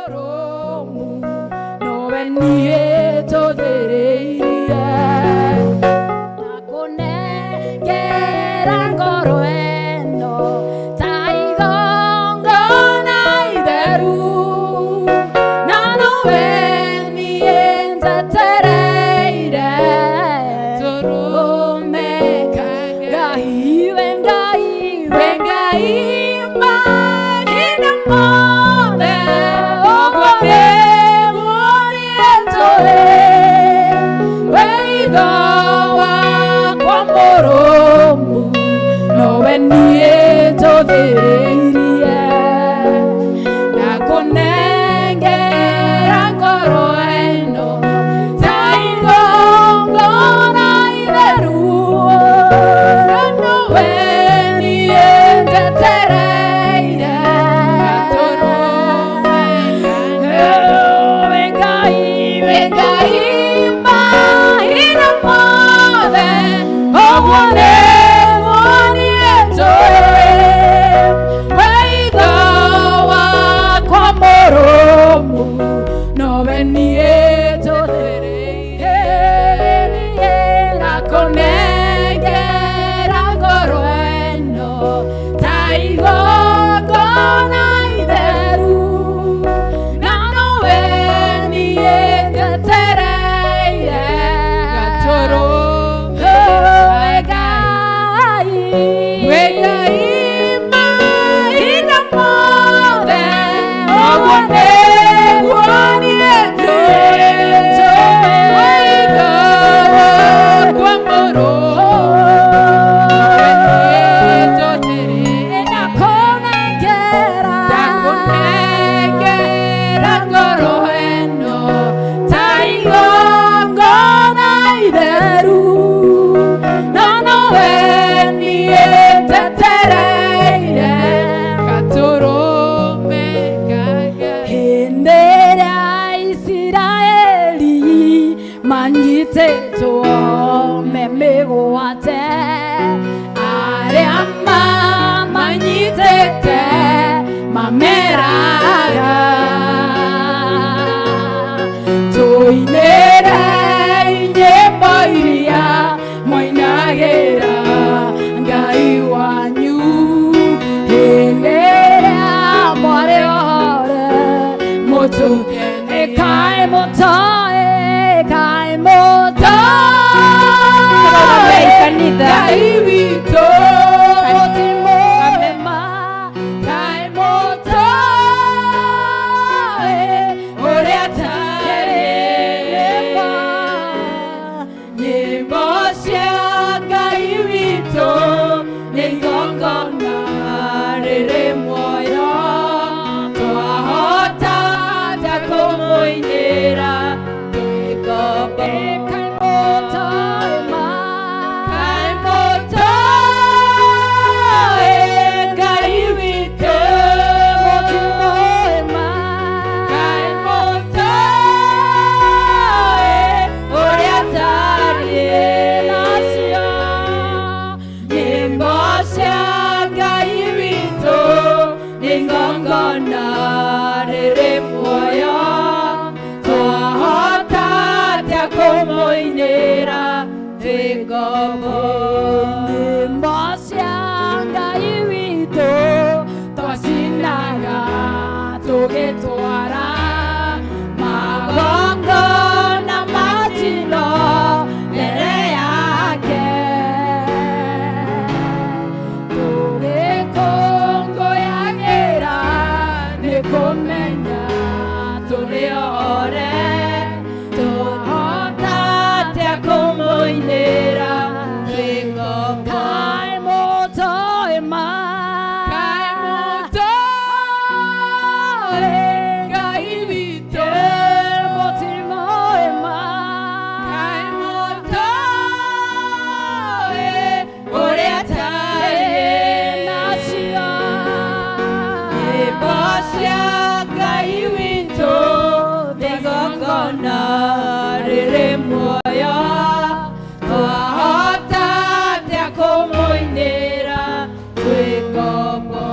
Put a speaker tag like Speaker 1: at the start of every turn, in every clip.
Speaker 1: Mũrũmu nowe niĩ tũthĩrĩirie nakũnengera ngoro ĩno ta igongona itheru na nowe niĩ njetereire tũrũme Ngai we Ngai we Ngai mahinda mothe ũguo nĩguo niĩ njũĩ we itho wakwa mũrũmu nowe niĩ njũthĩrĩirie ndakũnengera ngoro ĩno ta igongona itheru nowe niĩ njetereire we Ngai we Ngai mahinda mothe ũguo nĩguo niĩ njũĩ we itho wakwa mũrũmu nowe niĩ njũthĩrĩirie niĩ ndakũnengera ngoro ĩno ta igongona itheru na nowe niĩ njetereire
Speaker 2: Gatũrũme
Speaker 1: we Ngai
Speaker 2: We Ngai
Speaker 1: mahinda mothe ũguo nĩguo niĩ njũĩ
Speaker 2: we itho wakwa mũrũmu nowe niĩ njũthĩrĩirie
Speaker 1: ndakũnengera
Speaker 2: ndakũnengera ngoro ĩno
Speaker 1: ta igongona itheru na nowe niĩ njetereire
Speaker 2: gatũrũme ka Ngai
Speaker 1: hĩndĩ ĩrĩa Isiraeli manyitĩtwo me mĩgwate arĩa mamanyitĩte mameraga tũinĩre nyĩmbo iria mwainagĩra Ngai wanyu hĩndĩ ĩrĩa mwarĩ ohore mũtũ ĩkaĩ mũtoĩ ĩkaĩ mũtoĩ
Speaker 3: Kanitha.
Speaker 2: Ngai witũ
Speaker 1: mũtimũĩma kaĩ mũtoĩ
Speaker 2: ũrĩa tarĩ nyĩmbo cia Ngai witũ nĩ igongona rĩrĩ muoyo twahota ta kũmũinĩra twĩ ngombo
Speaker 1: ĩkaĩ mũtoĩ ma
Speaker 2: Kaĩ mũtoĩ Ngai witũ
Speaker 1: mũtimũĩma
Speaker 2: Kaĩ mũtoĩ ũrĩa tariĩ
Speaker 1: nacio
Speaker 2: nyĩmbo cia Ngai witũ nĩ igongona rĩrĩ muoyo twahota atĩa kũmũinĩra twĩ ngombo
Speaker 1: nyĩmbo cia Ngai witũ twacinaga tũgĩtwara magongona ma njino mbere yake tũgĩkũngũyagĩra nĩ kũmenya tũrĩ ore
Speaker 2: twahota atĩa kũmũinĩra twĩ ngombo
Speaker 1: kaĩ mũtoĩ ma
Speaker 2: Kaĩ mũtoĩ Ngai witũ
Speaker 1: mũtimũĩ ma
Speaker 2: Kaĩ mũtoĩ ũrĩa tariĩ
Speaker 1: nacio
Speaker 2: nyĩmbo cia Ngai witũ nĩ igongona rĩrĩ muoyo twahota atĩa kũmũinĩra twĩ ngombo.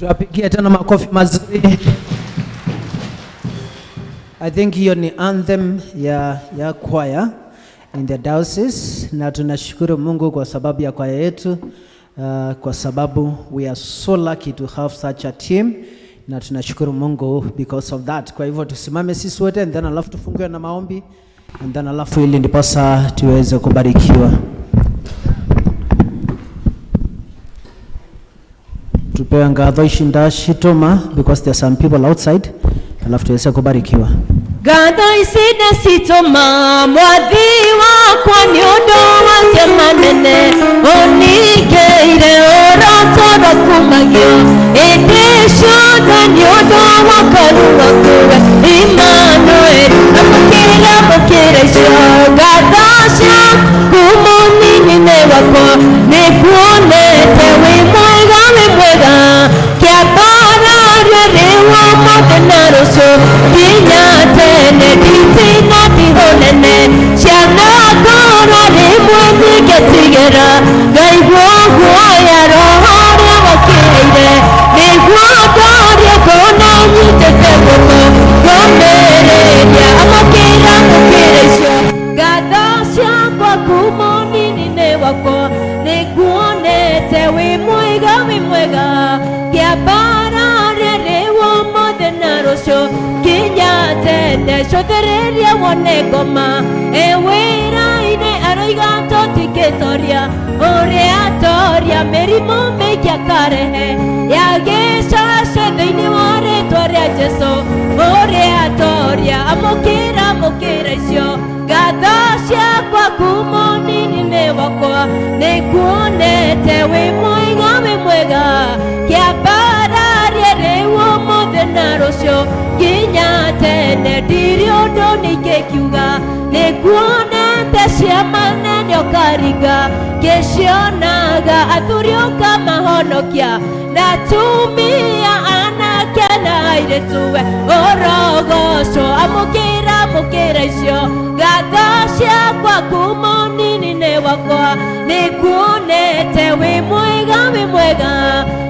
Speaker 3: Tuwapigie tena makofi mazuri. I think hiyo ni anthem ya choir in the diocese, na tunashukuru Mungu kwa sababu ya kwaya yetu, kwa sababu we are so lucky to have such a team, na tunashukuru Mungu because of that. Kwa hivyo tusimame sisi wote and then alafu tufungue na maombi and then alafu ili ndiposa tuweze kubarikiwa. Tupewe ngatho ici ndacitũma because there are some people outside, alafu tuweze kubarikiwa.
Speaker 2: Ngatho ici ndacitũma mwathi wakwa nĩ ũndũ wa ciama nene ũningĩire ũrotoro kumagio ĩndĩ ciothe nĩ ũndũ wa karu wakuwe Emmanuel. Amũkĩra, amũkĩra icio ngatho ciaku mũnini-inĩ wakwa, nĩkuonete wĩ mwega, wĩ mwega kĩambararia rĩu ũmũthĩ na rũciũ nginya tene nditina ndihũnene ciana ngoro rĩmwe ndingĩtigĩra ngaigua guoya roho ũrĩa wokĩrĩire nĩguo ndorie ngona nyitĩte guoko ngũmĩrĩria. Amũkĩra, amũkĩra icio ngatho ciakwa kuma ũnini-inĩ wakwa, nĩnguonete wĩ mwega, wĩ mwega kĩambararia rĩu ũmũthĩ na rũciũ nginya tene cũthĩrĩria wone ngoma e wĩra-inĩ aroiga tũtingĩtoria ũrĩa atoria mĩrimũ mĩingĩ akarehe ya gĩcace thĩinĩ wa rĩtwa rĩa Jesũ ũrĩa atoria. Amũkĩra, amũkĩra icio ngatho ciakwa kuma ũnini-inĩ wakwa, nĩnguonete wĩ mwega, wĩ mwega kĩambararia rĩu ũmũthĩ na rũciũ nginya tene ndirĩ ũndũ ningĩkiuga nĩnguonete ciama nene ũkaringa ngĩcionaga athuri ũkamahonokia na atumia anake na airĩtu we ũrogocwo. Amũkĩra, amũkĩra icio ngatho ciakwa kuma ũnini-inĩ wakwa, nĩnguonete wĩ mwega, wĩ mwega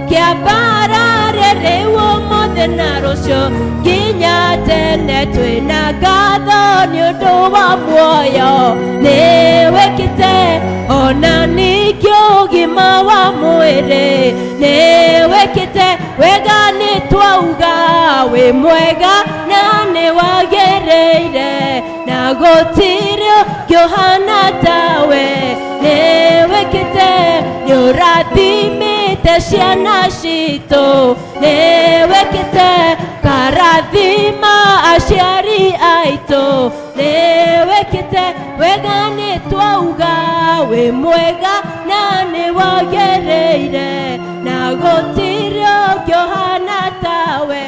Speaker 2: kĩambararia rĩu ũmũthĩ na rũciũ nginya tene twĩna ngatho nĩ ũndũ wa muoyo nĩwĩkĩte ona ningĩ ũgima wa mwĩrĩ nĩwĩkĩte wega nĩ twauga wĩ mwega na nĩ wagĩrĩire na gũtirĩ ũngĩ ũhana tawe nĩwĩkĩte nĩũrathimĩte ciana citũ nĩwĩkĩte karathima aciari aitũ nĩwĩkĩte wega nĩ twauga wĩ mwega na nĩ wagĩrĩire na gũtirĩ ũngĩ ũhana tawe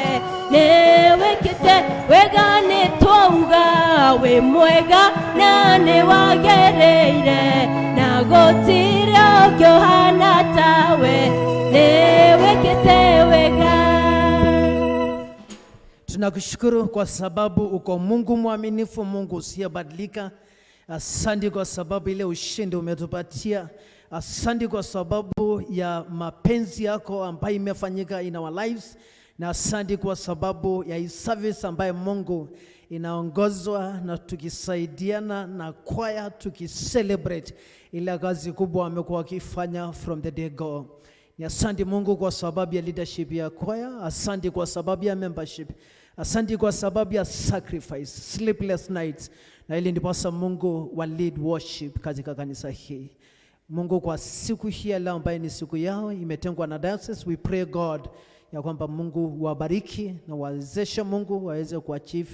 Speaker 2: nĩwĩkĩte wega nĩ twauga wĩ mwega na nĩ wagĩrĩire na gũtirĩ ũngĩ ũhana tawe nĩwĩkĩte wega.
Speaker 3: Tunakushukuru kwa sababu uko Mungu mwaminifu, Mungu usiyebadilika. Asante kwa sababu ile ushindi umetupatia. Asante kwa sababu ya mapenzi yako ambayo imefanyika in our lives, na asante kwa sababu ya hii service ambayo Mungu inaongozwa na tukisaidiana na kwaya tukicelebrate ile kazi kubwa wamekuwa wakifanya from the day go. Ni asante Mungu kwa sababu ya leadership ya kwaya, asante kwa sababu ya membership, asante kwa sababu ya sacrifice, sleepless nights, na ili ndiposa Mungu wa lead worship katika kanisa hii. Mungu, kwa siku hii ya leo ambayo ni siku yao imetengwa na diocese, we pray God ya kwamba Mungu wabariki na wawezeshe Mungu waweze kuachieve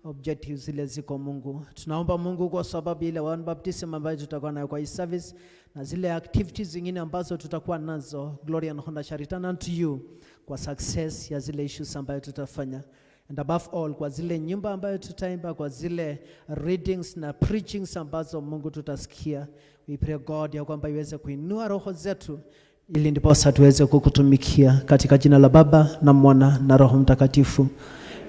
Speaker 3: objectives zile ziko Mungu. Tunaomba Mungu kwa sababu ile one baptism ambayo tutakuwa nayo kwa hii service na zile activities zingine ambazo tutakuwa nazo, glory and honor shall return unto you kwa success ya zile issues ambayo tutafanya. And above all, kwa zile nyimbo ambayo tutaimba, kwa zile readings na preachings ambazo Mungu tutasikia, we pray God ya kwamba iweze kuinua roho zetu ili ndiposa tuweze kukutumikia katika jina la Baba na Mwana na Roho Mtakatifu.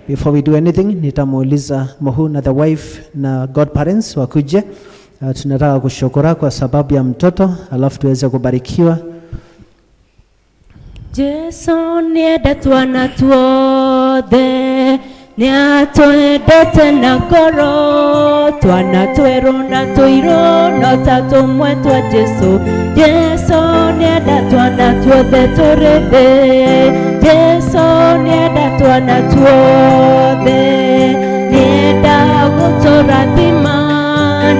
Speaker 3: Before we do anything, nitamuuliza Mohu na the wife na godparents wakuje. Tunataka kushukuru kwa sababu ya mtoto, alafu tuweze kubarikiwa.
Speaker 2: Jesu nĩenda twana tuothe, nĩatwendete na ngoro, twana twerũ na tũirũ no ta tũmwe twa Jesu. Jesu nĩenda twana tuothe tũrĩ thĩ, Jesu nĩenda twana tuothe, nĩenda gũtũrathima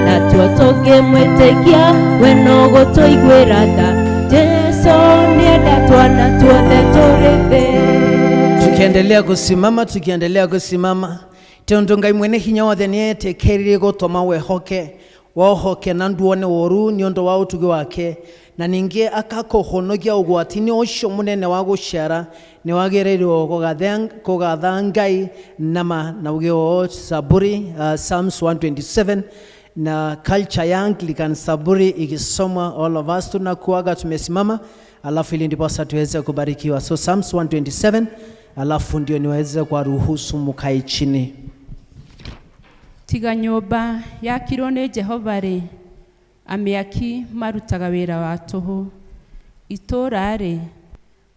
Speaker 2: natuo tũngĩmwĩtĩkia we no gũtũiguĩra tha. Jesu nĩenda twana tuothe tũrĩ thĩ.
Speaker 3: Tukiendelea kusimama, tukiendelea kusimama, tondu Ngai mwene hinya wothe nietikiririe gutuma wehoke wohoke na nduone woru ni undu wa utugi wake, na ningi akakuhonokia ugwati-ini ucio munene wa guciara. Ni wagiriirwo kugatha Ngai nama na uge o Zaburi, Psalms 127, na culture ya Anglican Zaburi ikisomwa, all of us tunakuaga tumesimama, alafu ili ndiposa tuweze kubarikiwa. So Psalms 127, alafu ndio niweze kuwaruhusu mukae chini.
Speaker 4: Tiga nyũmba yakirwo nĩ Jehova rĩ, amĩaki marutaga wĩra wa tũhũ. Itũũra rĩ,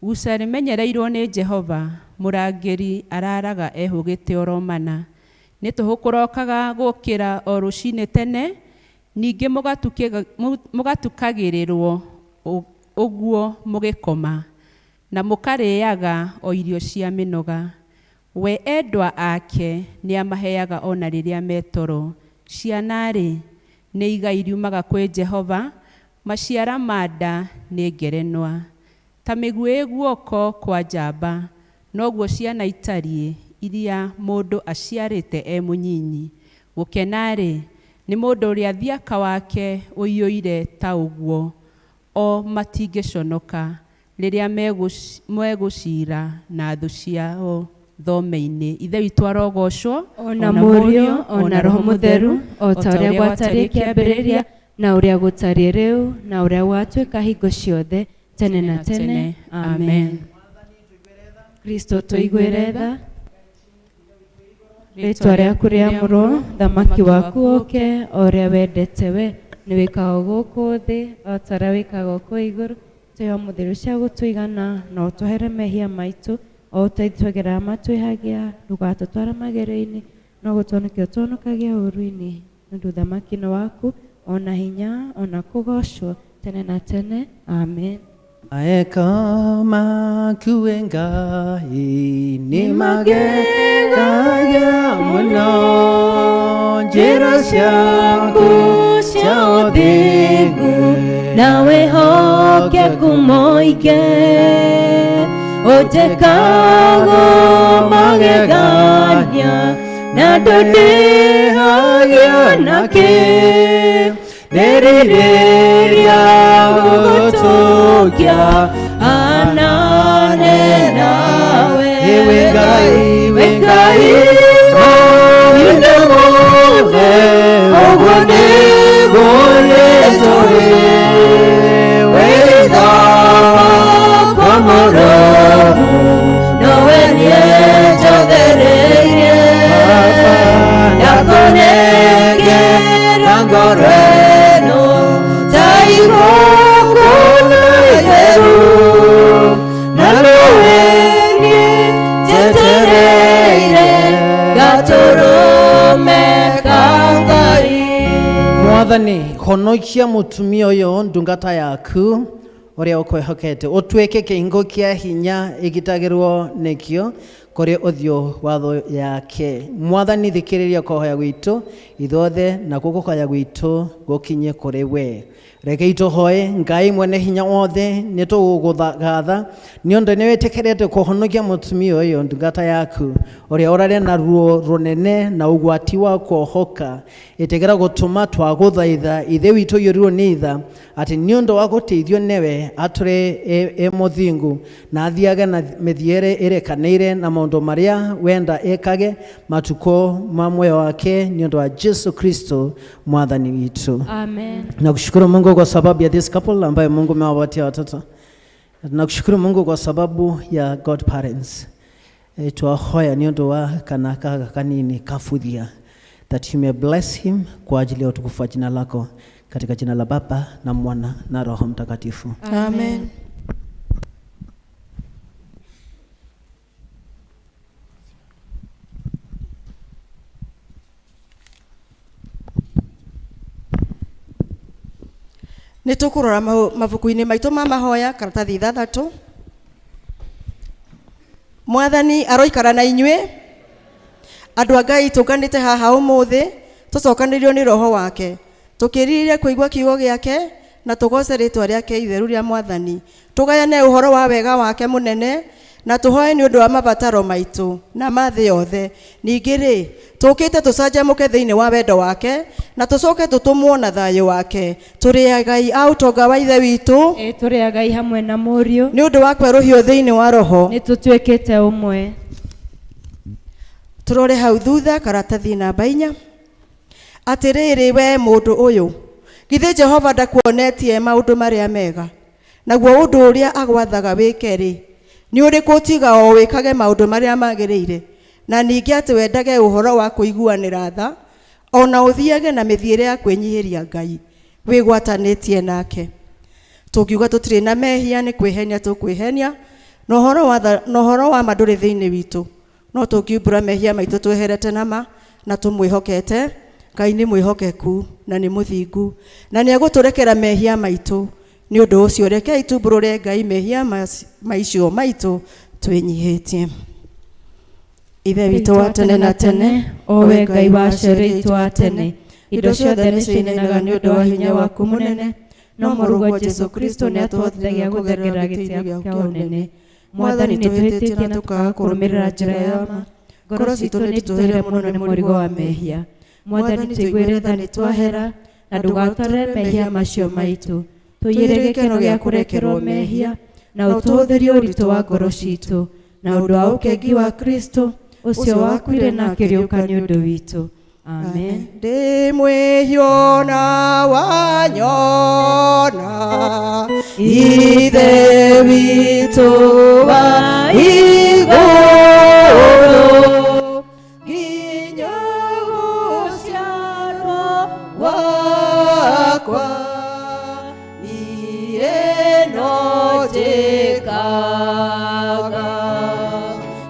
Speaker 4: guca rĩmenyereirwo nĩ Jehova, mũrangĩri araraga ehũgĩte oromana. Nĩ tũhũ kũrokaga gũkĩra o rũcinĩ tene, ningĩ mũgatukagĩrĩrwo ũguo mũgĩkoma, na mũkarĩaga o irio cia mĩnoga. We endwa ake nĩamaheaga ona rĩrĩa metoro. Ciana-rĩ, nĩ igai riumaga kwĩ Jehova, maciara ma nda nĩ ngerenwa. Ta mĩguĩ guoko kwa njamba, noguo ciana itariĩ iria mũndũ aciarĩte e mũnyinyi. Gũkena-rĩ, nĩ mũndũ ũrĩa thiaka wake ũiyũire ta ũguo, o matingĩconoka rĩrĩa megũciira na thũ ciao thome-inĩ. Ithe witũ arogocwo,
Speaker 2: ona Mũriũ, ona Roho Mũtheru, o ta ũrĩa gwatariĩ kĩambĩrĩria, na ũrĩa gũtariĩ rĩu, na ũrĩa gwatuĩka hingo ciothe, tene na tene. Amen. Kristo tũiguĩre tha. Rĩtwa rĩaku rĩamũrwo, thamaki waku ũke, o ũrĩa wendete we nĩ wĩkagwo gũkũ thĩ o ta ũrĩa wĩkagwo kũu igũrũ. Tũhe ũmũthĩ cia gũtũigana, na ũtũhere mehia maitũ o ta ithuĩ matwĩhagia, ndũgatũtware magerio-inĩ, no gũtũhonokia ũtũhonokagia ũũru-inĩ, nĩ ũndũ ũthamaki nĩ waku, ona hinya, ona kũgoocwo tene na tene. Amen.
Speaker 3: Maeka maku Ngai nĩ magegagia mũno, njĩra ciaku cia ũthingu
Speaker 2: na wĩhokeku mũingĩ, ũnjĩkago magegania na ndũndĩhagia nakĩ,
Speaker 3: ndĩrirĩria gũgũtũngia
Speaker 2: anane nawe.
Speaker 3: Iwe Ngai, we Ngai mũnene mũthe, ũguo nĩguo rĩtũrĩ wĩtha wakwa mũrũmu,
Speaker 2: nowe niĩ njothereirie, ndakũnengera ngoro ĩno ta igongona itheru, na nowe niĩ njetereire gatũrũme ka Ngai.
Speaker 3: Mwathani, honokia mũtumia ũyũ ndungata yaku ũrĩa ũkwĩhokete, ũtuĩke kĩhingo kĩa hinya ĩgitagĩrwo nĩkĩo kũrĩ ũthiũ wa thũ yake. Mwathani, thikĩrĩria kũhoya gwitũ ithuothe, nakuo kũhoya gwitũ gũkinye kũrĩ we. Rekei tũhoe. Ngai mwene hinya wothe, nĩ tũgũgũgatha nĩ ũndũ nĩ wĩtĩkĩrĩte kũhonokia mũtumia ũyũ ndungata yaku ũrĩa ũrarĩa na ruo rũnene na ũgwati wa kuohoka. Ĩtĩkĩra gũtũma twagũthaitha ithe witũ ũiyũrirwo nĩ tha, atĩ nĩ ũndũ wa gũteithio nĩwe atũre e mũthingu na athiage na mĩthiĩre ĩrekanĩire na maũndũ marĩa wenda ekage matukũ ma muoyo wake, nĩ ũndũ wa Jesu Kristo Mwathani witũ.
Speaker 2: Amen.
Speaker 3: Nakushukuru Mungu kwa sababu ya this couple ambayo Mungu amewapatia watoto. Nakushukuru Mungu kwa sababu ya godparents. E, twahoya nĩ ũndũ wa kana kaka kanini kafuthia, that you may bless him kwa ajili ya utukufu wa jina lako, katika jina la Baba na Mwana na Roho Mtakatifu.
Speaker 5: Amen. Nĩ tũkũrora mabuku-inĩ maitũ ma mahoya karatathi 6. Mwathani aroikara na inyuĩ. Andũ a Ngai tũnganĩte haha ũmũthĩ tũcokanĩrĩrio nĩ roho wake, tũkĩrirĩria kũigua kiugo gĩake na tũgoce rĩtwa rĩake itheru rĩa Mwathani, tũgayane ũhoro wa wega wake mũnene na tũhoe nĩ ũndũ wa mabataro maitũ na ma thĩ yothe. Ningĩ rĩ, tũkĩte tũcanjamũke thĩinĩ wa wendo wake na tũcoke tũtũmwo na thayũ wake. Tũrĩ agai a ũtonga wa Ithe witũ.
Speaker 2: Ĩ tũrĩ agai hamwe na Mũriũ.
Speaker 5: Nĩ ũndũ wa kwerũhio thĩinĩ wa roho.
Speaker 2: Nĩ tũtuĩkĩte ũmwe.
Speaker 5: Tũrore hau thutha karatathi namba 4. Atĩrĩrĩ we mũndũ ũyũ, githĩ Jehova ndakuonetie maũndũ marĩa mega? Naguo ũndũ ũrĩa agwathaga wĩke rĩ, nĩ ũrĩkũ tiga o wĩkage maũndũ marĩa magĩrĩire, na ningĩ atĩ wendage ũhoro wa kũiguanĩra tha, ona ũthiage na mĩthiĩre ya kwĩnyihĩria Ngai wĩgwatanĩtie nake. Tũngiuga tũtirĩ na mehia nĩ kwĩhenia tũkwĩhenia, na ũhoro wa ma ndũrĩ thĩinĩ witũ. No tũngiumbũra mehia maitũ tweherete na ma na tũmwĩhokete, Ngai nĩ mwĩhokeku na nĩ mũthingu na nĩ egũtũrekera mehia maitũ. Nĩ ũndũ ũcio rekei tumbũrũre Ngai mehia maicio maitũ twĩnyihĩtie. Ithe witũ wa tene na tene,
Speaker 2: o we Ngai wa aciari aitũ a tene, indo ciothe nĩ ciinainaga nĩ ũndũ wa hinya waku mũnene, no Mũrũguo Jesũ Kristo nĩ atũhotithagia gũthengerera gĩtĩ gĩaku kĩa ũnene. Mwathani, nĩ tũhĩtĩtie na tũkaga kũrũmĩrĩra njĩra ya ma. Ngoro citũ nĩ itũhĩire mũno nĩ mũrigo wa mehia. Mwathani, tũiguĩre tha nĩ twahera, na ndũgatwarĩre mehia macio maitũ. Tũiyĩre gĩkeno gĩa kũrekerwo mehia, na ũtũhũthĩrie ũritũ wa ngoro citũ, na ũndũ wa ũkengi wa Kristo, ũcio wakuire na akĩriũka nĩ ũndũ witũ. Amen.
Speaker 5: Ndĩ mwĩhio na wanyona, Ithe witũ wa igũrũ, nginya gũciarwo gwakwa, niĩ no njĩkaga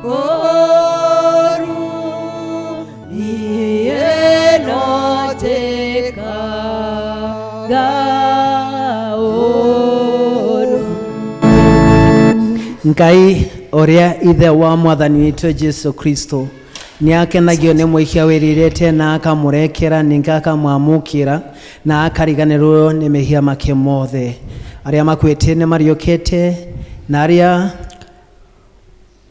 Speaker 5: ũũru, niĩ no njĩkaga ũũru.
Speaker 3: Ngai ũrĩa Ithe wa Mwathani witũ Jesu Kristo nĩ akenagio nĩ mwĩhia wĩrirĩte na akamũrekera, ningĩ akamwamũkĩra na akariganĩrwo nĩ mehia make mothe. Arĩa makuĩte nĩ mariũkĩte, na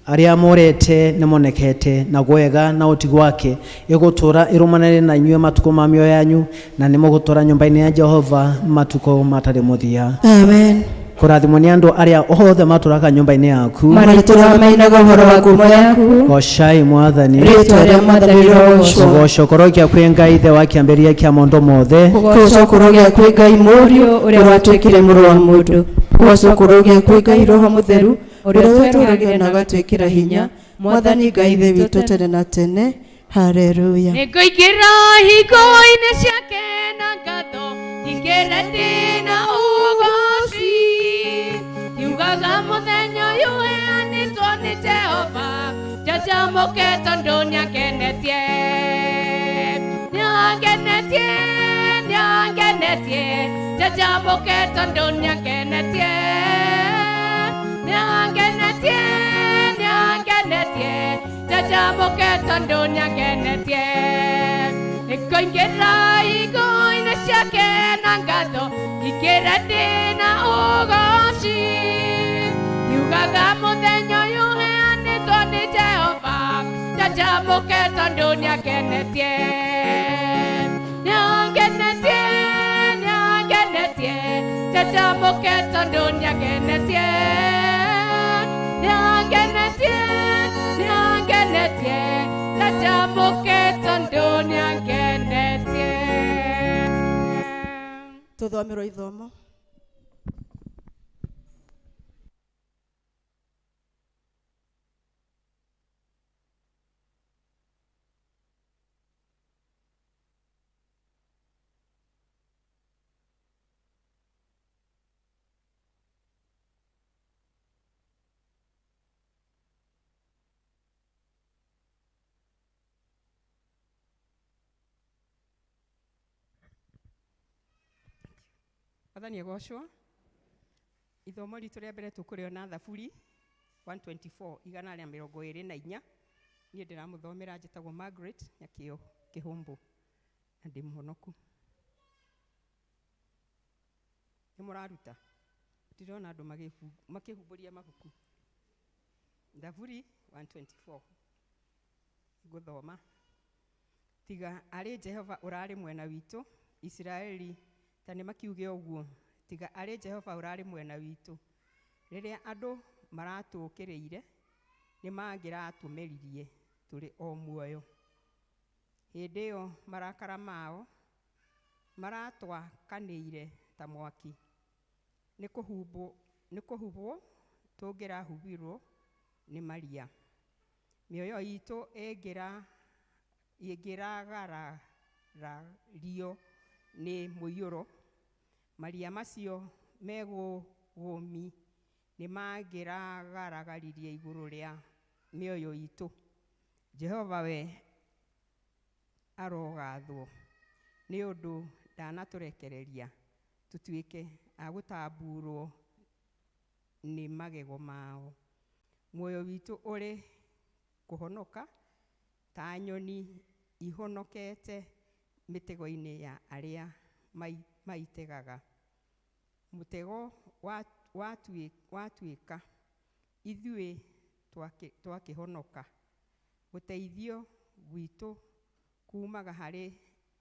Speaker 3: arĩa morete nĩ monekete, na wega na ũtigi wake ĩgũtũra ĩrũmanĩre na inyuĩ matukũ ma mĩoyo yanyu, na nĩ mũgũtũra nyũmba-inĩ ya Jehova matukũ matarĩ mũthia.
Speaker 5: Amen.
Speaker 3: Kũrathimwo nĩ andũ arĩa othe matũraga nyũmba-inĩ yaku.
Speaker 5: Marĩtũraga mainaga ũhoro wa ngumo yaku.
Speaker 3: Goocai Mwathani.
Speaker 5: Rĩĩtwa rĩa Mwathani rĩrogoocwo.
Speaker 3: Kũgoocwo kũrogĩa kwĩ Ngai Ithe wa kĩambĩrĩria kĩa maũndũ mothe.
Speaker 5: Kũgoocwo kũrogĩa kwĩ Ngai Mũriũ ũrĩa watuĩkire mũrũ wa mũndũ. Kũgoocwo kũrogĩa kwĩ Ngai Roho Mũtheru ũrĩa ũtũũragia na agatwĩkĩra hinya. Mwathani Ngai Ithe witũ tene na tene. Haleluya.
Speaker 1: Nĩngũingĩra hingo-inĩ ciake na ngatho, nyingĩre ndĩ na ũgoci. Ngiugaga mũthenya ũyũ ũheanĩtwo nĩ Jehova, njanjamũke tondũ nĩangenetie. Nĩangenetie, nĩangenetie, njanjamũke tondũ nĩangenetie. Nĩangenetie, nĩangenetie, njanjamũke tondũ nĩangenetie. Nĩngũingĩra hingo-inĩ ciake na ngatho, nyingĩre ndĩ na ũgoci. Ngiugaga mũthenya ũyũ ũheanĩtwo nĩ Jehova, njanjamũke tondũ nĩangenetie. Nĩangenetie, nĩangenetie, njanjamũke tondũ nĩangenetie. Nĩangenetie, nĩangenetie, njanjamũke tondũ nĩangenetie.
Speaker 5: Tũthomerwo ithomo.
Speaker 6: Mwathani agocwo. Ithomo ritũ rĩa mbere tũkũrĩona Thaburi 124 124. Niĩ ndĩramũthomera njĩtagwo Margaret Nyakĩo Kĩhũmbũ na ndĩ mũhonoku. Nĩ mũraruta? Ndĩrona andũ makĩhumbũria mabuku. Thaburi 124 ngũthoma. Tiga arĩ Jehova ũrarĩ mwena witũ, Isiraeli ta nĩ makiuge ũguo, tiga arĩ Jehova ũrarĩ mwena witũ. Rĩrĩa andũ maratũũkĩrĩire, nĩ mangĩratũmeririe tũrĩ o muoyo. Hĩndĩ ĩyo marakara mao maratwakanĩire ta mwaki. Nĩ kũhubwo tũngĩrahubirwo nĩ maria. Mĩoyo itũ ĩngĩragararario nĩ mũiyũro, maria macio megũgũmi nĩ mangĩragaragaririe igũrũ rĩa mĩoyo itũ. Jehova we arogathwo nĩ ũndũ ndanatũrekereria tũtuĩke a gũtambuurwo nĩ magego mao. Muoyo witũ ũrĩ kũhonoka ta nyoni ihonokete mĩtego-inĩ ya arĩa maitegaga. Mũtego watuĩka, ithuĩ twakĩhonoka. Ũteithio gwitũ kumaga harĩ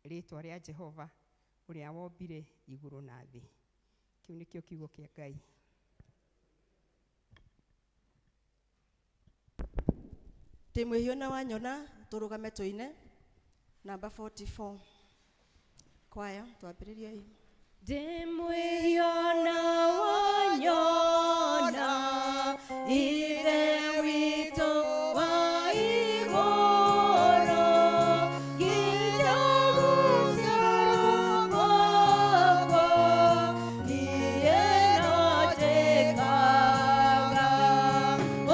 Speaker 6: rĩtwa rĩa Jehova ũrĩa wombire igũrũ na thĩ. Kĩu nĩkĩo kiugo kĩa Ngai.
Speaker 5: Ndĩ mwĩhio na wanyona tũrũgame tũine namba 44 kwaya twambĩrĩriei.
Speaker 2: Ndĩ mwĩhio na wanyona Ithe witũ wa igũrũ, nginya gũciarwo gwakwa, niĩ no njĩkaga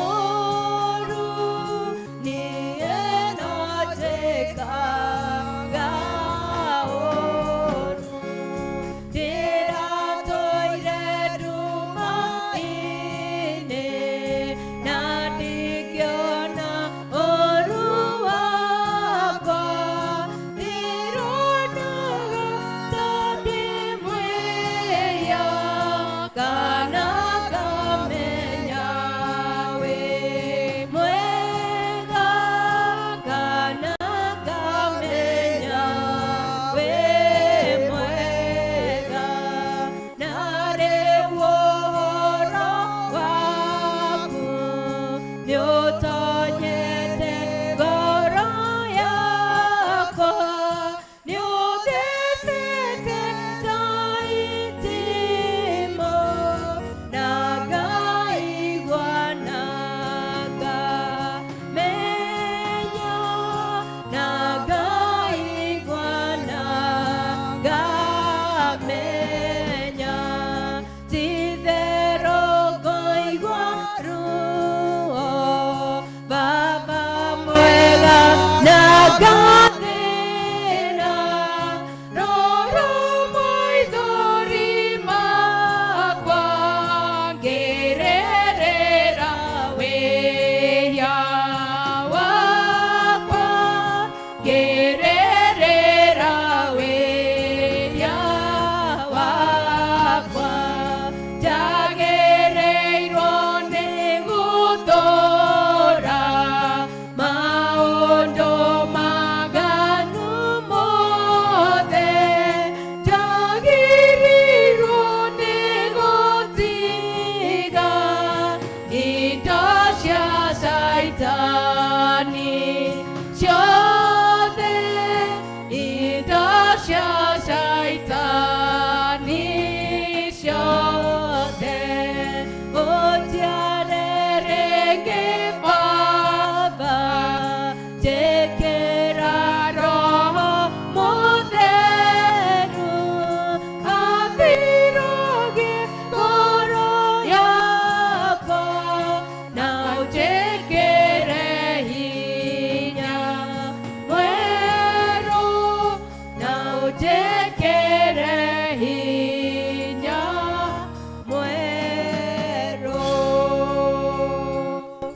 Speaker 2: ũũru, niĩ no njĩkaga ũũru. Ndĩratũire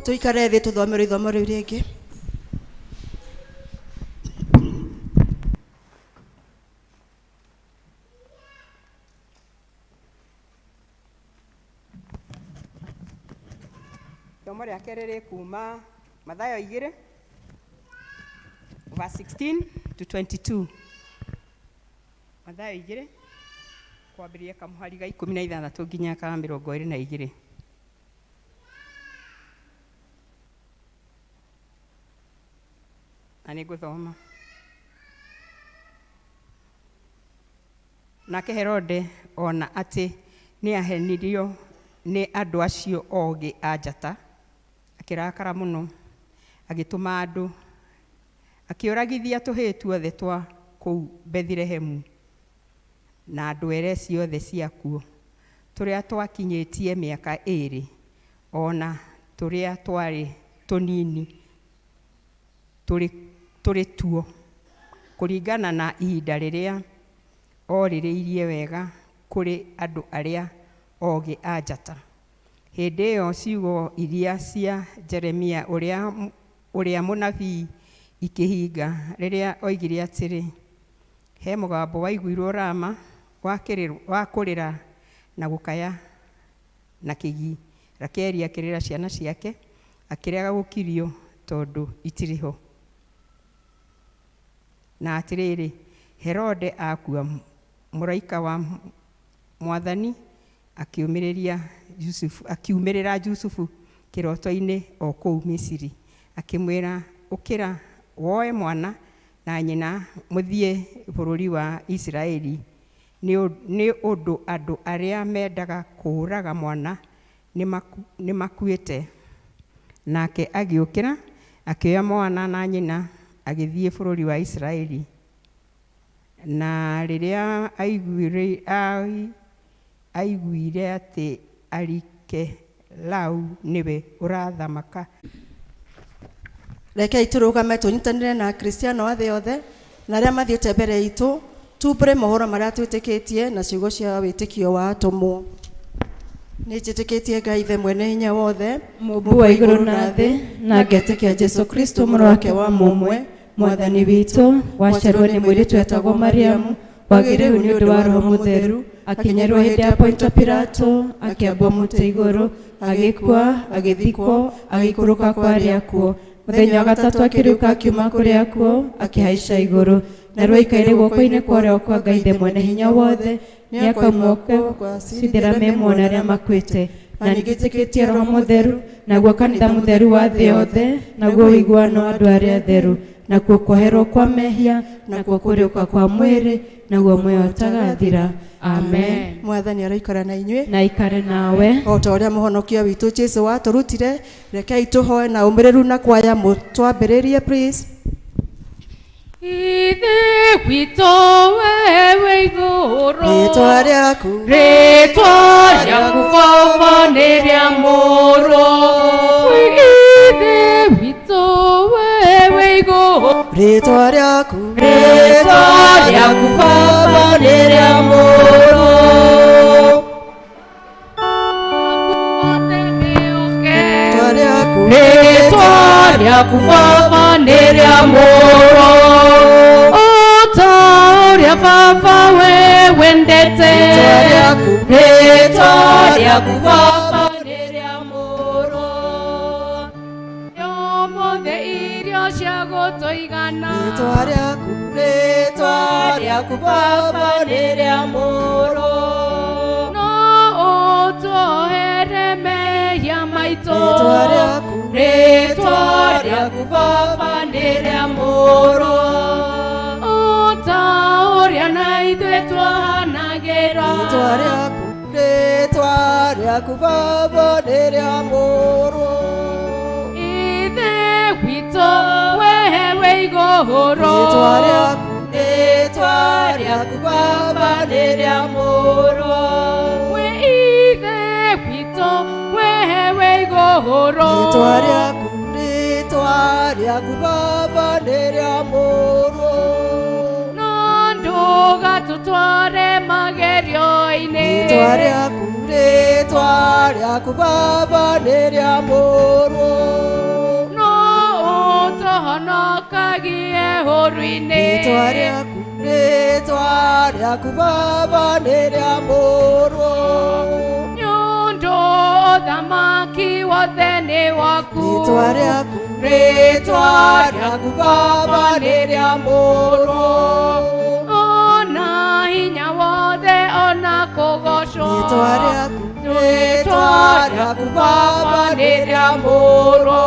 Speaker 5: Tũikare thĩ tũthomerwo ithomo rĩu rĩngĩ.
Speaker 6: Ithomo rĩa kerĩ rĩ kuma Mathayo 2 verse 16 to 22. Mathayo 2 kwambĩrĩria kamũhari ga 16 nginya ka 22. Na nĩ ngũthoma. Nake Herode ona atĩ nĩahenirio nĩ andũ acio ogĩ a njata, akĩrakara mũno, agĩtũma andũ, akĩũragithia tũhĩĩ tuothe twa kũu Bethilehemu na ndwere ciothe ciakuo, tũrĩa twakinyĩtie mĩaka 2, ona tũrĩa twarĩ tũnini tũrĩ tuo, kũringana na ihinda rĩrĩa orĩrĩirie wega kũrĩ andũ arĩa ogĩ a njata. Hĩndĩ ĩyo ciugo iria cia Jeremia ũrĩa mũnabii ikĩhinga, rĩrĩa oigire atĩrĩ, he mũgambo waiguirwo Rama wa kũrĩra na gũkaya na kĩgi, Rakeli akĩrĩra ciana ciake, akĩrega gũkirio tondũ itirĩ ho. Na atĩrĩrĩ, Herode akua, mũraika wa Mwathani akiumĩrĩra Jusufu kĩroto-inĩ o kũu Misiri, akĩmwĩra, ũkĩra woe mwana na nyina mũthiĩ bũrũri wa Isiraeli, nĩ ũndũ andũ arĩa mendaga kũũraga mwana nĩmakuĩte. Nake agĩũkĩra, akĩoya mwana na nyina, agĩthiĩ bũrũri wa Isiraeli. Na rĩrĩa aiguire atĩ Arikelau nĩwe ũrathamaka.
Speaker 5: Rekei tũrũgame tũnyitanĩre na Akristiano a thĩ yothe na arĩa mathiĩte mbere itũ, tumbũre mohoro marĩa twĩtĩkĩtie na ciugo cia wĩtĩkio wa atũmwo. Nĩ njĩtĩkĩtie Ngai Ithe mwene hinya wothe,
Speaker 2: Mũmbi wa igũrũ na thĩ, na ngetĩkia Jesũ Kristo mũrũ wake wa mũmwe, Mwathani witũ, waciarwo nĩ mũirĩtu wetagwo Mariamu, wagĩire ihu nĩ ũndũ wa Roho Mũtheru, akĩnyarwo hĩndĩ ya Ponto Pilato, akĩambwo mũtĩ igũrũ, agĩkua, agĩthikwo, agĩikũrũka kwa arĩa akuũ. Mũthenya wa gatatũ akĩriũka akiuma kũrĩa akuũ, akĩhaica igũrũ, narĩo aikaire guoko-inĩ kwa ũrĩo kwa Ngai Ithe mwene hinya wothe, nĩakauma kuo gũcirithĩra me muoyo na arĩa makuĩte. Na ningĩ njĩtĩkĩtie Roho Mũtheru, naguo kanitha mũtheru wa thĩ yothe, naguo ũiguano wa andũ arĩa atheru, nakuo kuoherwo kwa mehia, nakuo kũriũka kwa mwĩrĩ, naguo muoyo ũtagathira. Amen.
Speaker 5: Mwathani aroikara na inyuĩ.
Speaker 2: Na ikare nawe.
Speaker 5: O ta ũrĩa mũhonokia witũ Jesũ watũrutire, rekei tũhoe na ũmĩrĩru na kwaya twambĩrĩrie please.
Speaker 1: Ithe witũ wewe igũrũ,
Speaker 5: Rĩĩtwa rĩaku,
Speaker 1: rĩĩtwa rĩaku Baba nĩ rĩamũrwo. Ithe witũ wewe igũrũ,
Speaker 5: rĩĩtwa rĩaku,
Speaker 1: rĩĩtwa rĩaku Baba nĩ rĩamũrwo.
Speaker 5: Rĩĩtwa rĩaku,
Speaker 1: Rĩĩtwa rĩaku Baba nĩ rĩamũrwo, o ta ũrĩa Baba we wendete.
Speaker 5: Rĩĩtwa rĩaku,
Speaker 1: Rĩĩtwa rĩaku Baba nĩ rĩamũrwo. Ũmũthĩ irio cia gũtũigana.
Speaker 5: Rĩĩtwa rĩaku, rĩĩtwa rĩaku Baba nĩ rĩamũrwo.
Speaker 1: No ũtuohere mehia maitũ.
Speaker 5: Rĩĩtwa rĩaku,
Speaker 1: Rĩĩtwa rĩaku Baba nĩ rĩamũrwo, o ta ũrĩa na ithuĩ twahanagĩra.
Speaker 5: Rĩĩtwa rĩaku, rĩĩtwa rĩaku Baba nĩ rĩamũrwo.
Speaker 1: Ithe witũ wewe igũrũ,
Speaker 5: Rĩĩtwa rĩaku, rĩĩtwa rĩaku Baba nĩ rĩamũrwo.
Speaker 1: Wĩ Ithe witũ wewe igũrũ,
Speaker 5: Rĩĩtwa rĩaku, rĩĩtwa rĩaku Baba nĩ rĩamũrwo.
Speaker 1: No ndũgatũtware magerio-inĩ.
Speaker 5: Rĩĩtwa rĩaku, rĩĩtwa rĩaku Baba nĩ rĩa mũrũ.
Speaker 1: No ũtũhonokagie ũru-inĩ.
Speaker 5: Rĩtwa rĩaku, rĩtwa rĩaku Baba nĩ rĩa mũrũ.
Speaker 1: Nĩ ũndũ ũthamaki wothe nĩ waku.
Speaker 5: Rĩtwa rĩaku, rĩtwa rĩaku Baba nĩ rĩa mũrũ.
Speaker 1: Ona hinya wothe ona kũgocwo.
Speaker 5: Rĩtwa rĩaku, rĩtwa rĩaku Baba nĩ rĩa mũrũ.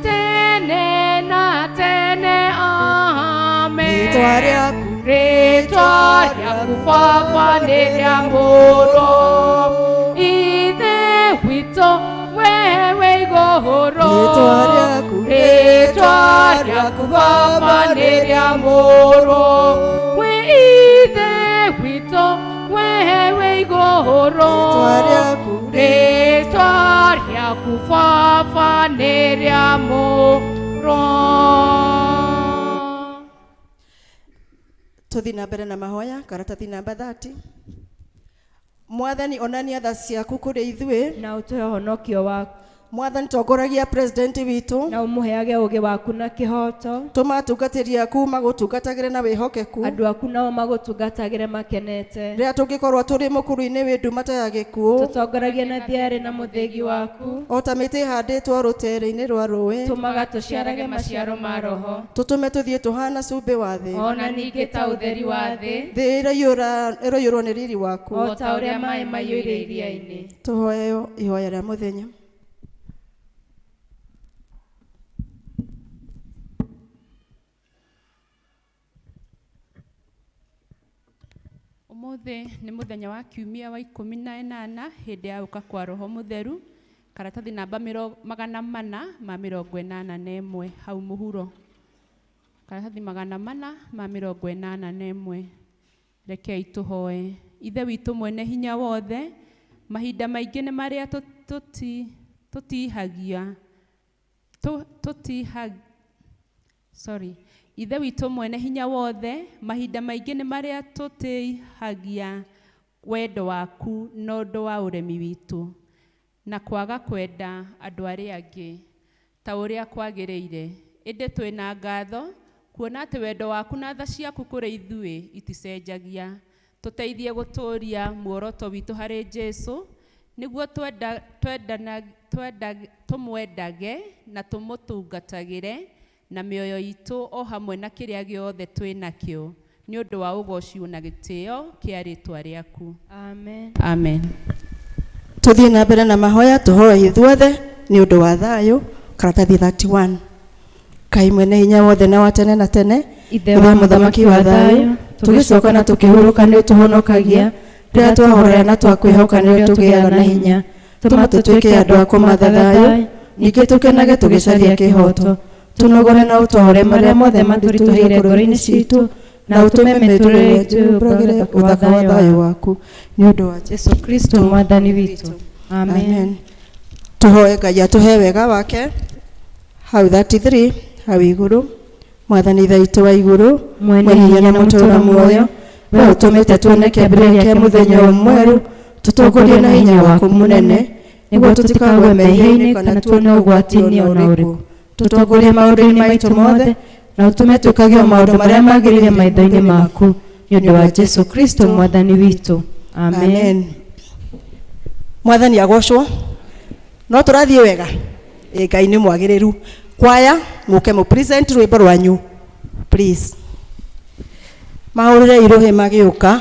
Speaker 1: Tene na tene, amen.
Speaker 5: Rĩtwa rĩaku,
Speaker 1: Rĩtwa rĩaku Baba nĩ rĩa mũrũ. Ithe witũ we wĩ igũrũ.
Speaker 5: Rĩtwa rĩaku,
Speaker 1: Rĩtwa rĩaku Baba nĩ rĩa mũrũ. Wĩ Ithe witũ we wĩ igũrũ.
Speaker 5: Rĩtwa rĩaku,
Speaker 1: Rĩtwa rĩaku Baba nĩ rĩa mũrũ.
Speaker 5: Tũthiĩ na mbere na mahoya karatathi namba 30. Mwathani onania tha ciaku kũrĩ ithuĩ.
Speaker 2: Na ũtũhe ũhonokio waku.
Speaker 5: Mwathani tongoragia president witũ.
Speaker 2: Na ũmũheage ũũgĩ waku na kĩhooto.
Speaker 5: Tũma atungatĩri aku magũtungatagĩre na wĩhokeku.
Speaker 2: Andũ aku nao magũtungatagĩre makenete.
Speaker 5: Rĩrĩa tũngĩkorwo tũrĩ mũkuru-inĩ wĩ nduma ta ya gĩkuũ.
Speaker 2: Tũtongoragie na thiarĩ na mũthĩgi waku.
Speaker 5: O ta mĩtĩ ĩhandĩtwo rũtere-inĩ rwa rũĩ.
Speaker 2: Tũmaga tũciarage maciaro ma Roho.
Speaker 5: Tũtũme tũthiĩ tũhana cumbĩ wa thĩ.
Speaker 1: Ona ningĩ ta ũtheri wa thĩ.
Speaker 5: Thĩ ĩroiyũrwo nĩ riri waku.
Speaker 2: O ta ũrĩa maĩ maiyũire iria-inĩ.
Speaker 5: Tũhoeo ihoya rĩa mũthenya.
Speaker 4: Ũmũthĩ nĩ mũthenya wa kiumia wa 18 hĩndĩ ya gũka kwa Roho Mũtheru, karatathi namba 481 hau mũhuro. Karatathi 481. Rekei tũhoe. Ithe witũ mwene hinya wothe, mahinda maingĩ nĩ marĩa tũtihagia sorry. Ithe witũ mwene hinya wothe, mahinda maingĩ nĩ marĩa tũtĩhagia wendo waku na ũndũ wa ũremi witũ, na kwaga kwenda andũ arĩa angĩ ta ũrĩa kwagĩrĩire. Ĩndĩ twĩna ngatho kuona atĩ wendo waku na tha ciaku kũrĩ ithuĩ iticenjagia. Tũteithie gũtũũria muoroto witũ harĩ Jesũ, nĩguo tũmwendage na tũmũtungatagĩre na mĩoyo itũ o hamwe na kĩrĩa gĩothe twĩ nakĩo, nĩ ũndũ wa ũgoci na gĩtĩo kĩa rĩĩtwa rĩaku.
Speaker 2: Amen.
Speaker 4: Amen.
Speaker 5: Tũthiĩ na mbere na mahoya tũhoe ithuothe nĩ ũndũ wa thayũ. Karatathi 31. Ngai mwene hinya wothe na wa tene na tene,
Speaker 2: Ithe wa mũthamaki wa thayũ, tũgĩcoka na tũkĩhurũka nĩ ũtũhonokagia. Rĩrĩa twahorera na twakwĩhoka nĩrĩo tũgĩaga na hinya. Tũma tũtuĩke andũ a kũmatha thayũ, ningĩ tũkenage tũgĩcaria kĩhooto. Tũnogore na ũtwahũre marĩa mothe matũritũhĩire ngoro-inĩ ciitũ, na ũtũme mĩtũrĩre itũ yũmbũragĩre ũthaka wa thayũ waku. Nĩ ũndũ wa Jesũ Kristo mwathani witũ. Amen.
Speaker 5: Tũhoe Ngai atũhe wega wake. Hau 33 hau igũrũ. Mwathani Ithe witũ wa igũrũ,
Speaker 2: Mwene hinya na mũtũũra muoyo,
Speaker 5: we ũtũmĩte tuone kĩambĩrĩria kĩa mũthenya ũyũ mwerũ, tũtongorie na hinya waku mũnene, nĩguo tũtikagwe mehia-inĩ kana tuone ũgwati-inĩ ona ũrĩkũ. Tũtongorie maũndũ-inĩ maitũ mothe,
Speaker 2: na ũtũme twĩkage o maũndũ marĩa magĩrĩire maitho-inĩ maku, nĩ ũndũ wa Jesũ Kristo mwathani witũ. Amen.
Speaker 5: Amen. Mwathani agocwo. No tũrathiĩ wega. Ĩ Ngai nĩ mwagĩrĩru. Kwaya mũke mũ present rwĩmbo rwanyu please. Mahũrĩre irũhĩ magĩũka.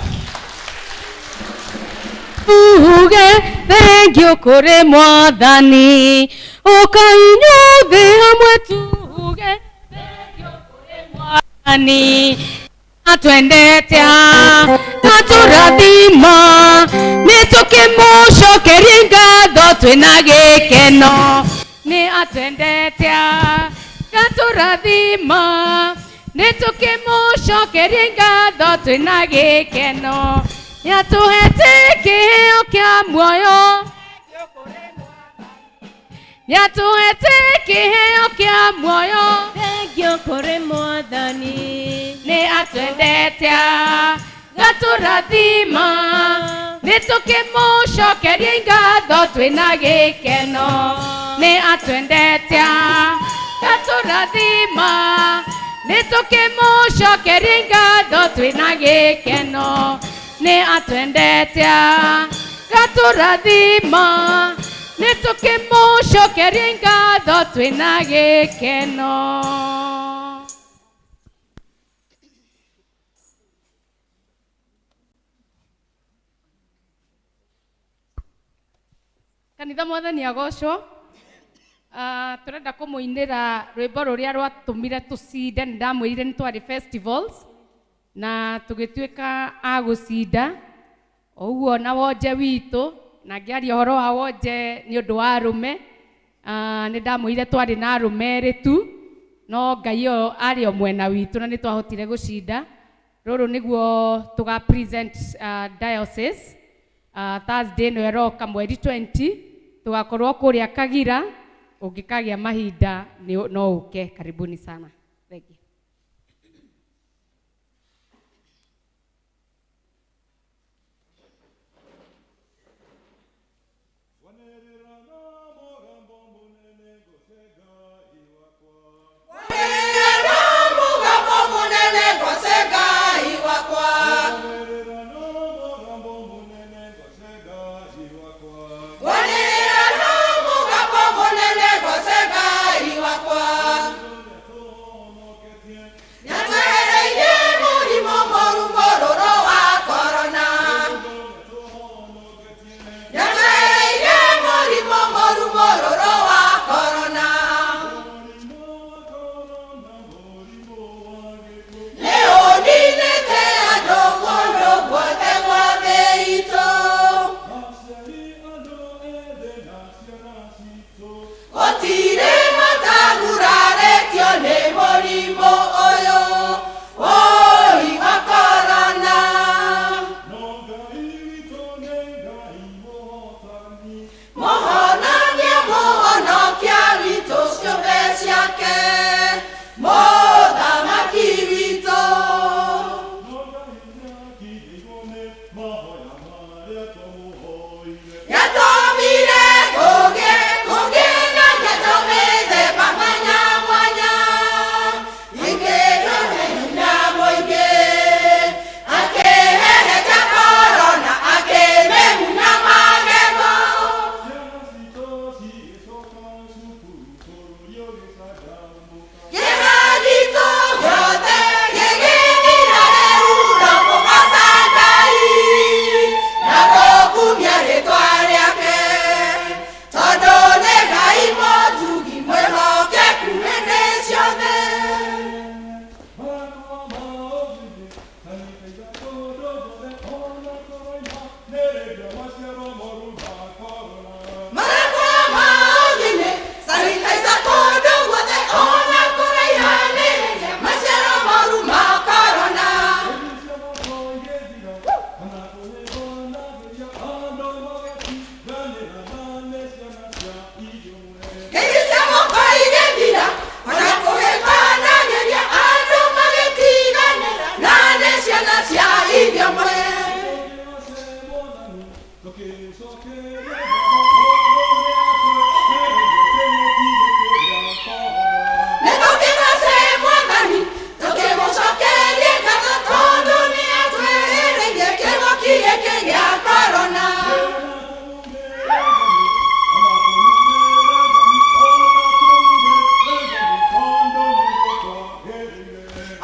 Speaker 1: Tuge thengiũ kũrĩ mwathani, ũka inyuothe hamwe tuge thengiũ kũrĩ mwathani. Atwendete atũrathima, nĩ tũkĩmũcokeria ngatho twĩna gĩkeno. Nĩ atwendete atũrathima, nĩ tũkĩmũcokeria ngatho twĩna gĩkeno. Nĩatũhete kĩheo kĩa muoyo, nĩatũhete kĩheo kĩa muoyo.
Speaker 2: Thengiũ kũrĩ mwathani,
Speaker 1: Nĩ atwendete gatũrathima, Nĩ tũkĩmũcokerie ngatho twĩna gĩkeno. Nĩ atwendete gatũrathima. Nĩ tũkĩmũcokerie ngatho twĩna gĩkeno. Nĩ atwendete gatũrathima. Nĩ tũkĩmũcokerie ngatho twĩna gĩkeno. Kanitha mwathani agocwo. Turenda kumuinira rwimbo ruria rwatumire tucinde. Ni ndamwirire ni twari festivals na tugituika a gucinda oguo na wonje witu, na ngiaria uhoro wa wonje ni undu wa arume. Ni ndamwirire twari na arume eri tu, no Ngai o ari o mwena witu na ni twahotire gucinda. Ruru niguo tuga present diocese Thursday ĩno ĩroka mweri 20 tugakorwo kũrĩa Kagira. Ũngĩkagĩa mahinda no ũke. Karibuni sana. Thank you.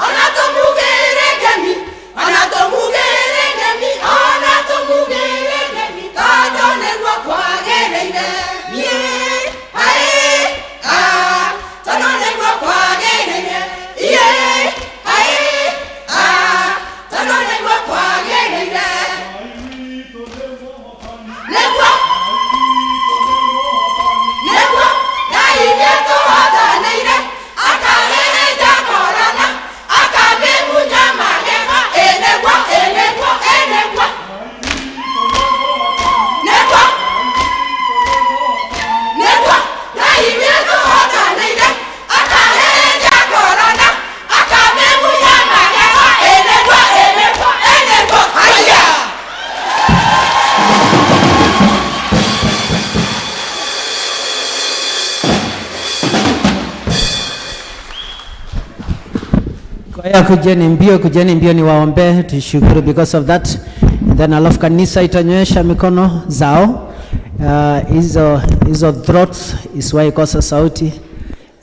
Speaker 7: Ona tumugere ngemi, ona tumugere ngemi, tondũ nĩguo kwagĩrĩire.
Speaker 3: Kwaya kujeni mbio, kujeni mbio niwaombee, tushukuru because of that. And then alafu kanisa itanyosha mikono zao. Hizo throats isiwahi kosa sauti.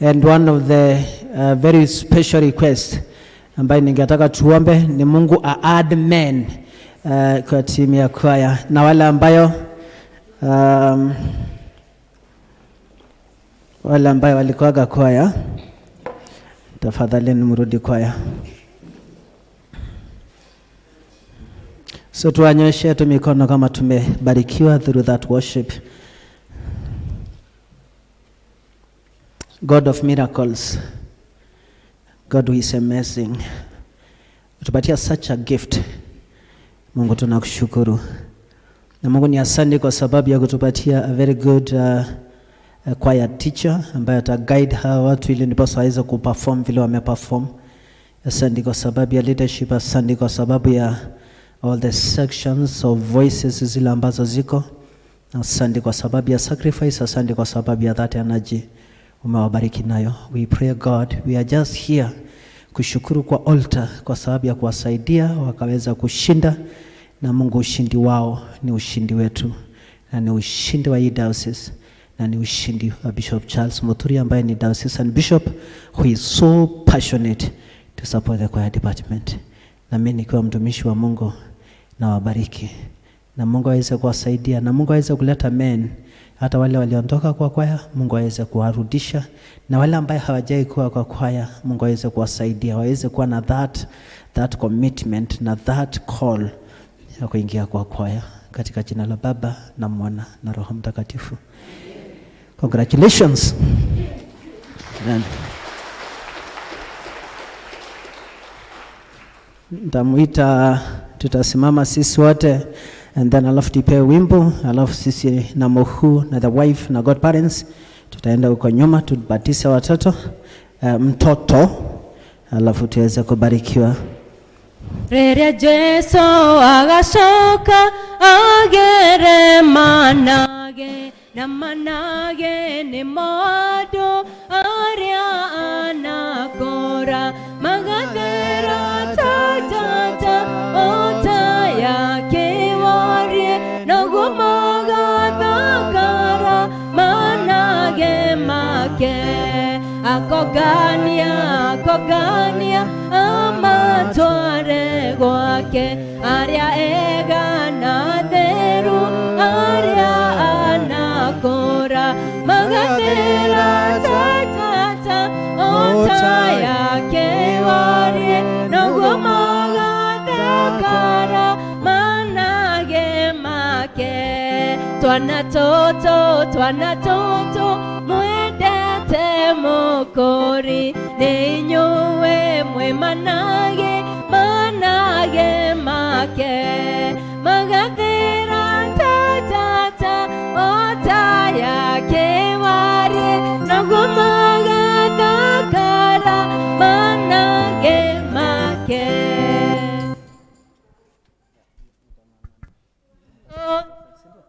Speaker 3: And one of the very special request ambayo ningetaka tuombe ni Mungu a add men kwa timu ya kwaya na wale ambayo walikuwaga kwaya, tafadhali mrudi kwaya. So tuwanyoshe tu mikono kama tumebarikiwa through that worship. God of miracles, God who is amazing, utupatia such a gift. Mungu tunakushukuru. Na Mungu ni asante kwa sababu ya kutupatia a very good choir teacher ambaye ata guide hawa watu ili ndiposa waweze kuperform vile wameperform. Asante kwa sababu ya leadership, asante kwa sababu ya all the sections of voices zile ambazo ziko. Asante kwa sababu ya sacrifice, asante kwa sababu ya that energy umewabariki nayo. We pray God, we are just here kushukuru kwa altar kwa sababu ya kuwasaidia wakaweza kushinda, na Mungu ushindi wao ni ushindi wetu na ni ushindi wa hii diocese na ni ushindi wa Bishop Charles Muturi ambaye ni diocesan bishop who is so passionate to support the choir department. Na mimi nikiwa mtumishi wa Mungu nawabariki, na Mungu aweze kuwasaidia, na Mungu aweze kuleta men, hata wale waliondoka kwa kwaya Mungu aweze kuwarudisha, na wale ambaye hawajai kuwa kwa kwaya Mungu aweze kuwasaidia waweze kuwa na that commitment na that call ya kuingia kwa kwaya, katika jina la Baba na Mwana na Roho Mtakatifu. Congratulations. Amen. Nitamuita, tutasimama sisi wote and then alafu tupewe wimbo, alafu sisi na Mohu na the wife na godparents tutaenda huko nyuma tubatise watoto mtoto, alafu tuweze kubarikiwa.
Speaker 2: Rĩrĩa Jesu agacoka agere manage na manage nĩmo andũ arĩa anakora magathera ta njata ota ya kĩwarie noguo magathakara manage make akogania akogania amatware gwake arĩa ega na theru arĩa anakora magathera ta njata ota ya kĩwarie noguo magathakara manage make twana tũtũ twana tũtũ mwendete mũkũri nĩ inyuĩ mwĩ manage manage make magathĩra ta njata ota ya kĩwarie noguo magathakara manage make.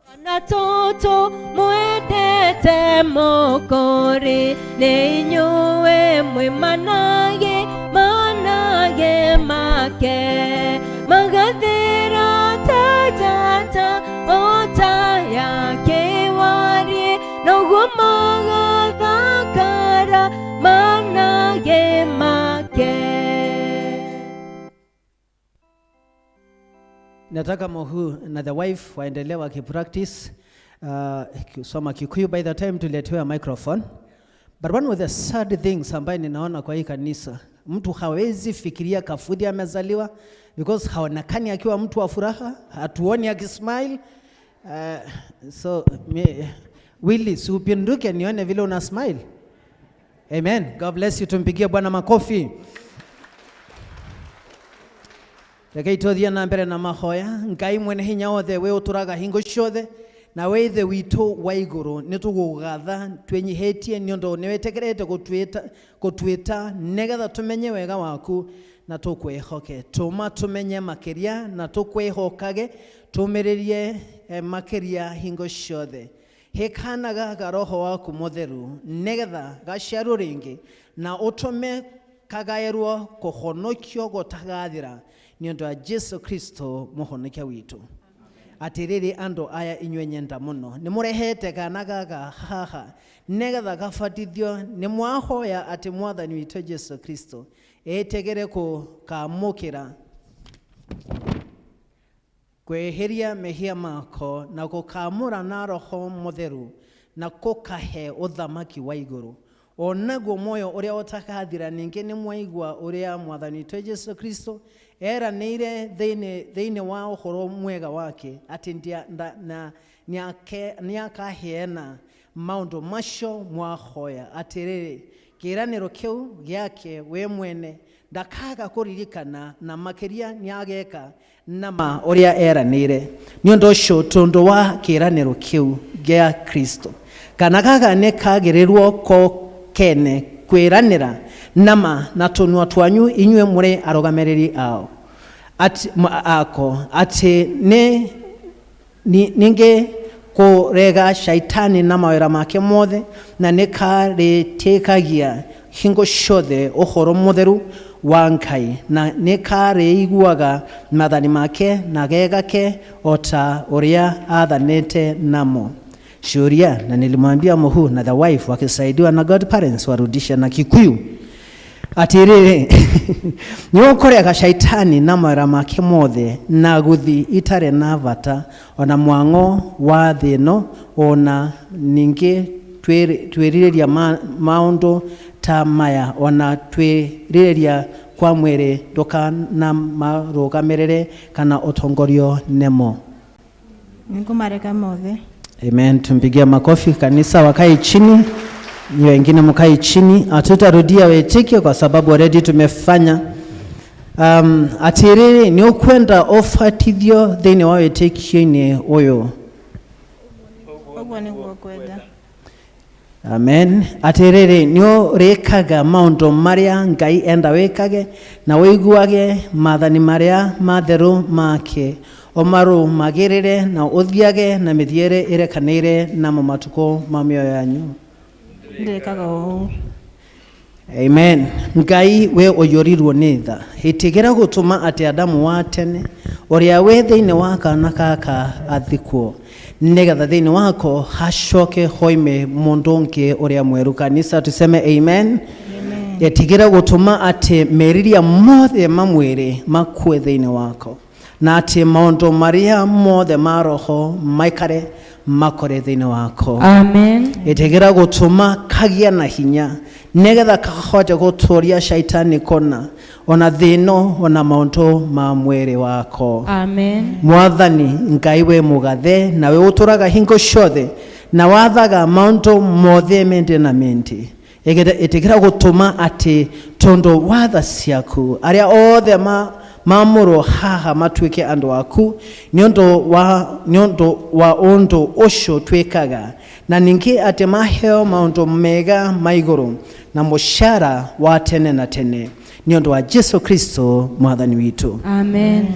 Speaker 2: Twana tũtũ mwendete mũkũri nĩ inyuĩ mwĩ manage manage make magathĩra ta njata ota ya kĩwarie noguo magathakara manage make.
Speaker 3: Nataka Mohu na the wife waendelee wakipractice kusoma Kikuyu by the time tuletewe microphone. But one of the sad things ambaye ninaona kwa hii kanisa, mtu hawezi fikiria Kafuthi amezaliwa because haonekani akiwa mtu wa furaha, hatuoni akismile. So me, Willy, si upinduke nione vile una smile. Amen. God bless you. Tumpigie Bwana makofi. Rekei tuthie na mbere na mahoya. Ngai mwene hinya wothe we uturaga hingo ciothe na we ithe witũ wa igũrũ nĩ tũgũgatha twĩnyihĩtie nĩ ũndũ nĩ wĩtĩkĩrĩte gũtwĩta nĩgetha tũmenye wega waku na tũkwĩhoke. Tũma tũmenye makĩria na tũkwĩhokage, tũmĩrĩrie makĩria hingo ciothe. Hĩkanaga ga roho waku mũtheru nĩgetha gaciarwo rĩngĩ na ũtũme Kagaĩrwo kũhonokio gũtagathira nĩ ũndũ wa Jesu Kristo mũhonokia witũ. Atĩrĩrĩ andũ aya inyuĩ nyenda mũno, nĩ mũrehete kana gaka haha nĩgetha gabatithio. Nĩ mwahoya atĩ mwathani witũ Jesu Kristo ĩtĩkĩre kũkamũkĩra kweheria mehia mako na gũkamũra na roho mũtheru na kũkahe ũthamaki wa igũrũ onaguo muoyo ũrĩa ũtakathira. Ningĩ nĩ mwaigua ũrĩa mwathani witũ Jesu Kristo eranĩire thĩinĩ wa ũhoro mwega wake atĩ nĩakaheana maũndũ macio mwahoya. Atĩrĩrĩ, kĩĩranĩro kĩu gĩake we mwene ndakaga kũririkana, na makĩria nĩageka nama ũrĩa eranĩire. Nĩ ũndũ ũcio, tondũ wa kĩĩranĩro kĩu gĩa Kristo, kana gaka nĩ kagĩrĩrwo ko kene kwĩranĩra nama na tũnua twanyu inyuĩ mũrĩ arũgamĩrĩri ao ati, ako atĩ nĩ ningĩ kũrega shaitani na mawĩra make mothe, na nĩ karĩtĩkagia hingo ciothe ũhoro mũtheru wa Ngai, na nĩ karĩiguaga maathani make na gegake o ta ũrĩa athanĩte namo. Ciũria, na nilimwambia Muhu na the wife wakisaidiwa na godparents warudisha na Kikuyu. Atiriri, nĩ ũkũrega shaitani na mawĩra make mothe na guthi itarĩ na bata ona mwang'o wa thĩ ĩno, ona ningĩ twĩrirĩria maũndũ ta maya, ona twĩrirĩria kwa mwĩrĩ, ndũkanamarũgamĩrĩre kana ũtongorio nĩmo.
Speaker 7: Nĩngũmareka mothe.
Speaker 3: Amen. Tumpigie makofi kanisa, wakae chini. Ni wengine mkae chini. Hatutarudia wetike kwa sababu already tumefanya. Atiriri, nĩ ũkwenda ũbatithio thĩinĩ wa wĩtĩkio-inĩ ũyũ?
Speaker 7: Ũguo nĩguo ngwenda.
Speaker 3: Amen. Atiriri, nĩ ũrĩkaga maũndũ marĩa Ngai enda wĩkage na ũiguage maathani marĩa matheru make, ũmarũmagĩrĩre na ũthiage na mĩthiĩre ĩrekanĩire namo matukũ ma mĩoyo yanyu?
Speaker 7: Ndĩrĩkaga ũũ.
Speaker 3: Amen. Ngai we ũiyũrirwo nĩ tha, ĩtĩkĩra gũtũma atĩ Adamu wa tene ũrĩa wĩ thĩinĩ wa kana gaka athikwo, nĩgetha thĩinĩ wako hacoke hoime mũndũ ũngĩ ũrĩa mwerũ. Kanisa, tuseme amen. Ĩtĩkĩra gũtũma atĩ meriria mothe ma mwĩrĩ makue thĩinĩ wako, na atĩ maũndũ marĩa mothe ma roho maikare makore thĩinĩ wako.
Speaker 2: Amen.
Speaker 3: Ĩtĩkĩra gũtũma kagĩa na hinya nĩgetha kahote gũtũria shaitani kona ona thĩno ona maũndũ ma mwĩrĩ wako.
Speaker 2: Amen.
Speaker 3: Mwathani Ngai we mũgathe na we ũtũraga hingo ciothe na wathaga maũndũ mothe mende na mende, ĩtĩkĩra gũtũma atĩ tondũ watha ciaku arĩa othe mamũrwo haha matuĩke andũ aku nĩ ũndũ wa ũndũ ũcio twĩkaga, na ningĩ atĩ maheo maũndũ mega ma igũrũ na mũcara wa tene na tene nĩ ũndũ wa Jesu Kristo mwathani witũ.
Speaker 2: Amen.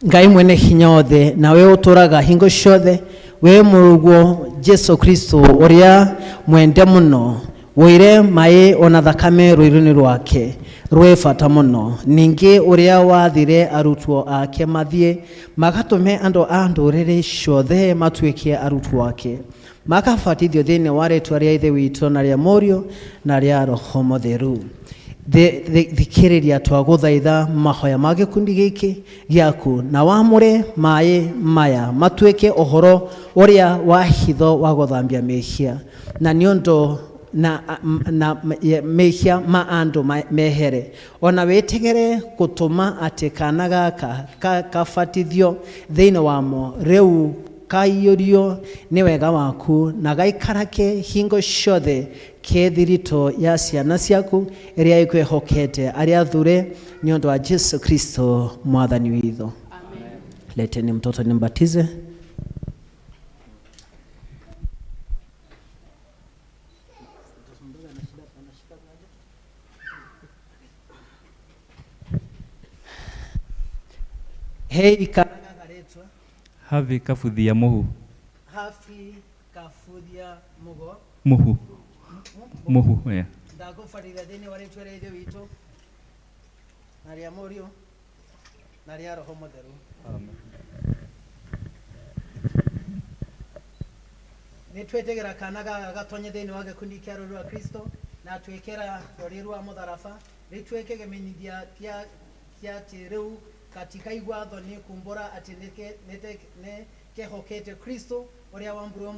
Speaker 3: Ngai mwene hinya wothe na we ũtũraga hingo ciothe, we mũrũguo Jesu Kristo ũrĩa mwende mũno, wũire maĩ ona thakame rũiru-inĩ rwake rwĩ bata mũno, ningĩ ũrĩa wathire arutwo ake mathiĩ magatũme andũ a ndũrĩrĩ ciothe matuĩke arutwo ake, makabatithio thĩinĩ wa rĩtwa rĩa Ithe witũ na rĩa Mũriũ na rĩa Roho Mũtheru. Thikĩrĩria twagũthaitha mahoya ma gĩkundi gĩkĩ gĩaku, na wamũre maĩ maya matuĩke ũhoro ũrĩa wa hitho wa gũthambia mehia, na nĩ ũndũ na mehia ma andũ mehere, ona wĩtĩkĩre gũtũma atĩ kana gaka kabatithio thĩinĩ wamo rĩu kaiyũrio nĩ wega waku, na gaikarake hingo ciothe ke thiritũ ya ciana ciaku ĩrĩa ĩkwĩhokete arĩa athure nĩ ũndũ wa Jesu Kristo mwathani witũ. Leteni mtoto nimbatize. Hei kana gaka rĩtwa.
Speaker 8: Havi Kabuthia Mũhu.
Speaker 3: Hafi Kabuthia Mugo.
Speaker 8: Mũhu. Mũhu, yeah.
Speaker 3: Ndagũbarithia thĩinĩ wa rĩtwa rĩa Ithe witũ na rĩa Mũriũ na rĩa Roho Mũtheru. Nĩ twĩtĩgĩra kana gaka gatonye thĩinĩ wa gĩkundi kĩa rũrũ rwa Kristo na twĩkĩra rũri rwa mũtharaba rĩtuĩke kĩmenyithia kĩa kĩa atĩ rĩu gatikaigua thoni kumbũra atĩ nĩ kehokete Kristo ũrĩa wambirwo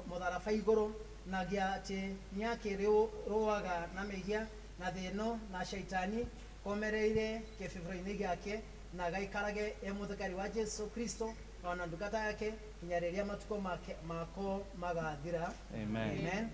Speaker 3: mũtharaba igũrũ na gĩa atĩ nĩakĩrũaga na mehia na thĩ ĩno na shaitani komereire kĩbĩbĩro-inĩ gĩake na gaikarage e mũthikari wa Jesu Kristo ona ndungata yake nginya rĩrĩa matukũ make mako magathira.
Speaker 8: Amen.
Speaker 3: Amen.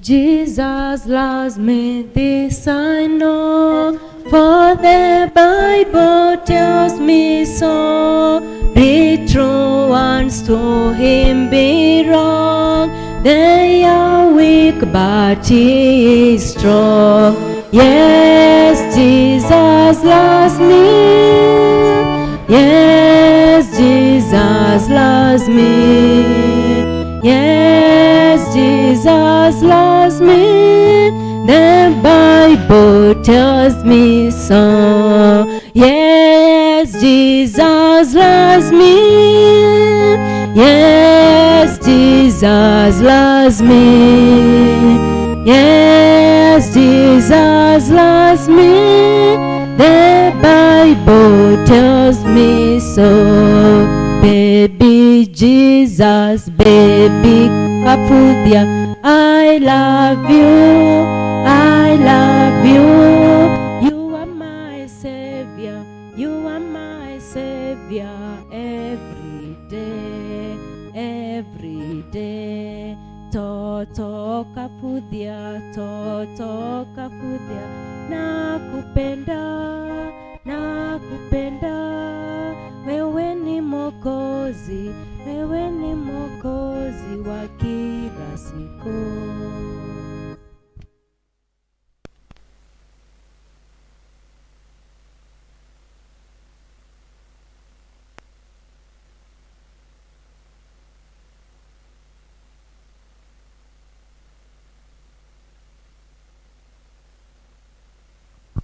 Speaker 2: Jesus loves me, this I know, for the Bible tells me so. The true ones to him belong. They are weak, but he is strong. Yes, Jesus loves me. Yes, Jesus loves me. Yes, Jesus loves me. The Bible tells me so. Yes, Jesus loves me. Yes, Jesus loves me. Yes, Jesus loves me. The Bible tells me so. Baby Jesus, baby Kabuthia, I love you, I love you. You are my savior, you are my savior every day, every day. Toto Kabuthia, Toto Kabuthia, nakupenda, nakupenda. Wewe ni Mwokozi, wewe ni Mwokozi wa kila siku.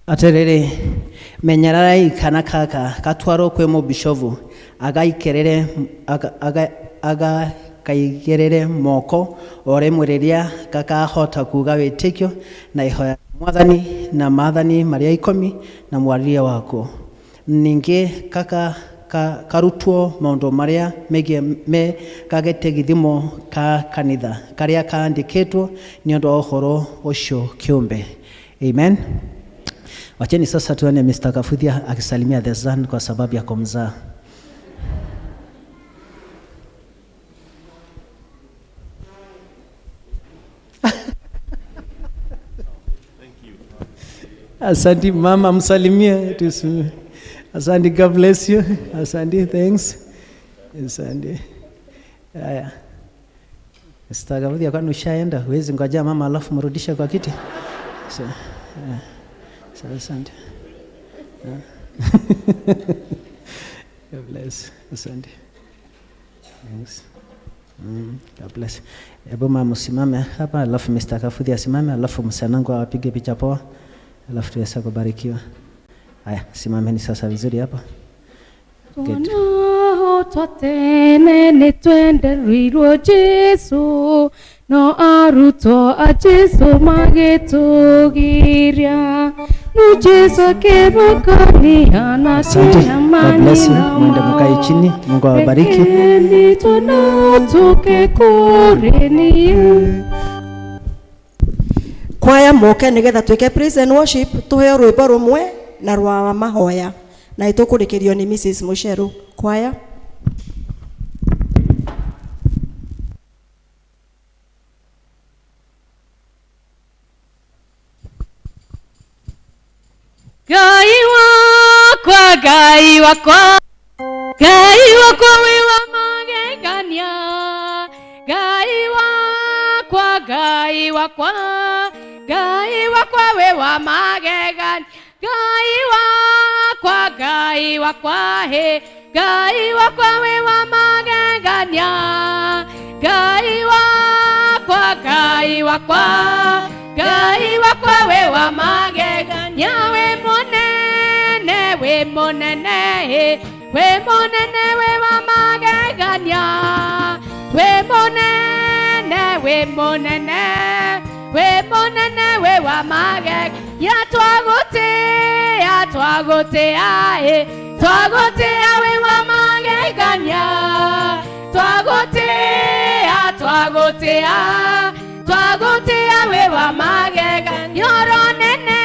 Speaker 3: Atĩrĩrĩ, menyerarai kana kaka gatwarwo kwĩ mũbishovu agaikerere agakaigĩrĩre moko o rĩmwe rĩrĩa gakahota kuga wĩtĩkio na ihoya mwathani na maathani marĩa ikũmi na mwarĩrie wakuo. Ningĩ kaka karutwo maũndũ marĩa megiĩ me gagĩte gĩthimo ka kanitha karĩa kaandĩkĩtwo nĩ ũndũ wa ũhoro ũcio kĩũmbe. Amen. Wacheni sasa tuone Mr. Kabuthia akisalimia the son kwa sababu ya kumzaa. Asante mama, msalimie. Asante, God bless you. Asante, thanks. Asante. Haya. Mr. Kabuthia, kwani ushaenda? Huwezi ngoja mama alafu mrudishe kwa kiti? So, yeah. So, asante. Yeah. God bless. Asante. Thanks. God bless. Hebu mama usimame hapa alafu Mr. Kabuthia asimame alafu msanangu awapige picha poa alafu tuweze kubarikiwa. Haya, simameni sasa vizuri hapa. Good.
Speaker 1: Tuonao twatene nĩ twenderirwo Jesũ, no arutwo a Jesũ magĩtũgiria. No Jesũ akĩmakania na
Speaker 3: Asante. God bless you. Mwende mkae chini. Mungu awabariki.
Speaker 1: Rekeni twana tũke kũrĩ niĩ.
Speaker 5: Kwaya moke nigetha twike praise and worship tuheo rwimbo rumwe na rwa mahoya na itukuриkirio ni Mrs Musheru. Kwaya.
Speaker 1: Ngai wakwa, Ngai wakwa, Ngai wakwa wĩ wa magegania. Ngai wakwa, Ngai wakwa, Ngai wakwa wĩ wa magegania. Ngai wakwa, Ngai wakwa, he Ngai wakwa wĩ wa magegania. Ngai wakwa, Ngai wakwa, Ngai wakwa wĩ wa magegania. Wĩ mũnene, wĩ mũnene, wĩ mũnene, wĩ wa magegania. Wĩ mũnene, wĩ mũnene, wĩ mũnene, wĩ wa magegania. Twagũtĩa, twagũtĩa, twagũtĩa, wĩ wa magegania. Twagũtĩa, twagũtĩa, twagũtĩa, wĩ wa magegania. Horo nene,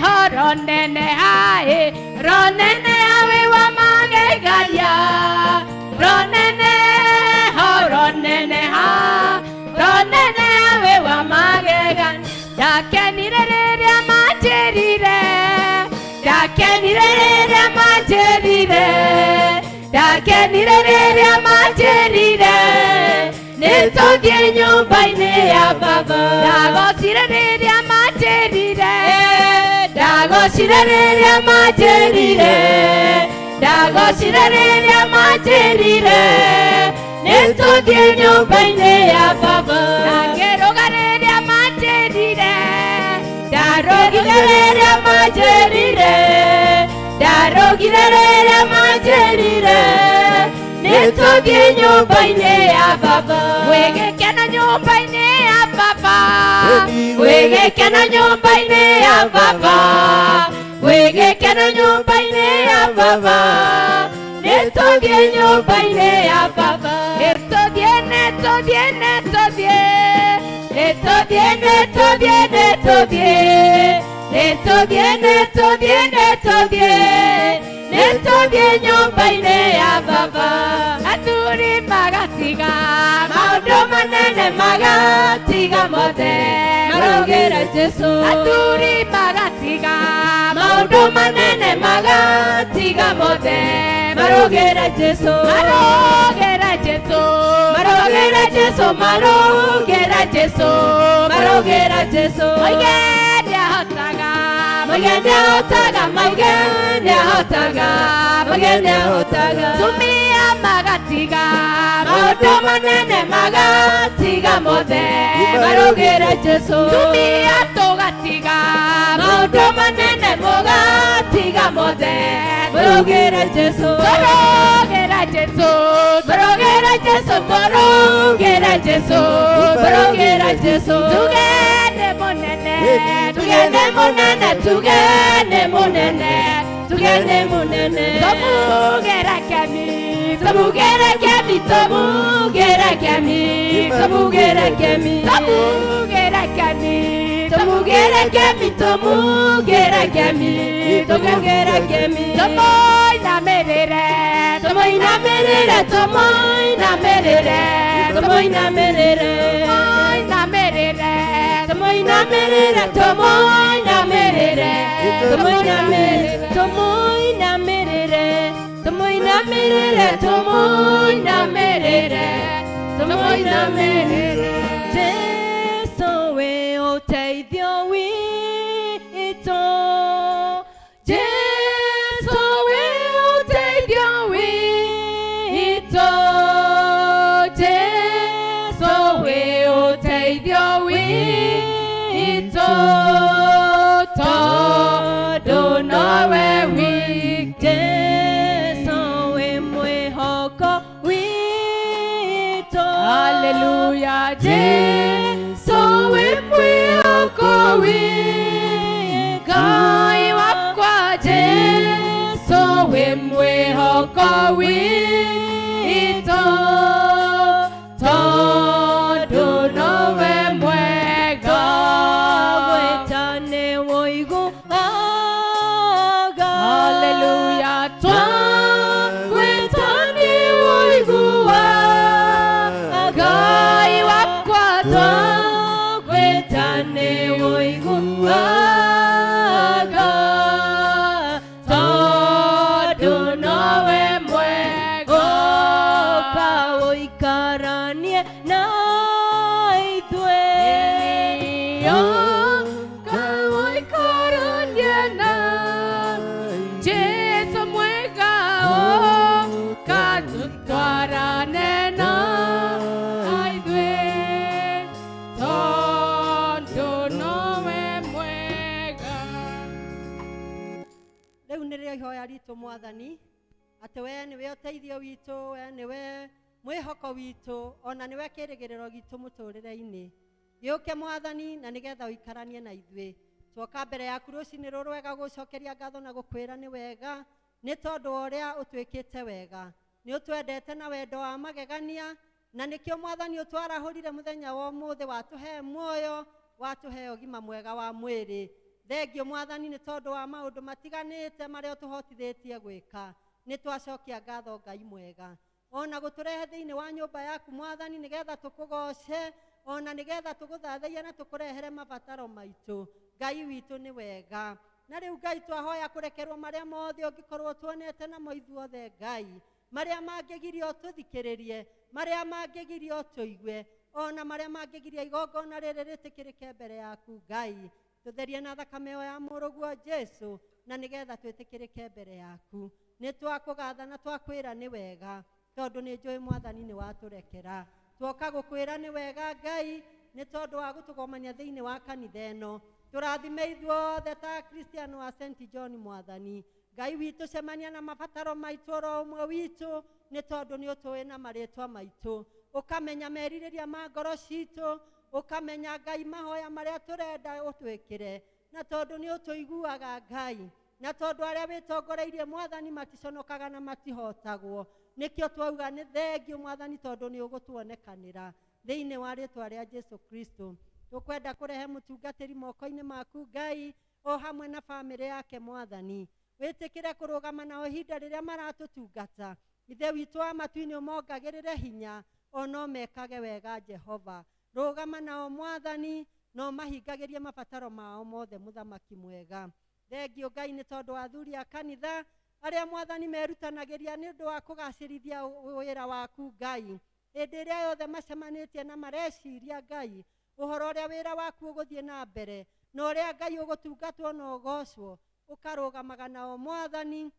Speaker 1: horo nene, aĩ, ronene, wĩ wa magegania. Ronene, horo nene, ha, ronene, wĩ wa magegania. Ndakenire rĩrĩa manjĩrire, ndakenire rĩrĩa manjĩrire, ndakenire rĩrĩa manjĩrire, nĩtũthiĩ nyũmba-inĩ ya baba. Ndagocire rĩrĩa manjĩrire, ndagocire rĩrĩa manjĩrire, ndagocire rĩrĩa manjĩrire, nĩtũthiĩ nyũmba-inĩ ya baba. Ndakĩrũga rĩrĩa manjĩrire, ndarũgire rĩrĩa manjĩrire, ndarũgire rĩrĩa manjĩrire, nĩtũthiĩ nyũmba-inĩ ya baba. Gwĩ gĩkeno nyũmba-inĩ ya baba, gwĩ gĩkeno nyũmba-inĩ ya baba, gwĩ gĩkeno nyũmba-inĩ ya baba, nĩtũthiĩ nyũmba-inĩ ya baba. Nĩtũthiĩ, nĩtũthiĩ, nĩtũthiĩ, nĩtũthiĩ, nĩtũthiĩ, nĩtũthiĩ, nĩtũthiĩ, nĩtũthiĩ, nĩtũthiĩ, nĩtũthiĩ nyũmba-inĩ ya baba. Athuri magatiga maũndũ manene, magatiga mothe,
Speaker 2: Marogera Jesu.
Speaker 1: Athuri magatiga maũndũ manene, magatiga mothe,
Speaker 2: Marogera Jesu.
Speaker 1: Marogera Jesu, marogera Jesu, marogera Jesu,
Speaker 2: Marogera Jesu.
Speaker 1: Moige nĩahotaga, moige nĩahotaga, moige nĩahotaga,
Speaker 2: moige nĩahotaga.
Speaker 1: Tumia magatiga maũndũ manene, magatiga mothe,
Speaker 2: Marogera Jesu.
Speaker 1: Tumia tũgatiga maũndũ manene, mũgatiga mothe,
Speaker 2: Marogera Jesu.
Speaker 1: Tũrogera Jesu, tũrogera Jesu, tũrogera Jesu,
Speaker 2: Marogera Jesu.
Speaker 1: Tugende mũnene, tugende mũnene, tugende mũnene,
Speaker 2: Tugende munene.
Speaker 1: Tũmugera kemi, tũmugera kemi, tũmugera kemi,
Speaker 2: Tũmugera kemi.
Speaker 1: Tũmugera kemi,
Speaker 2: Tũmugera kemi, tũmugera kemi, tũmugera kemi.
Speaker 1: Tũmũinamĩrĩre, tũmũinamĩrĩre, tũmũinamĩrĩre,
Speaker 2: Tũmũinamĩrĩre.
Speaker 1: Tũmũinamĩrĩre,
Speaker 2: Tũmũinamĩrĩre, tũmũinamĩrĩre, tũmũinamĩrĩre, tũmũinamĩrĩre, tũmũinamĩrĩre, tũmũinamĩrĩre, tũmũinamĩrĩre. Jesu wĩ ũteithio witũ.
Speaker 1: Jesu wĩ ũteithio witũ. Jesu wĩ ũteithio witũ. Tondũ nowe wiki.
Speaker 2: Jesu wĩ mwĩhoko witũ.
Speaker 1: Haleluya. Jesu wĩ mwĩhoko witũ. Ngai wakwa, Jesu wĩ mwĩhoko witũ. Tondũ nowe mwega.
Speaker 2: Twagwĩta nĩwũiguaga.
Speaker 1: Haleluya. Twagwĩta nĩwũiguaga. Ngai wakwa,
Speaker 2: Twagwĩta nĩwũiguaga.
Speaker 1: Tondũ nowe mwega.
Speaker 9: Rĩrĩ nĩrĩo ihoya ritũ Mwathani, atĩ we nĩwe ũteithio witũ, we nĩwe mwĩhoko witũ, ona nĩwe kĩrĩgĩrĩro gitũ mũtũrĩre-inĩ. Gĩũke Mwathani na nĩgetha ũikaranie na ithuĩ. Twoka mbere yaku rũcinĩ rũrũ wega gũcokeria ngatho na gũkwĩra nĩ wega, nĩ tondũ wa ũrĩa ũtwĩkĩte wega. Nĩ ũtwendete na wendo wa magegania, na nĩkĩo Mwathani ũtwarahũrire mũthenya wa ũmũthĩ, watũhe muoyo, watũhe ũgima mwega wa mwĩrĩ. Thengio Mwathani nĩ tondũ wa maũndũ matiganĩte marĩa ũtũhotithĩtie gwĩka. Nĩ twacokia ngatho Ngai mwega. Ona gũtũrehe thĩinĩ wa nyũmba yaku Mwathani nĩgetha tũkũgoce, ona nĩgetha tũgũthathaiye na tũkũrehere mabataro maitũ. Ngai witũ nĩ wega. Na rĩu Ngai twahoya kũrekerwo marĩa mothe ũngĩkorwo tuonete namo ithuothe Ngai, marĩa mangĩgiria ũtũthikĩrĩrie, marĩa mangĩgiria ũtũigue, ona marĩa mangĩgiria igongona rĩrĩ rĩtĩkĩrĩke mbere yaku Ngai. Tũtherie na thakame ĩyo ya mũrũguo Jesu, na nĩgetha twĩtĩkĩrĩke mbere yaku. Nĩ twakũgatha na twakwĩra nĩ wega, tondũ nĩ njũĩ Mwathani nĩ watũrekera. Twoka gũkwĩra nĩ wega Ngai, nĩ tondũ wa gũtũgomania thĩinĩ wa kanitha ĩno. Tũrathime ithuothe ta Kristiano a St John Mwathani. Ngai witũ cemania na mabataro maitũ oro ũmwe witũ, nĩ tondũ nĩ ũtũĩ na marĩtwa maitũ. Ũkamenya merirĩria ma ngoro citũ, ũkamenya Ngai mahoya marĩa tũrenda ũtwĩkĩre, na tondũ nĩ ũtũiguaga Ngai, na tondũ arĩa wĩtongoreirie Mwathani maticonokaga na matihotagwo. Nĩkĩo twauga nĩ thengio Mwathani, tondũ nĩ ũgũtuonekanĩra thĩinĩ wa rĩtwa rĩa Jesu Kristo. Tũkwenda kũrehe mũtungatĩri moko-inĩ maku Ngai, o hamwe na bamĩrĩ yake Mwathani. Wĩtĩkĩre kũrũgama nao ihinda rĩrĩa maratũtungata. Ithe witũ wa matu-inĩ ũmongagĩrĩre hinya, o no mekage wega Jehova. Rũgama nao Mwathani, no mahingagĩrie mabataro mao mothe mũthamaki mwega. Thengio Ngai nĩ tondũ wa athuri a kanitha arĩa Mwathani merutanagĩria nĩ ũndũ wa kũgacĩrithia wĩra waku Ngai. Hĩndĩ ĩrĩa yothe macemanĩtie na mareciria Ngai ũhoro ũrĩa wĩra waku ũgũthiĩ na mbere, na ũrĩa Ngai ũgũtungatwo na ũgocwo, ũkarũgamaga nao Mwathani,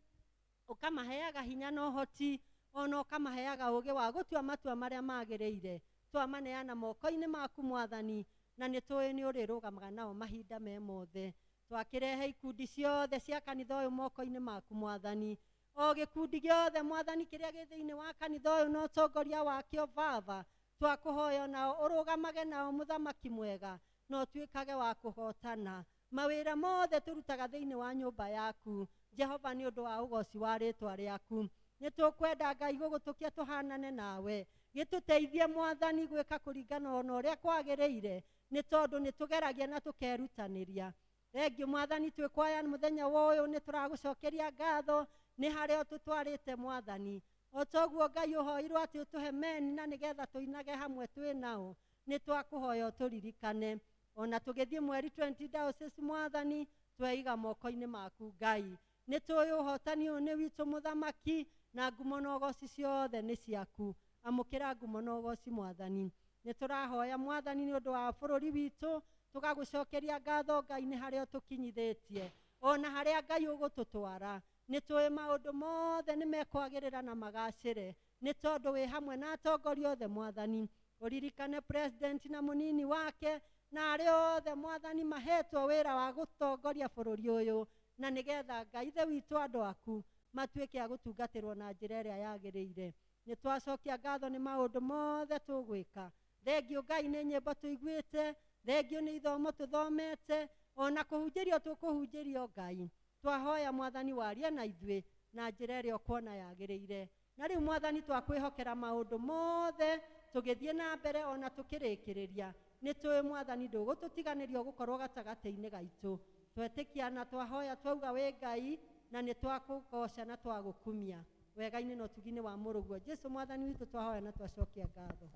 Speaker 9: ũkamaheaga hinya na ũhoti, ona ũkamaheaga ũũgĩ wa gũtua matua marĩa magĩrĩire. Twamaneana moko-inĩ maku Mwathani, na nĩ tũĩ nĩ ũrĩrũgamaga nao mahinda me mothe. Twakĩrehe ikundi ciothe cia kanitha ũyũ moko-inĩ maku Mwathani. O gĩkundi gĩothe Mwathani kĩrĩa gĩ thĩinĩ wa kanitha ũyũ na ũtongoria wakĩo Baba, twakũhoya nao ũrũgamage nao mũthamaki mwega, na ũtuĩkage wa kũhotana mawĩra mothe tũrutaga thĩinĩ wa nyũmba yaku Jehova, nĩ ũndũ wa ũgoci wa rĩtwa rĩaku. Nĩ tũkwenda Ngai gũgũtũkia tũhanane nawe, gĩtũteithie Mwathani gwĩka kũringana na ũrĩa kwagĩrĩire, nĩ tondũ nĩ tũgeragia na tũkerutanĩria. Thengio Mwathani, twĩkwaya mũthenya wa ũyũ nĩ tũragũcokeria ngatho nĩ harĩa ũtũtwarĩte Mwathani. O toguo Ngai ũhoirwo atĩ ũtũhe meni na nĩgetha tũinage hamwe twĩ nao, nĩ twakũhoya ũtũririkane. Ona tũgĩthiĩ mweri 20 diocese Mwathani, tweiga moko-inĩ maku Ngai. Nĩ tũĩ ũhotani ũyũ nĩ witũ mũthamaki, na ngumo na ũgoci ciothe nĩ ciaku. Amũkĩra ngumo na ũgoci Mwathani. Nĩ tũrahoya Mwathani nĩ ũndũ wa bũrũri witũ, tũgagũcokeria ngatho Ngai nĩ harĩa ũtũkinyithĩtie, ona harĩa Ngai ũgũtũtwara. Nĩ tũĩ maũndũ mothe nĩ mekwagĩrĩra na magacĩre, nĩ tondũ wĩ hamwe na atongoria othe Mwathani. Ũririkane president na mũnini wake na arĩa othe Mwathani mahetwo wĩra wa gũtongoria bũrũri ũyũ, na nĩgetha Ngai Ithe witũ andũ aku matuĩke a gũtungatĩrwo na njĩra ĩrĩa yagĩrĩire. Nĩ twacokia ngatho nĩ maũndũ mothe tũgwĩka. Thengio Ngai nĩ nyĩmbo tũiguĩte, thengio nĩ ithomo tũthomete, ona kũhunjĩrio tũkũhunjĩrio Ngai. Twahoya Mwathani warie na ithuĩ na njĩra ĩrĩa ũkuona yagĩrĩire. Na rĩu Mwathani twakwĩhokera maũndũ mothe tũgĩthiĩ na mbere ona tũkĩrĩkĩrĩria. Nĩ tũĩ Mwathani ndũgũtũtiganĩria ũgũkorwo gatagatĩ-inĩ gaitũ. Twetĩkia na twahoya twauga wĩ Ngai, na nĩ twakũgoca na twagũkumia wega-inĩ na ũtugi-inĩ wa mũrũguo Jesu Mwathani witũ, twahoya na twacokia ngatho.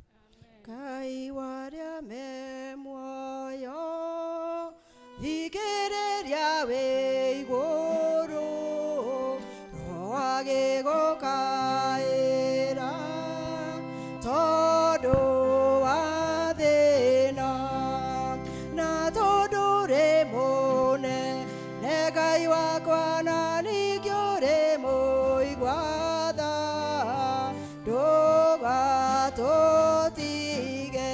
Speaker 5: Ngai warĩa me muoyo, thikĩrĩria wĩ igũrũ, Roho agĩgũkaĩra, tondũ wa thĩna, na tondũ ũrĩ mũnene Ngai wakwa, na ningĩ ũrĩ mũigua tha, ndũgatũtige.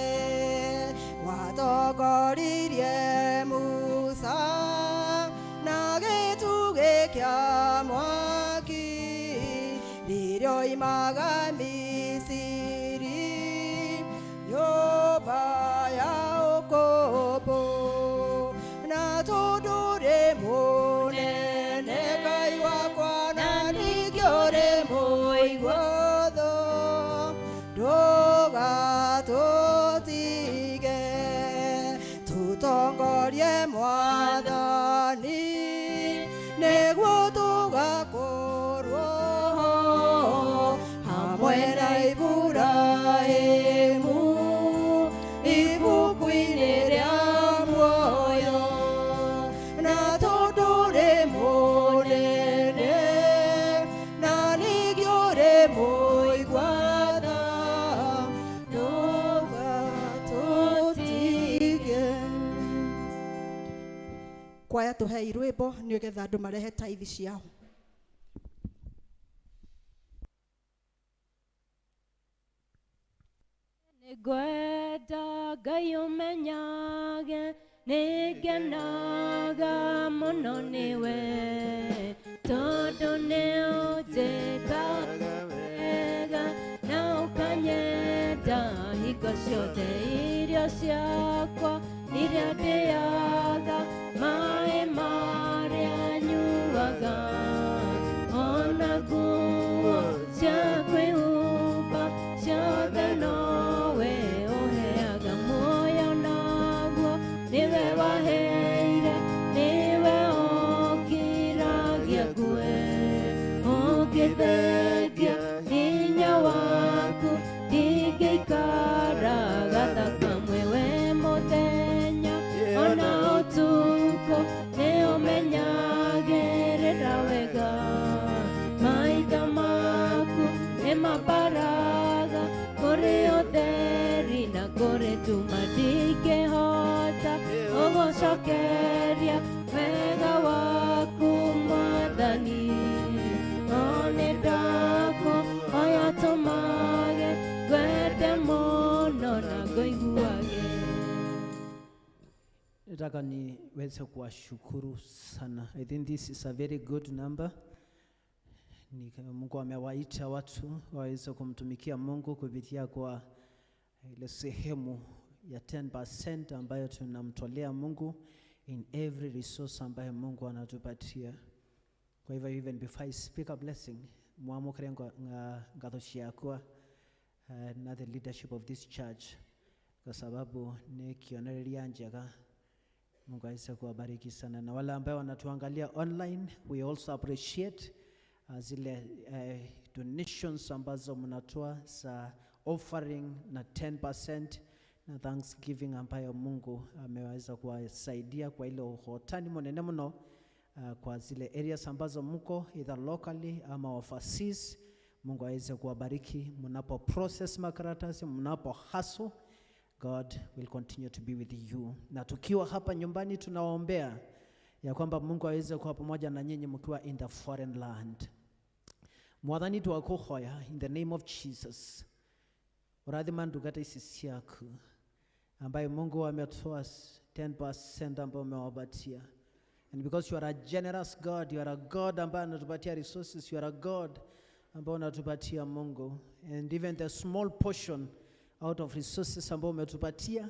Speaker 5: Watongoririe Musa na gĩtugĩ kĩa mwaki. Twoimaga Misiri nyũmba ya ũkombo na tondũ ũrĩ mũnene Ngai wakwa na ningĩ ũrĩ mũigua tha ndũgatũtige tũtongorie Mwathani nĩguo tũgakorwo ho hamwe na Iburahĩmu ibuku-inĩ rĩa muoyo na tondũ ũrĩ mũnene na ningĩ ũrĩ mũigua tha ndũgatũtige. Kwaya tũhei rwĩmbo nĩgetha andũ marehe taithi ciao.
Speaker 2: Nĩngwenda Ngai ũmenyage nĩngenaga mũno nĩwe tondũ nĩũnjĩkaga wega na ũkanyenda hingo ciothe irio ciakwa iria ndĩaga maĩ marĩa nyuaga ona nguo cia kwĩhumba ciothe nowe ũheaga muoyo naguo nĩwe waheire nĩwe ũkiragia ngue ũngĩthengia hinya waku ndingĩikara gathakamwe we mũthenya ona ũtukũ nĩũmenyagĩrĩra wega maitho maku nĩmambaraga kũrĩ ũtheri na kũrĩ nduma ndingĩhota ũgũcokeria wega waku Mwathani o nĩ ndakũhoya tũmage ngwende mũno na ngũiguage.
Speaker 3: Nataka niweze kuwashukuru sana. I think this is a very good number. Ni Mungu amewaita watu waweze kumtumikia Mungu kupitia kwa ile sehemu ya 10% ambayo tunamtolea Mungu in every resource ambayo Mungu anatupatia. Kwa hivyo even before I speak a blessing, mwamukire ngatho ciakwa na the leadership of this church kwa sababu ni kionereria njega. Mungu aweze kuwabariki sana, na wale ambao wanatuangalia online, we also appreciate zile donations ambazo mnatoa za offering na 10% na thanksgiving ambayo Mungu ameweza kuwasaidia kwa ile uhotani munene muno kwa zile areas ambazo mko either locally ama overseas. Mungu aweze kuwabariki mnapo process makaratasi, mnapo hustle. God will continue to be with you. Na tukiwa hapa nyumbani tunawaombea ya kwamba Mungu aweze kuwa pamoja na nyinyi mkiwa in the foreign land. Mwathani twakuhoya in the name of Jesus. Urathima ndungata ici ciaku ambaye Mungu ametoa 10% ambayo umewapatia. And because you are a generous God, you are a God ambaye anatupatia resources, you are a God ambaye unatupatia Mungu. And even the small portion out of resources ambayo umetupatia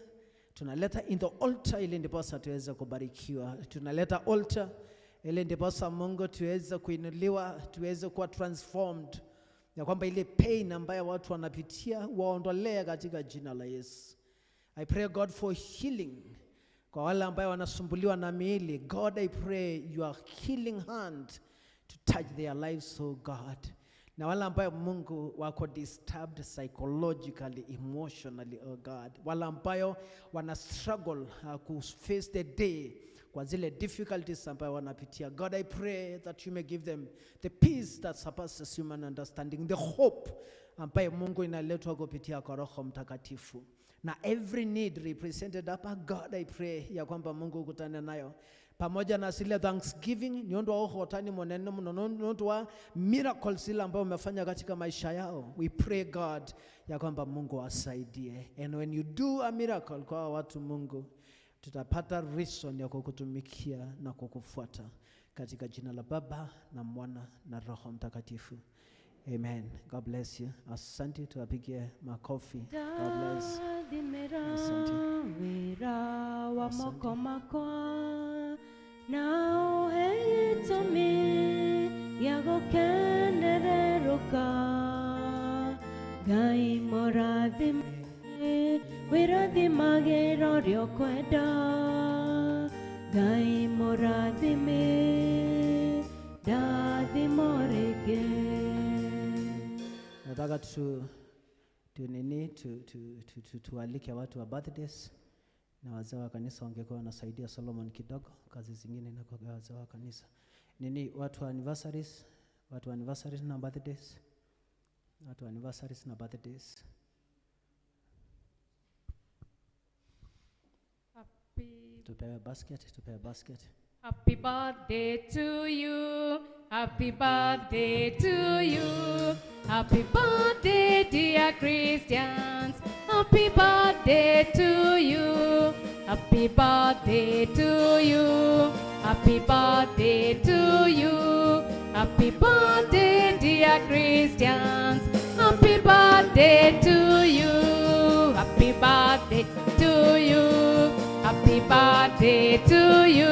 Speaker 3: tunaleta in the altar ili ndiposa tuweze kubarikiwa. Tunaleta altar ili ndiposa Mungu tuweze kuinuliwa, tuweze kuwa transformed, ya kwamba ile pain ambayo watu wanapitia waondolee katika jina la Yesu. I pray God for healing kwa wale ambayo wanasumbuliwa na miili. God, I pray your healing hand to touch their lives, oh God. Na wale ambayo Mungu wako disturbed psychologically, emotionally, oh God. Wale ambayo wana struggle ku face the day kwa zile difficulties ambayo wanapitia. God, I pray that you may give them the peace that surpasses human understanding, the hope ambayo Mungu inaletwa kupitia kwa Roho Mtakatifu. Na every need represented hapa, God, I pray ya kwamba Mungu ukutane nayo pamoja na zile thanksgiving ni undu wa uhotani munene muno ni undu wa miracles zile ambayo umefanya katika maisha yao. We pray God ya kwamba Mungu asaidie, and when you do a miracle kwa watu Mungu, tutapata reason ya kukutumikia na kukufuata katika jina la Baba na Mwana na Roho Mtakatifu. Amen. God bless you. Asante, tuwapigie makofi. God bless.
Speaker 2: Ndathimĩra
Speaker 3: Asante.
Speaker 2: wĩra wa
Speaker 3: Asante.
Speaker 2: moko makwa na ũhe gĩtũmi gĩa gũkenererũka Ngai mũrathime wĩrathimagĩra ũrĩa ũkwenda Ngai mũrathime ndathimo rĩngĩ.
Speaker 3: Nataka tu nini tu tualike watu wa birthdays na wazee wa kanisa wangekuwa wanasaidia Solomon kidogo, kazi zingine inakuwa wazee wa kanisa. Nini watu wa anniversaries, watu wa anniversaries na birthdays, watu wa anniversaries na birthdays.
Speaker 1: Happy,
Speaker 3: Tupewe basket, tupewe basket.
Speaker 1: happy birthday to you. Happy birthday to you. Happy birthday, dear Christians. Happy birthday to you. Happy birthday to you. Happy birthday to you. Happy birthday, dear Christians. Happy birthday to you. Happy birthday to you. Happy birthday to you.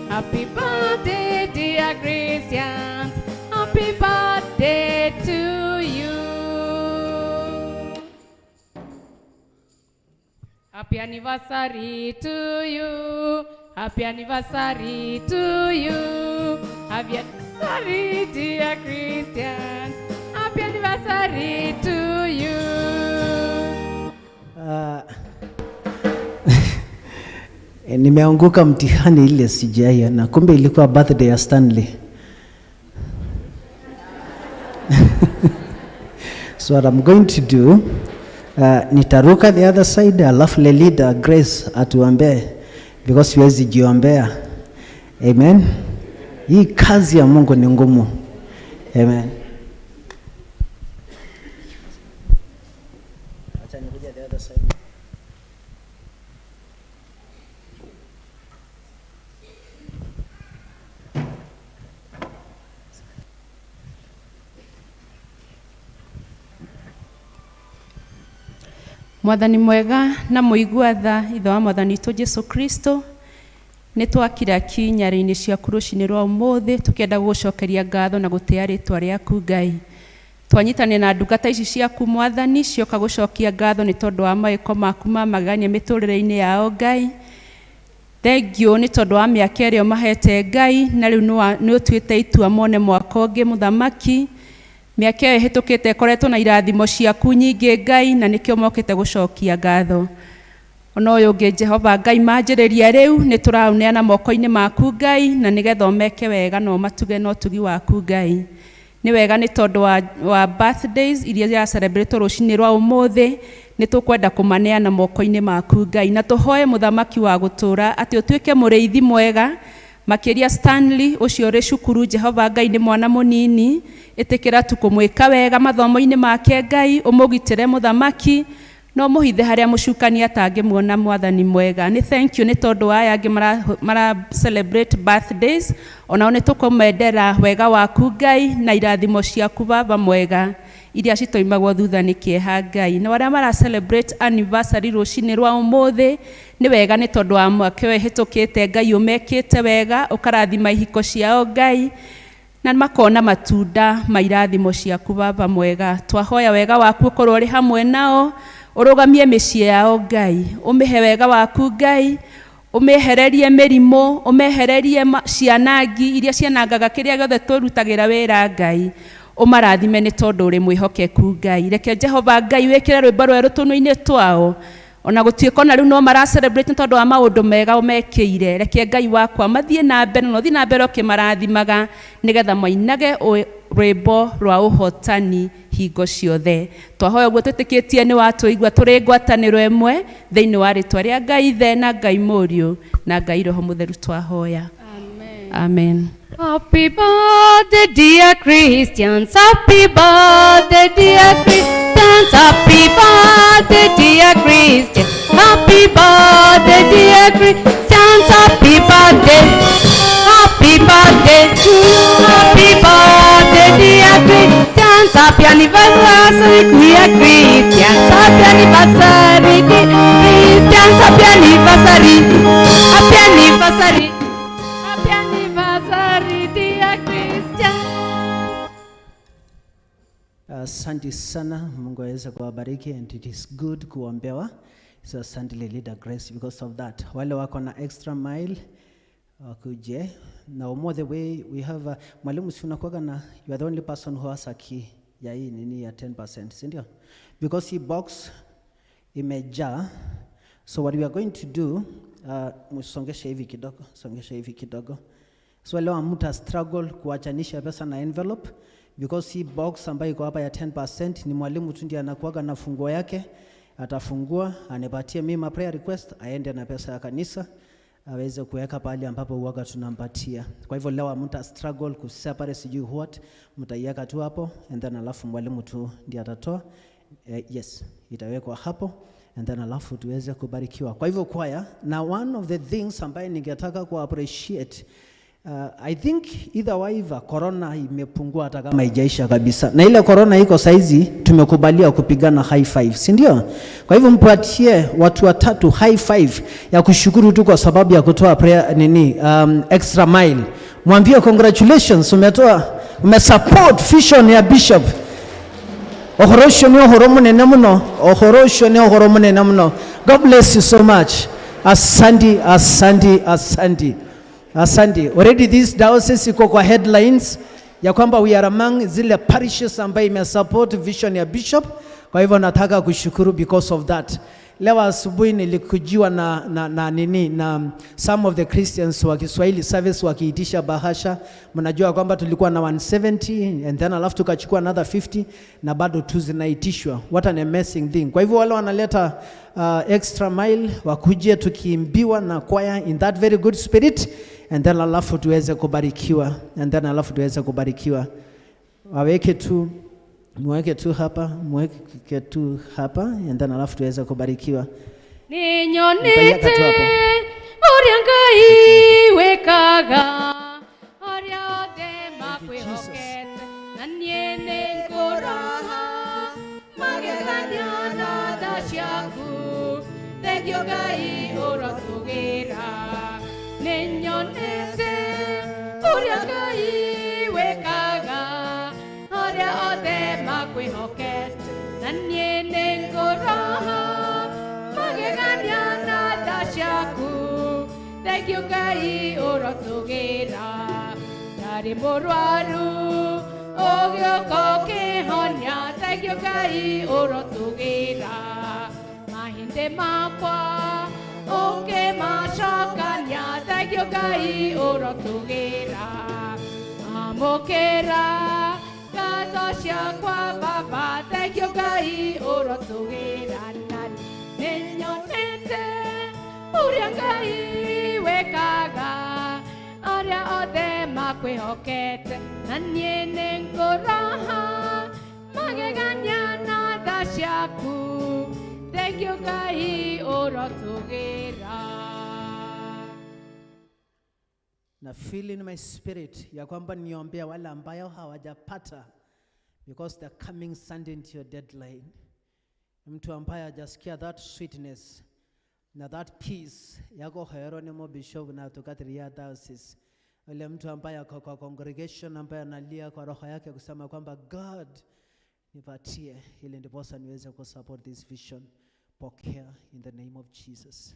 Speaker 1: Happy birthday, dear Christians. Happy birthday to you. Happy anniversary to you. Happy anniversary to you. Happy anniversary, dear Christians. Happy anniversary to you.
Speaker 3: Nimeanguka mtihani ile sijaiona, kumbe ilikuwa birthday ya Stanley. So what I'm going to do, nitaruka the other side, alafu le leader Grace atuombee because siwezi jiombea. Amen. Hii kazi ya Mungu ni ngumu. Amen. Acha nikuje the other side.
Speaker 4: Mwathani mwega na mũigua tha, ithe wa mwathani witũ Jesu Kristo, nĩ twakira ki nyarĩ-inĩ ciaku rũcinĩ rwa ũmũthĩ tũkĩenda gũgũcokeria ngatho na gũtĩa rĩtwa rĩaku Ngai. Twanyitanĩra na ndungata ici ciaku mwathani cioka gũcokia ngatho nĩ tondũ wa mawĩko maku ma magegania mĩtũrĩre-inĩ yao Ngai. Thengiũ nĩ tondũ wa mĩaka ĩrĩa ũmahete Ngai, na rĩu nĩ ũtuĩte itua mone mwaka ũngĩ mũthamaki. Mĩaka ĩyo ĩhĩtũkĩte ĩkoretwo na irathimo ciaku nyingĩ Ngai, na nĩkĩo mokĩte gũcokia ngatho. Ona ũyũ ũngĩ Jehova Ngai manjĩrĩria rĩu nĩ tũraũneana moko-inĩ maku Ngai, na nĩgetha ũmeke wega na ũmatuge na ũtugi waku Ngai. Nĩ wega nĩ tondũ wa birthdays iria ira celebrate rũcinĩ rwa ũmũthĩ, nĩ tũkwenda kũmaneana moko-inĩ maku Ngai, na tũhoe mũthamaki wa gũtũũra atĩ ũtuĩke mũrĩithi mwega makĩria Stanley ũcio ũrĩ cukuru. Jehova Ngai nĩ mwana mũnini, ĩtĩkĩra tu kũmwĩka wega mathomo-inĩ make Ngai, ũmũgitĩre mũthamaki no mũhithe harĩa mũcukani atangĩmuona mwathani mwega. Nĩ thank you nĩ tondũ wa aya angĩ mara celebrate birthdays, onao nĩ tũkũmendera wega waku Ngai na irathimo ciaku baba mwega iria citoimagwo thutha nĩ kĩeha Ngai. Na arĩa mara celebrate anniversary rũcinĩ rwa ũmũthĩ, nĩ wega nĩ tondũ wa mwaka ũyũ ũhĩtũkĩte Ngai ũmekĩte wega, ũkarathima ihiko ciao Ngai na makona matunda ma irathimo ciaku baba mwega. Twahoya wega waku ũkorwo ũrĩ hamwe nao, ũrũgamie mĩciĩ yao Ngai, ũmĩhe wega waku Ngai, ũmehererie mĩrimũ, ũmehererie cianangi iria cianangaga kĩrĩa gĩothe tũrutagĩra wĩra Ngai, ũmarathime nĩ tondũ ũrĩ mwĩhokeku Ngai. Reke Jehova Ngai wĩkĩre rwĩmbo rwerũ tũnua-inĩ twao, ona gũtuĩka ona rĩu no mara celebrate nĩ tondũ wa maũndũ mega ũmekĩire. Reke Ngai wakwa mathiĩ na mbere na ũthiĩ na mbere ũkĩmarathimaga nĩgetha mainage rwĩmbo rwa ũhotani hingo ciothe. Twahoya ũguo twĩtĩkĩtie nĩ watũigua tũrĩ ngwatanĩro ĩmwe thĩinĩ wa rĩtwa rĩa Ngai Ithe na Ngai Mũriũ na Ngai Roho Mũtheru twahoya.
Speaker 1: Amen.
Speaker 4: Amen.
Speaker 1: Happy birthday, dear Christians. Happy birthday, dear Christians. Happy birthday, dear Christians. Happy birthday, dear Christians. Happy birthday. Happy birthday to you. Happy birthday, dear Christians. Happy anniversary, dear Christians. Happy anniversary, dear Christians. Happy anniversary. Happy anniversary. Happy anniversary, dear Christians.
Speaker 3: Asante sana, Mungu aweze kuwabariki and it is good kuombewa. So asante Leader Grace because of that. Wale wako na extra mile wakuje. Na more the way we have mwalimu, si unakuwaga na, you are the only person who has a key ya hii nini ya 10%, si ndio? Because hii box imejaa. So what we are going to do, musongeshe hivi kidogo, songeshe hivi kidogo. So leo hamta struggle kuachanisha pesa na envelope because hii box ambayo iko hapa ya 10% ni mwalimu tu ndiye anakuaga na funguo yake, atafungua anipatie mimi ma prayer request, aende na pesa ya kanisa aweze kuweka pahali ambapo huwaga tunampatia. Kwa hivyo leo hamta struggle kuseparate sijui what, mtaiweka tu hapo and then alafu mwalimu tu ndiye atatoa. Yes, itawekwa hapo and then alafu tuweze kubarikiwa. Kwa hivyo kwaya, na one of the things ambaye ningetaka ku appreciate, I think either waiva corona imepungua hata kama haijaisha kabisa, na ile corona iko saizi tumekubalia kupigana high five, si ndio? Kwa hivyo mpatie watu watatu high five ya kushukuru tu kwa sababu ya kutoa prayer, nini, extra mile. Mwambie congratulations, umetoa, umesupport vision ya bishop. Ũhoro ũcio nĩ ũhoro mũnene mũno, ũhoro ũcio nĩ ũhoro mũnene mũno. God bless you so much. Asante, asante, asante, asante. Already this diocese iko kwa headlines ya kwamba we are among zile parishes ambayo imesupport vision ya bishop. Kwa hivyo nataka kushukuru because of that. Leo asubuhi nilikujiwa na nini na some of the Christians wa Kiswahili service wakiitisha bahasha. Mnajua kwamba tulikuwa na 170 and then alafu tukachukua another 50 na bado tu zinaitishwa. What an amazing thing. Kwa hivyo wale wanaleta extra mile wakuje tukiimbiwa na choir in that very good spirit and then alafu tuweze kubarikiwa, and then alafu tuweze kubarikiwa. Waweke tu, mweke tu hapa, mweke tu hapa and then alafu tuweze kubarikiwa.
Speaker 1: Nĩnyonete
Speaker 3: Mtaiweka tu hapo.
Speaker 1: Ũrĩa Ngai wĩkaga arĩa othe makwĩhokete, na niĩ nĩngũraha magegania na tha ciaku. Thengiũ Ngai ũrotũgĩra. Nĩnyonete ũrĩa Ngai wĩkaga arĩa othe makwĩhokete, na niĩ nĩngũraha magegania na tha ciaku. Thengiũ Ngai ũrotũgĩra. Ndarĩ mũrwaru, ũgĩũka ũkĩhonia. Thengiũ Ngai ũrotũgĩra. Mahĩndĩ makwa ũkĩmacokania. Thengiũ Ngai ũrotũgĩra. Amũkĩra ngatho ciakwa Baba. Thengiũ Ngai ũrotũgĩra. Na nĩnyonete ũrĩa Ngai wĩkaga arĩa othe makwĩhokete, na niĩ nĩngũraha magegania na tha ciaku. Thengiũ Ngai ũrotũgĩra.
Speaker 3: Na feel in my spirit ya kwamba niombea wale ambayo hawajapata because the coming Sunday ndio deadline. Mtu ambaye hajasikia that sweetness na that peace yako Hieronymo Bishop na tukatiria diocese, yule mtu ambaye ako kwa congregation ambaye analia kwa roho yake kusema kwamba God nipatie ili ndiposa niweze kusupport this vision, pokea in the name of Jesus.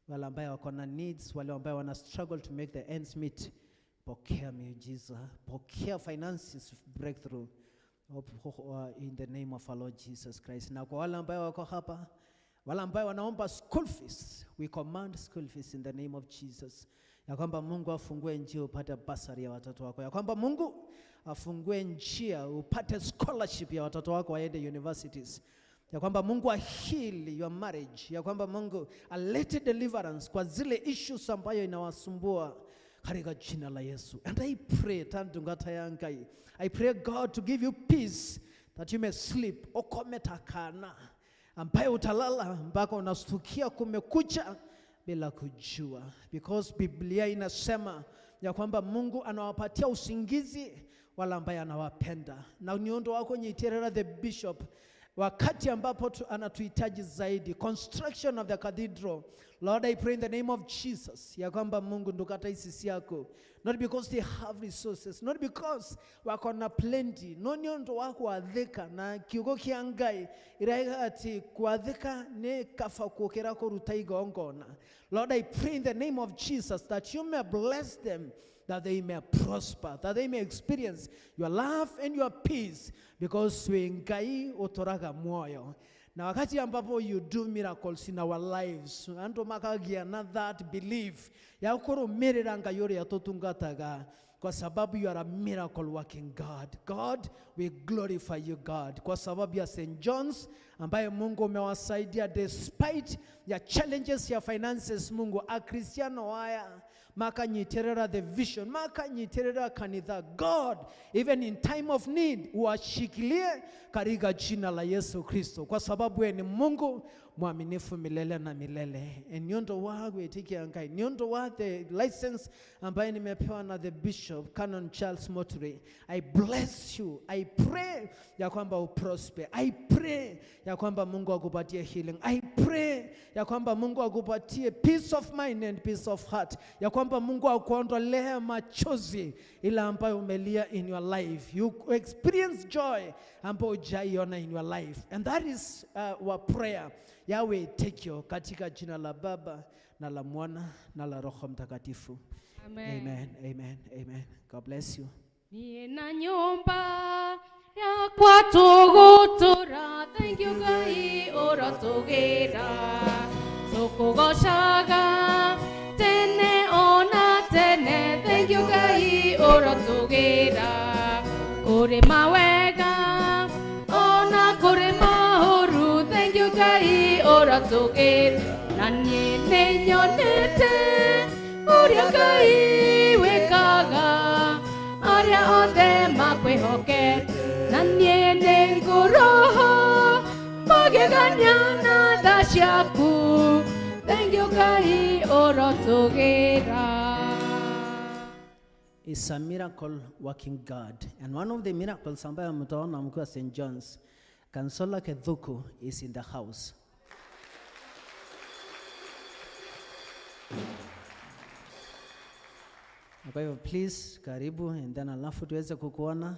Speaker 3: Wale ambaye wako na needs, wale ambaye wana struggle to make the ends meet, pokea miujiza, pokea finances breakthrough in the name of our Lord Jesus Christ. Na kwa wale ambaye wako hapa, wale ambaye wanaomba school fees, we command school fees in the name of Jesus. Ya kwamba Mungu afungue njia upate basari ya watoto wako. Ya kwamba Mungu afungue njia upate scholarship ya watoto wako waende universities. Ya kwamba Mungu aheal your marriage. Ya kwamba Mungu alete deliverance kwa zile issues ambayo inawasumbua katika jina la Yesu. And I pray, tandungata yangai, I pray God to give you peace that you may sleep. Okometakana ambaye utalala mpaka unastukia kumekucha bila kujua, because Biblia inasema ya kwamba Mungu anawapatia usingizi wale wala ambaye anawapenda. Na niondo wako nyiterera the bishop wakati ambapo anatuhitaji zaidi, construction of the cathedral. Lord, I pray in the name of Jesus ya kwamba Mungu ndukata isisi yako, not because they have resources, not because wako na plenty, no niondo wako athika na kiugo kia Ngai iraiga ati kuathika ni kafa kuokera kuruta igongona. Lord, I pray in the name of Jesus that you may bless them, that they may prosper, that they may experience your love and your peace, because we Ngai utoraga moyo. Na wakati ambapo you do miracles in our lives, andu makagia na that belief ya kurumirira Ngai uria tutungataga, kwa sababu you are a miracle working God. God, we glorify you, God, kwa sababu ya St. John's ambaye Mungu umewasaidia despite ya challenges ya finances. Mungu, akristiano haya makanyiterera the vision, makanyiterera kanitha. God, even in time of need, uwashikilie katika jina la Yesu Kristo, kwa sababu wewe ni Mungu mwaminifu milele na milele. Nyondo wangu itikia Ngai, nyondo wa the license ambaye nimepewa na the Bishop Canon Charles Moturi, I bless you. I pray ya kwamba uprosper. I pray ya kwamba Mungu akupatie healing. I pray ya kwamba Mungu akupatie peace of mind and peace of heart, ya kwamba Mungu akuondolee machozi ila ambayo umelia in your life. You experience joy ambayo hujaiona in your life, and that is our prayer. Yahweh, take you katika jina la Baba na la Mwana na la Roho Mtakatifu.
Speaker 1: Amen.
Speaker 3: Amen, amen, amen. God bless you.
Speaker 1: Niĩ na nyũmba yakwa tũgũtũra, thank you Ngai ũrotũgĩra, tũkũgocaga tene ona tene, thank you Ngai ũrotũgĩra, kũrĩma wega ona kũrĩma ũru, thank you Ngai ũrotũgĩra, na niĩ nĩnyonete ũrĩa Ngai wĩkaga, arĩa othe makwĩhokete, na niĩ nĩngũroho magegania na tha ciaku, thank you Ngai ũrotũgĩra.
Speaker 3: Is a miracle working God. And one of the miracles ambayo mtaona mkiwa St. John's, Kansola Kethuku is in the house. Kwa hivyo please karibu, and then alafu tuweze kukuona.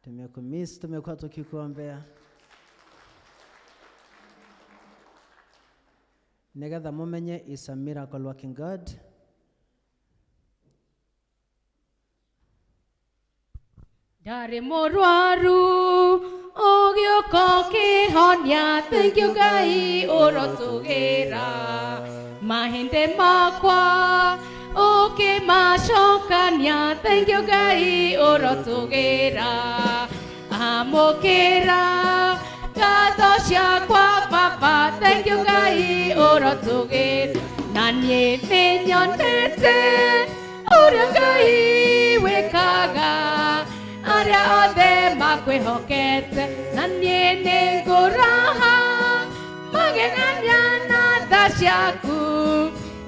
Speaker 3: Tumekumiss, tumekuwa tukikuombea. Nigetha mumenye is a miracle working God.
Speaker 1: Ndarĩ mũrwaru ũgĩũka ũkĩhonia, thank you Ngai ũrotũgĩra, mahĩndĩ makwa ũkĩmacokania, thank you Ngai ũrotũgĩra, amũkĩra ngatho ciakwa Baba, thank you Ngai ũrotũgĩra, na niĩ nĩnyonete ũrĩa Ngai wĩkaga, arĩa othe makwĩhokete, na niĩ nĩngũraha magegania na tha ciaku,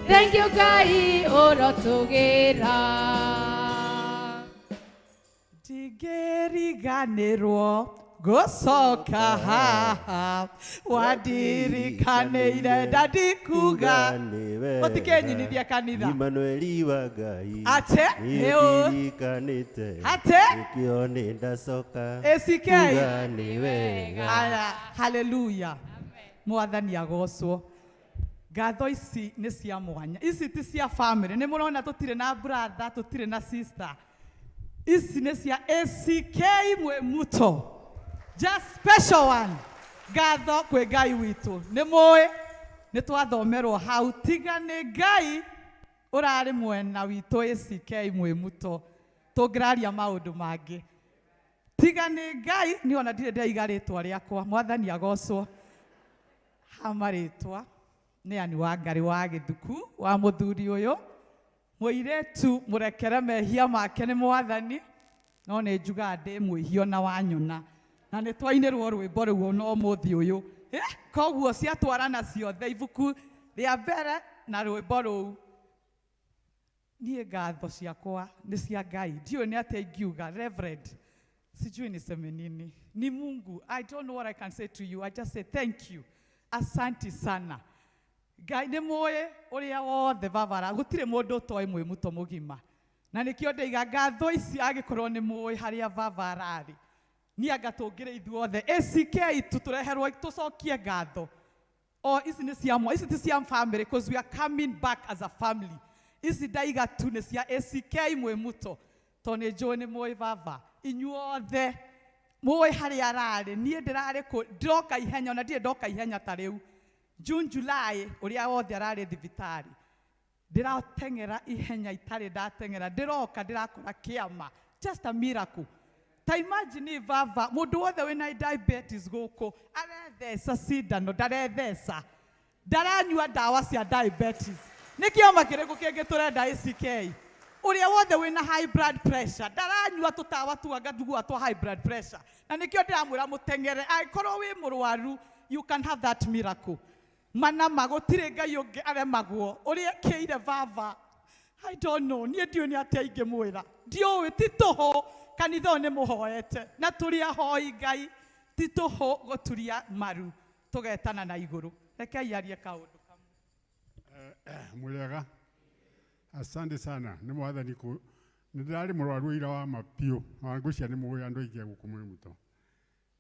Speaker 1: thank you Ngai ũrotũgĩra.
Speaker 10: Ndingĩriganĩrwo gũcoka haha, wandirikanĩire ndandikuga ũtikĩnyinithia kanitha.
Speaker 11: Imanueli wa Ngai
Speaker 10: Ate, nĩ ũ.
Speaker 11: nĩndirikanĩte
Speaker 10: Ate.
Speaker 11: nĩkĩo nĩndacoka
Speaker 10: ACK.
Speaker 11: kuga nĩ wega.
Speaker 10: Aya, haleluya. Mwathani agocwo. Ngatho ici nĩ cia mwanya, ici ti cia family. Nĩ mũrona tũtirĩ na brother, tũtirĩ na sister. Ici nĩ cia ACK Mwimuto, just special one. Ngatho kwĩ Ngai witũ. Nĩ mũĩ nĩ twathomerwo hau, tiga nĩ Ngai ũrarĩ mwena witũ ACK Mwimuto, tũngĩraria maũndũ mangĩ. Tiga nĩ Ngai, niĩ ona ndirĩ ndĩraiga rĩtwa rĩakwa. Mwathani agocwo. Ha marĩtwa nĩ Ani wa Ngarĩ wa Gĩthuku wa mũthuri ũyũ, mũirĩtu mũrekere mehia make nĩ Mwathani, no nĩ njugaga ndĩ mwĩhia ona wanyona, na nĩ twainĩrwo rwĩmbo rũu ona ũmũthĩ ũyũ. Koguo ciatwarana ciothe, ibuku rĩa mbere na rwĩmbo rũu. Niĩ ngatho ciakwa nĩ cia Ngai, ndiũĩ nĩ atĩa ingiuga. Reverend, sijui niseme nini, ni Mungu. I don't know what I can say to you. I just say thank you, asanti sana. Ngai nĩ mũĩ ũrĩa wothe babara, gũtirĩ mũndũ ũtoĩ mwĩ mũto mũgima, na nĩkĩo ndaiga ngatho ici angĩkorwo nĩ mũĩ harĩa baba ararĩ. Niĩ anga tũngĩrĩ ithuothe ACK tu tũreherwo tũcokie ngatho. O ici nĩ cia mwa, ici ti cia family, because we are coming back as a family. Ici ndaiga tu nĩ cia ACK mwĩ mũto, tondũ nĩ njũĩ nĩ mũĩ baba inyuothe mũĩ harĩa ararĩ. Niĩ ndĩrarĩ kũ, ndĩroka ihenya, ona ndirĩ ndoka ihenya ta rĩu June, July ũrĩa wothe ararĩ thibitarĩ, ndĩrateng'era ihenya itarĩ ndateng'era, ndĩroka ndĩrakora kĩama, just a miracle. Ta imagine baba, mũndũ wothe wĩna diabetes gũkũ aretheca cindano, ndaretheca, ndaranyua ndawa cia diabetes. Nĩ kĩama kĩrĩkũ kĩngĩ tũrenda ACK? Ũrĩa wothe wĩna high blood pressure ndaranyua tũtawa tuanga ndugua twa high blood pressure, na nĩkĩo ndĩramwĩra mũteng'ere. Angĩkorwo wĩ mũrwaru, you can have that miracle. Manama gũtirĩ Ngai ũngĩ aremagwo ũrĩa ekĩire baba. I don't know, niĩ ndiũĩ nĩ atĩa ingĩmwĩra, ndiũĩ. Ti tũhũ kanitha ũyũ nĩ mũhoete na tũrĩ ahoi Ngai, ti tũhũ gũturia maru tũgetana na igũrũ. Rekei arie kaũndũ.
Speaker 12: Mwĩrega, asante sana nĩ Mwathani kũ nĩ ndĩrarĩ mũrwaru ira wa mapiũ wa ngũcia, nĩ mũĩ andũ aingĩ gũkũ mwĩ mũto,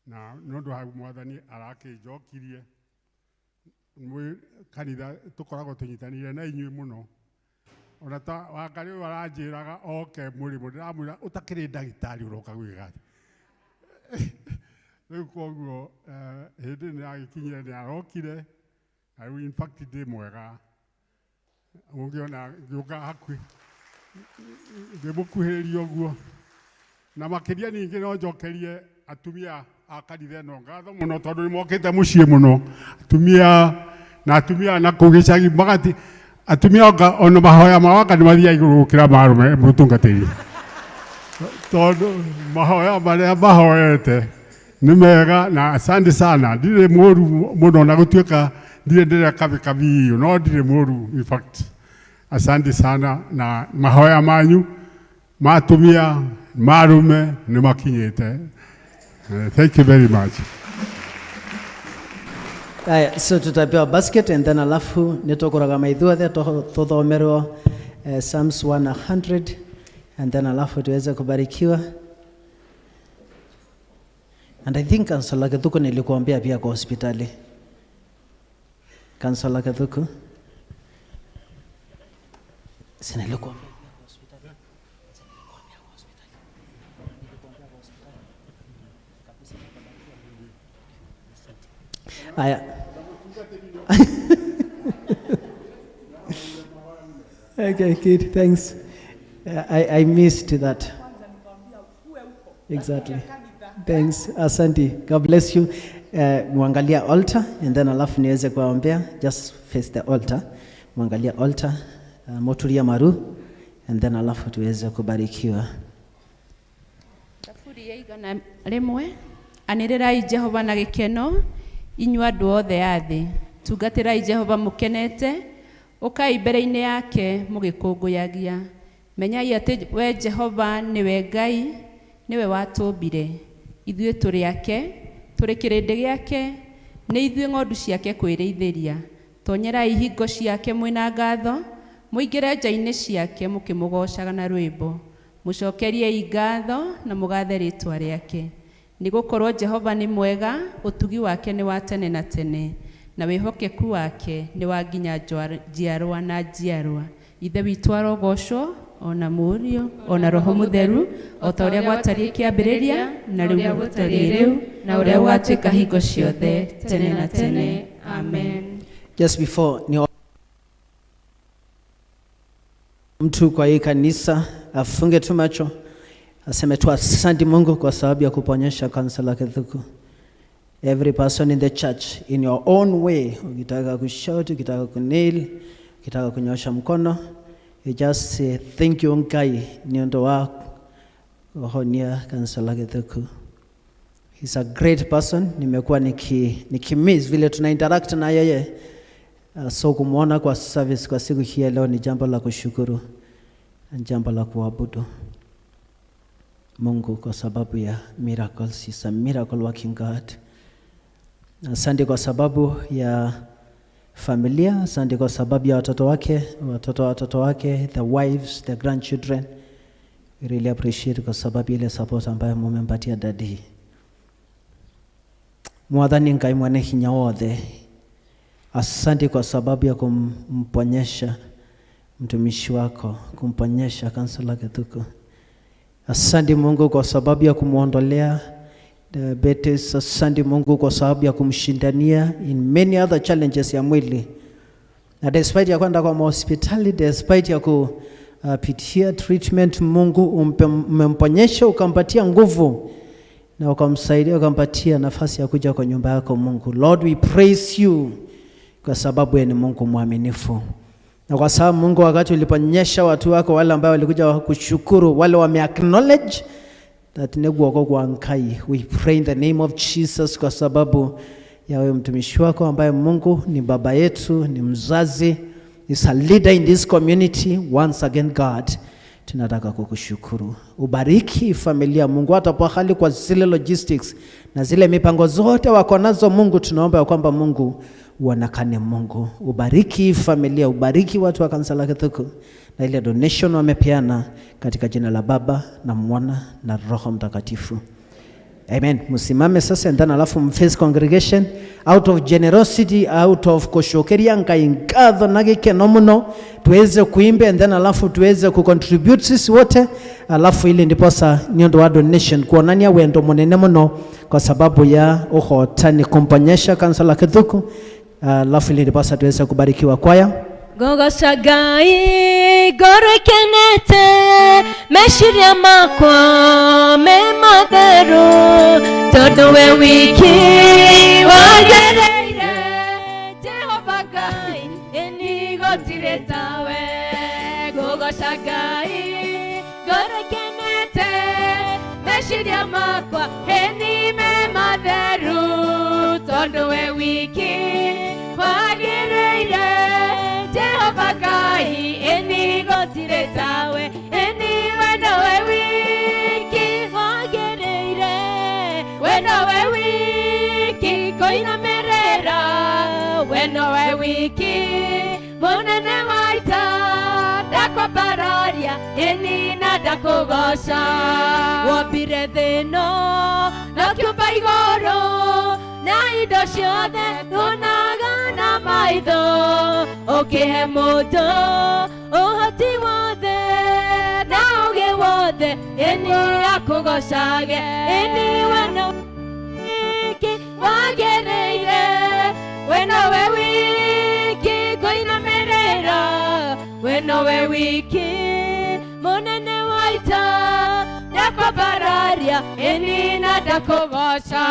Speaker 12: na nĩ ũndũ hau Mwathani arakĩnjokirie mwĩ kanitha, tũkoragwo tũnyitanĩire na inyuĩ mũno. Ona ta Wangarĩ ũyũ aranjĩraga oke mũrĩmo, ndĩramwĩra ũtakĩrĩ ndagĩtarĩ ũroka gwĩka atĩa? Rĩu koguo hĩndĩ nĩ yagĩkinyire, nĩ arokire, na rĩu in fact ndĩ mwega. Ũngĩona ngĩũka hakuhĩ ngĩmũkuhĩrĩria ũguo. Na makĩria ningĩ no njokerie atumia a kanitha ĩno ngatho mũno, tondũ nĩ mokĩte mũciĩ mũno, atumia na atumia na kũu gĩcagi magati atumia anga ona mahoya mao anga nĩ mathiaga igũrũ gũkĩra ma arũme mũtungatĩri, tondũ mahoya marĩa mahoete nĩ mega. Na asante sana, ndirĩ mũru mũno, na gũtuĩka ndirĩ ndĩrĩa kabi kabi, no ndirĩ mũru in fact. Asante sana, na mahoya manyu ma atumia ma arũme nĩ makinyĩte. Thank you very much.
Speaker 3: Aya, so tutapewa basket and then alafu nĩtũkũraga maithuothe tũthomerwo Psalms 100 and then alafu tuweze kubarikiwa. And I think Councillor Kithuku nilikuambia pia kwa hospitali. Councillor Kithuku. Si nilikuambia pia kwa hospitali. Si nilikuambia kwa hospitali. Nilikuambia kwa hospitali. Kabisa nikabarikiwa. Aya. Okay, good. Thanks. I missed that. Exactly. Thanks. Asante. God bless you. Muangalia altar and then alafu niweze kuwaombea. Just face the altar. Muangalia altar. Moturia maru and then alafu tuweze kubarikiwa.
Speaker 4: Thaburi ya 101. Anĩrĩrai Jehova na gĩkeno, inyuĩ andũ othe a thĩ. Tungatĩrai Jehova mũkenete, ũkai mbere-inĩ yake mũgĩkũngũyagia. Menyai atĩ we Jehova nĩwe Ngai, nĩwe watũmbire, ithuĩ tũrĩ ake, tũrĩ kĩrĩndĩ gĩake, nĩ ithuĩ ng'ondu ciake kwĩrĩithĩria. Tonyerai ihingo ciake mwĩna ngatho, mũingĩre nja-inĩ ciake mũkĩmũgoocaga na rwĩmbo. Mũcokeriei ngatho na mũgathe rĩĩtwa rĩake. Nĩ gũkorwo Jehova nĩ mwega, ũtugi wake nĩ wa tene na tene, na wĩhokeku wake nĩ wa nginya njiarwa na njiarwa. Ithe witũ arogocwo, ona Mũriũ, ona Roho Mũtheru, o ta ũrĩa gwatariĩ kĩambĩrĩria, na rĩu gũtariĩ rĩu, na ũrĩa gũgatuĩka hingo ciothe, tene na tene. Amen.
Speaker 3: Just before ni mtu kwa hii kanisa afunge tu macho aseme tu asante Mungu kwa sababu ya kuponyesha Councillor Kithuku. Every person in the church in your own way, ukitaka kushout, ukitaka kukneel, ukitaka kunyosha mkono, you just say thank you Ngai ni ũndũ wa kuhonia Councillor Kithuku. He's a great person. Nimekuwa nikimiss vile tuna interact na yeye. So kumwona kwa service kwa siku hii ya leo ni jambo la kushukuru. Jambo la kuabudu Mungu kwa sababu ya miracles. He's a miracle working God. Asante kwa sababu ya familia, asante kwa sababu ya watoto wake, watoto wa watoto wake, the wives, the grandchildren. We really appreciate kwa sababu ile support ambayo mumempatia daddy. Mwathani Ngai mwene hinya wothe, asante kwa sababu ya kumponyesha mtumishi wako, kumponyesha Kansela Githuku. Asante Mungu kwa sababu ya kumwondolea diabetes. Asante Mungu kwa sababu ya kumshindania in many other challenges ya mwili, na despite ya kwenda kwa mahospitali, despite ya kupitia treatment, Mungu umemponyesha ukampatia nguvu na ukamsaidia ukampatia nafasi ya kuja kwa nyumba yako Mungu. Lord, we praise you kwa sababu yeye ni Mungu mwaminifu, na kwa sababu Mungu, wakati uliponyesha watu wako wale ambao walikuja kushukuru, wale wame acknowledge that nĩ guoko kwa Ngai, we pray in the name of Jesus kwa sababu ya wewe mtumishi wako ambaye Mungu ni baba yetu, ni mzazi, is a leader in this community. Once again God, tunataka kukushukuru. Ubariki familia Mungu, hata pahali kwa zile logistics na zile mipango zote wako nazo Mungu, tunaomba ya kwamba Mungu uonekane. Mungu ubariki familia, ubariki watu wa kanisa la Githuku na ile donation wamepeana, katika jina la Baba na Mwana na Roho Mtakatifu. Amen. Msimame sasa and then alafu mface congregation out of generosity, out of kushokeria Ngai ngatho na gikeno muno, tuweze kuimba and then alafu tuweze kucontribute sisi wote, alafu ili ndiposa ni undu wa donation kuonania wendo munene muno kwa sababu ya uhotani kumponyesha kanisa la Kithuku, alafu ili ndiposa tuweze kubarikiwa kwaya.
Speaker 2: Ngogoca Ngai ngoro ikenete, meciria makwa me matheru, tondu we wiki wagereire. Jehova Ngai, ĩni gũtirĩ tawe. Ngũgoca Ngai ngoro ikenete, meciria makwa ĩni me matheru, tondu we wiki wagĩrĩire. Jehova Ngai, ĩni gũtirĩ tawe, ĩni we nowe wiki wagĩrĩire, we nowe wiki kũinamĩrĩra, we nowe wiki mũnene wa ita, ndakwambararia ĩni na ndakũgoca. Wombire thĩ ĩno na ũkĩũmba igũrũ na indo ciothe tuonaga na maitho, ũkĩhe mũndũ ũhoti wothe na ũũgĩ wothe, ĩni akũgocage, ĩni we no wiki wagĩrĩire, we nowe wiki kũinamĩrĩra, we nowe wiki mũnene wa ita, ndakwambararia ĩni na ndakũgoca.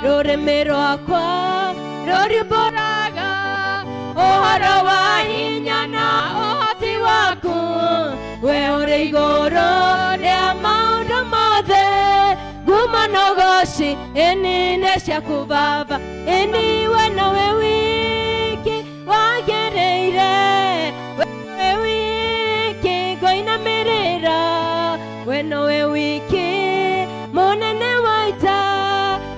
Speaker 2: Rũrĩmĩ rwakwa rũriumbũraga ũhoro wa hinya na ũhoti waku, we ũrĩ igũrũ rĩa maũndũ mothe, ngumo na ũgoci ĩni nĩ ciaku Baba, ĩni we nowe wiki wagĩrĩire, we nowe wiki ngũinamĩrĩra, we nowe wiki mũnene wa ita,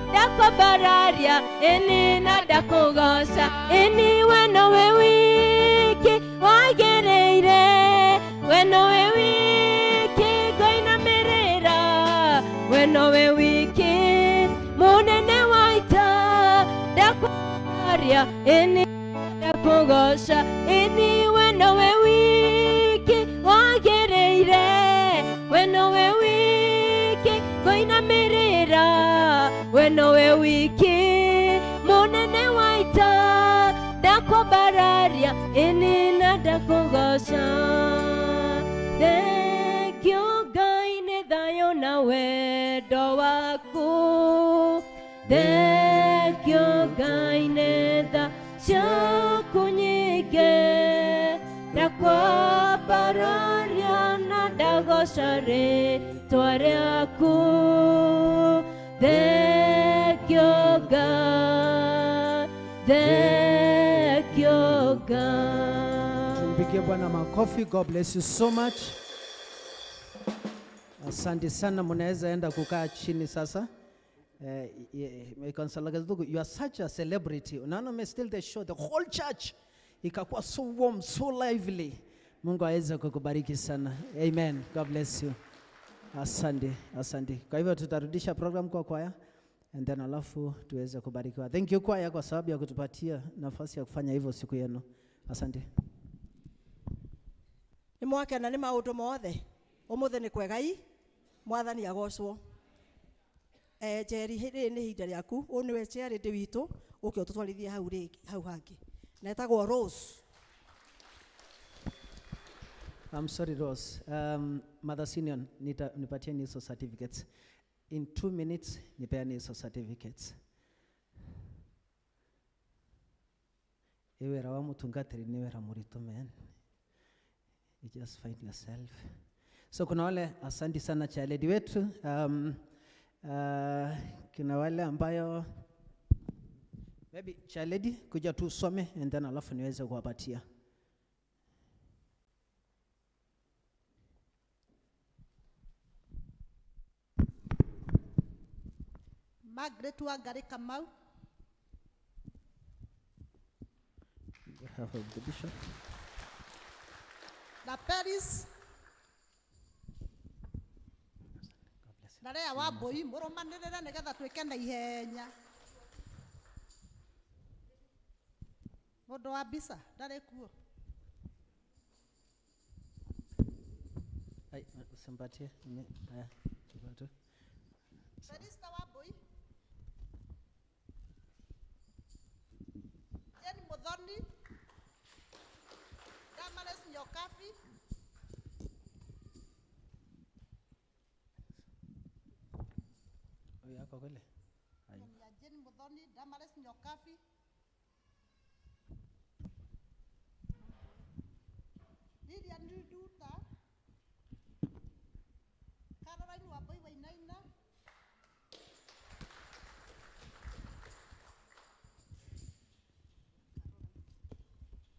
Speaker 2: ndakwambararia ĩni na ndakũgoca, ĩni we nowe wiki wagĩrĩire, we nowe wiki ngũinamĩrĩra, we nowe wiki mũnene wa ita, ndakwambararia ĩni ndakũgoca, ĩni we nowe wiki wagĩrĩire, we nowe wiki ngũinamĩrĩra, we nowe wiki mũnene wa ita, ndakwambararia ĩni na ndakũgoca. Thank you Ngai nĩ thayũ na wendo waku, thank you Ngai nĩ tha ciaku nyingĩ, ndakwambararia na ndagoca rĩtwa rĩaku. Thank you God, thank you God.
Speaker 3: Tumpigie Bwana makofi. God bless you so much. Asante sana, mnaweza enda kukaa chini sasa. Eh, Councillor Gazugu, you are such a celebrity. Unaona ume steal the show, the whole church ikakuwa so warm, so lively. Mungu aweze kukubariki sana. Amen. God bless you. Asante, asante. Kwa hivyo tutarudisha program kwa kwaya and then alafu tuweze kubarikiwa. Thank you kwaya kwa sababu ya kutupatia nafasi ya kufanya hivyo siku yenu. Asante.
Speaker 5: Nĩ mwakena nĩ maũndũ mothe ũmũthĩ nĩ kwega i mwathani agocwo. Eh, Njeri, rĩrĩ nĩ ihinda rĩaku. Ũyũ nĩwe chairlady witũ, ũke ũtũtwarithie hau rĩngĩ, hau hangĩ. Na etagwo Rose.
Speaker 3: I'm sorry, Rose. Mother Senior, nipatie hizo certificates. In 2 minutes, nipeane hizo certificates. Iwera wa mutungatiri ni wera murito, man. You just find yourself. So kuna wale, asante sana chairlady wetu. Kuna wale ambayo maybe chairlady kuja tu usome and then alafu niweze kuwapatia.
Speaker 13: Margaret Wangari Kamau.
Speaker 3: On behalf of the bishop.
Speaker 13: Na Paris na Lea Wambui, mũrũmanĩrĩre nĩgetha twĩke na ihenya. Mũndũ wa mbica ndarĩ kuo.
Speaker 3: Ai, usimpatie. Haya, chukua tu.
Speaker 13: Felista Wambui, Jane Muthoni, Damaris Nyokabi.
Speaker 3: Huyu yako kule? Haya.
Speaker 13: Ya Jane Muthoni, Damaris Nyokabi. Lilian Nduta, Caroline Wambui Wainaina.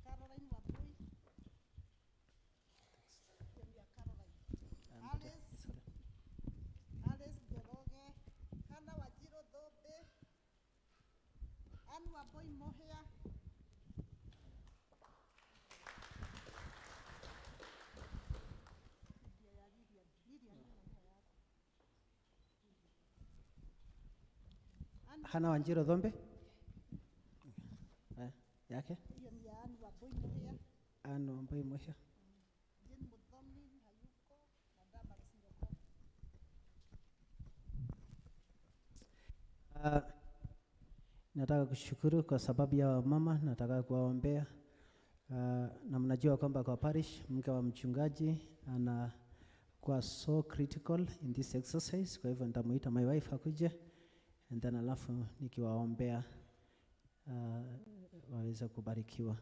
Speaker 13: Caroline Wambui. Hiyo ni ya Caroline. Alice, Alice Njoroge, Hannah Wanjiru Thũmbĩ, Anne Wambui Mũhĩa.
Speaker 3: Hana Wanjiru Thombe? Haya, yake?
Speaker 13: Hiyo ni ya Anne Wambui Mũhĩa.
Speaker 3: Anne Wambui Mũhĩa.
Speaker 13: Jane Muthoni hayuko na Damaris Nyokabi.
Speaker 3: Nataka kushukuru kwa sababu ya wamama, nataka kuwaombea. Na mnajua kwamba kwa parish mke wa mchungaji anakuwa so critical in this exercise, kwa hivyo nitamuita my wife akuje and then alafu nikiwaombea waweze kubarikiwa.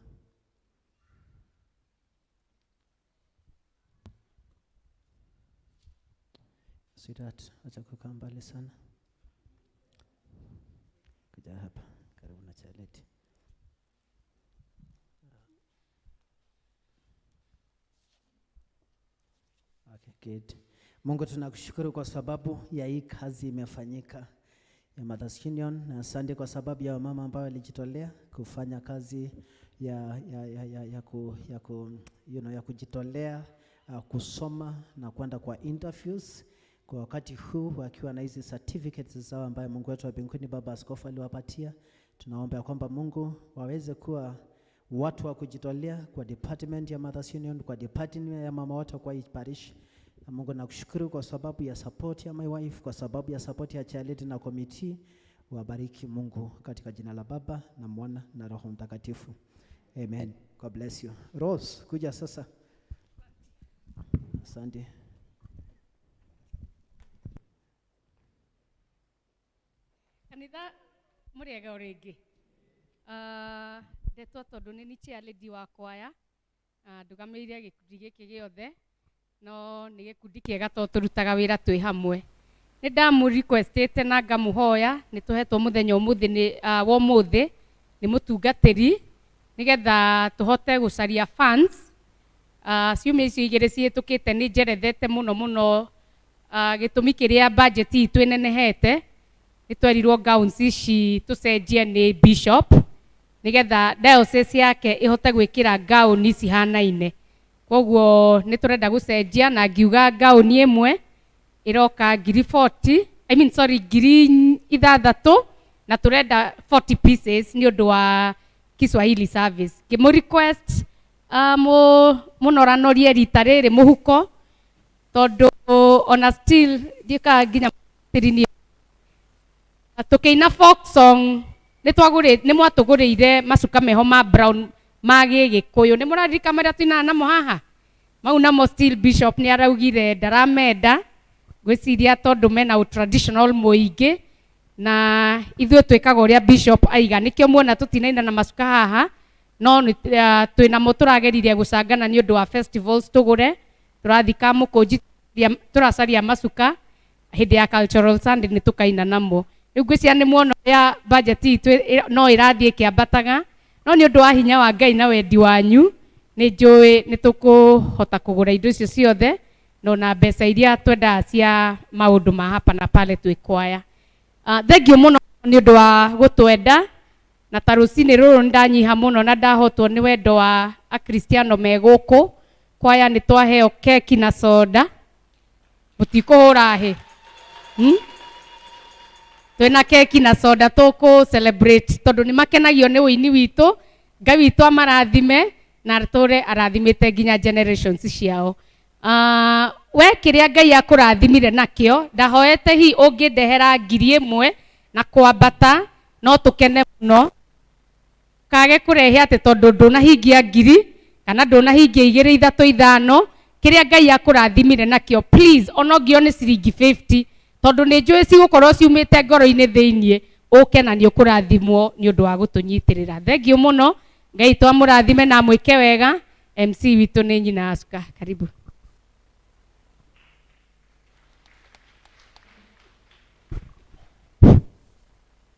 Speaker 3: Sweetheart, acha kukaa mbali sana. Kuja hapa karibu na chairlady. Okay, good. Mungu tunakushukuru kwa sababu ya hii kazi imefanyika ya Mothers Union, na asante kwa sababu ya wamama ambao walijitolea kufanya kazi ya, ya kujitolea kusoma na kwenda kwa interviews kwa wakati huu wakiwa na hizi certificates zao ambayo Mungu wetu wa mbinguni Baba Askofu aliwapatia. Tunaomba ya kwamba Mungu waweze kuwa watu wa kujitolea kwa department ya Mothers Union, kwa department ya mama wote kwa hii parish. Na Mungu nakushukuru kwa sababu ya support ya my wife, kwa sababu ya support ya chairlady na committee. Wabariki Mungu katika jina la Baba na Mwana na Roho Mtakatifu. Amen. God bless you. Rose, kuja sasa. Asante.
Speaker 1: Kanitha, mũrĩega o rĩngĩ. Ah, ndetwo tondũ nĩ ni chairlady wa kwaya. Ah, ndũgamĩrĩire gĩkundi gĩkĩ gĩothe, no nĩ gĩkundi kĩega tondũ tũrutaga wĩra twĩ hamwe. Nĩ ndamũ requestĩte na ngamũhoya nĩ tũhetwo mũthenya ũmũthĩ nĩ wa ũmũthĩ nĩ mũtungatĩri nĩgetha tũhote gũcaria funds. Ciumia icio igĩrĩ cihĩtũkĩte nĩ njerethete mũno mũno. Gĩtũmi kĩrĩa budget itũ ĩnenehete nĩ twerirwo gowns ici tũcenjie nĩ bishop nĩgetha diocese yake ĩhote gwĩkĩra gown cihanaine. Koguo nĩ tũrenda gũcenjia na ngiuga gown ĩmwe ĩroka ngiri 40, I mean sorry, 6000, na tũrenda 40 pieces nĩ ũndũ wa Kiswahili service. Ngĩmũ request mũnoranorie rita rĩrĩ mũhuko, tondũ ona still ndiĩkaga nginya tĩrini tũkĩina folk song nĩ twagũrĩ nĩ mwatũgũrĩire macuka meho ma brown ma gĩgĩkũyũ. Nĩ mũraririka marĩa tũinaga namo haha mau? Namo still bishop nĩ araugire ndaramenda, ngwĩciria tondũ mena traditional mũingĩ, na ithuĩ twĩkaga ũrĩa bishop aiga. Nĩkĩo muona tũtinaina na macuka haha, no nĩ twĩnamo tũrageririe gũcangana nĩ ũndũ wa festivals tũgũre. Tũrathiĩ Kamũkũnji tũracaria macuka hĩndĩ ya cultural Sunday nĩ tũkaina namo. Rĩu ngwĩciria nĩ muona ũrĩa budget itũ no ĩrathiĩ ĩkĩambataga, no nĩ ũndũ wa hinya wa Ngai na wendi wanyu nĩ njũĩ nĩ tũkũhota kũgũra indo icio ciothe, no na mbeca iria twendaga cia maũndũ ma hapa na pale twĩ kwaya. Thank you mũno nĩ ũndũ wa gũtwenda, na ta rũcinĩ rũrũ nĩ ndanyiha mũno na ndahotwo nĩ wendo wa akristiano me gũkũ kwaya. Nĩ twaheo keki na soda, mũtikũhũra hĩ, Twĩna keki na soda tũkũ celebrate tondũ nĩ makenagio nĩ ũini witũ. Ngai witũ amarathime na atũre arathimĩte nginya generations ciao. We kĩrĩa Ngai akũrathimire nakĩo, ndahoete hi ũngĩndehera 1000 na kwambata no tũkene mũno. Kage kũrehe atĩ tondũ ndũnahingia ngiri kana ndũnahingia igĩrĩ, ithatũ, ithano. Kĩrĩa Ngai akũrathimire nakĩo, please, ona ũngĩo nĩ ciringi 50, tondũ nĩ njũĩ cigũkorwo ciumĩte ngoro-inĩ thĩiniĩ, ũke na nĩ ũkũrathimwo nĩ ũndũ wa gũtũnyitĩrĩra. Thank you mũno. Ngai twamũrathime na amwĩke wega. MC witũ nĩ nyina Asuka, karibu.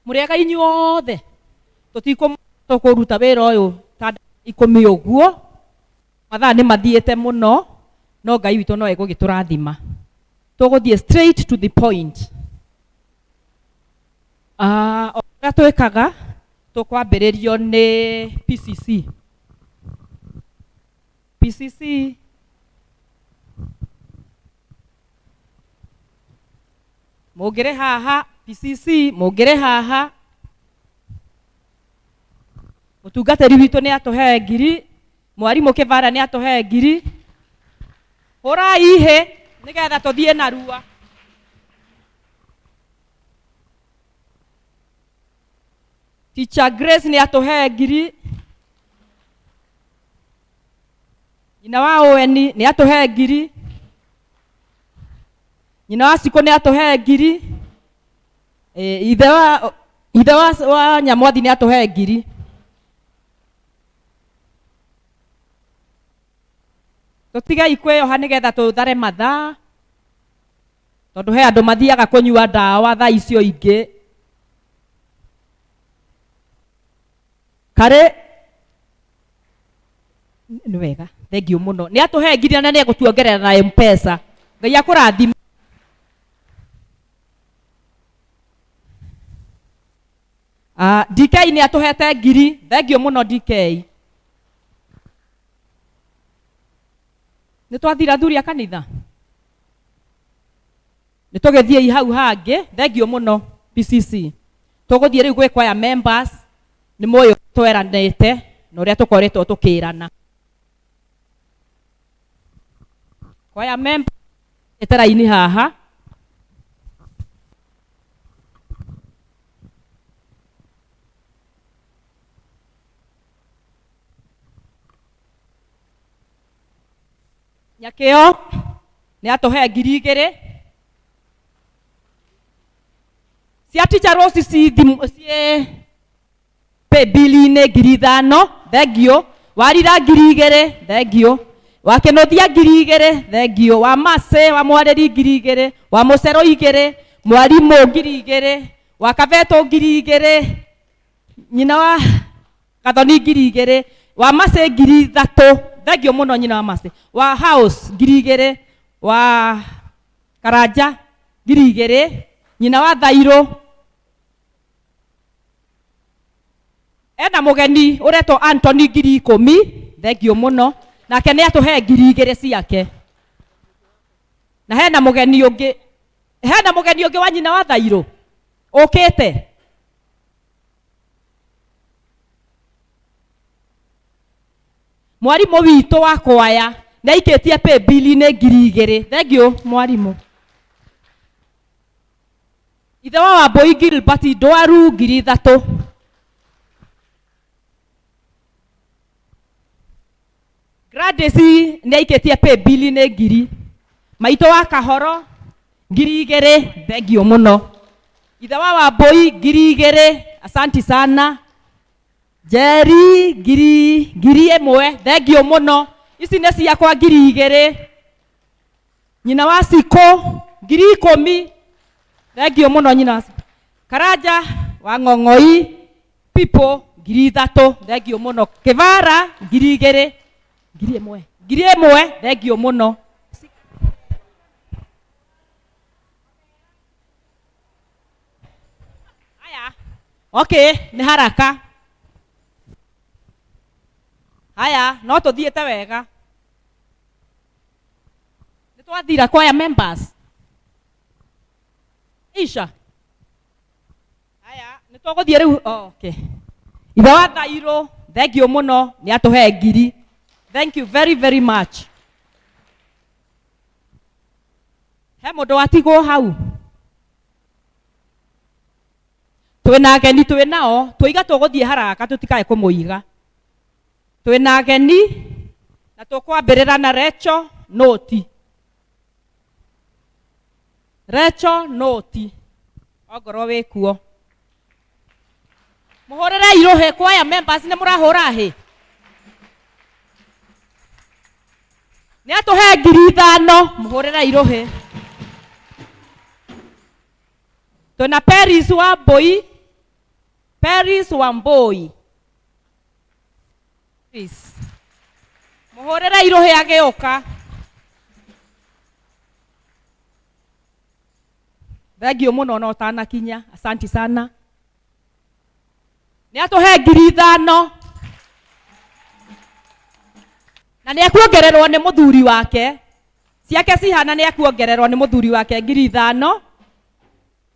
Speaker 14: Mũrĩega inyuothe. Tũtikũ tũkũruta wĩra ũyũ ta ndagĩka 10 ũguo. Mathaa nĩ mathiĩte mũno, no Ngai witũ no egũgĩtũrathima. Tũgũthiĩ straight to the point. O ũrĩa twĩkaga, tũkwambĩrĩrio nĩ PCC. PCC, mũngĩrĩ haha? PCC, mũngĩrĩ haha? Mũtungatĩri witũ nĩ atũhe ngiri, mwarimũ Kĩbara nĩ atũhe ngiri. Hũrai ihĩ nĩgetha tũthiĩ narua. Teacher Grace nĩ atũhe ngiri. Nyina wa Oweni nĩ atũhe ngiri. Nyina wa Cikũ nĩ atũhe ngiri. Ithe wa Nyamwathi nĩ atũhe ngiri. Tũtigei kwĩyoha nĩgetha tũthare mathaa, tondũ he andũ mathiaga kũnyua ndawa thaa icio ingĩ. Karĩ nĩ wega, thank you mũno. Nĩ atũhe ngiri na nĩ egũtuongerera na M-Pesa. Ngai akũrathime. DK nĩ atũhete ngiri, thank you mũno DK. Nĩ twathira athuri a kanitha, nĩ tũgĩthiĩi hau hangĩ. Thank you mũno PCC. Tũgũthiĩ rĩu gwĩ choir members. Nĩ mũĩ tweranĩte na ũrĩa tũkoretwo tũkĩrana. Choir member ĩte raini haha. Nyakĩo nĩ atũhe 2000 cia teacher Rose ci thimũ ciĩ paybill-inĩ 5000, thank you. Warira 2000, thank you. Wa kĩnũthia 2000, thank you. Wa Mercy wa mwarĩri 2000, wa mũcero igĩrĩ, mwarimũ 2000, wa kavetũ 2000, nyina wa Gathoni 2000, wa Mercy 3000, thank you mũno nyina wa Mercy, wa house 2000, wa Karanja 2000, nyina wa Thairũ ena mũgeni ũretwo Anthony 10,000, thengiũ mũno, nake nĩ atũhe 2000 ciake. Na hena mũgeni ũngĩ, hena mũgeni ũngĩ wa nyina wa Thairũ ũkĩte. Mwarimũ witũ wa kwaya nĩ aikĩtie paybill-inĩ 2000, thengiũ mwarimũ. Ithe wa Wambũi Gilbert Ndwaru 3000. Gladys nĩ aikĩtie paybill-inĩ 1000. Maitũ wa Kahoro 2000, thengiũ mũno. Ithe wa Wambũi 2000, asanti sana. Njeri 1000, thengiũ mũno. Ici nĩ ciakwa 2000. Nyina wa Cikũ 10,000, thengiũ mũno nyina wa Cikũ. Karanja wa Ng'ong'oi People 3000, thengiũ mũno. Kĩbara 2000, 1000, 1000, thengiũ mũno. Haya, okay, nĩ haraka. Haya, no tũthiĩte wega. Nĩ twathira kwaya members. Isha. Haya, nĩ tũgũthiĩ rĩu. Oh, okay. Ithe wa Thairũ, thengiũ mũno, nĩ atũhe 1000. Thank you very very much. He mũndũ watigwo hau? Twĩna ageni twĩ nao, tũiga tũgũthiĩ haraka tũtikae kũmũiga. Twĩna ageni na tũkwambĩrĩra na Recho Noti. Recho Noti, ongorwo wĩ kuo. Mũhũrĩre irũhĩ kwaya members, nĩ mũrahũra hĩ. Nĩ atũhe 5000, mũhũrĩre irũhĩ. Twĩna Paris Wambui, Paris Wambui. Paris. Mũhũrĩre irũhĩ agĩũka. Thengiũ mũno na ũtanakinya, asanti sana. Nĩ atũhe 5000 na nĩ ekuongererwo nĩ mũthuri wake. Ciake cihana nĩ ekuongererwo nĩ mũthuri wake 5000,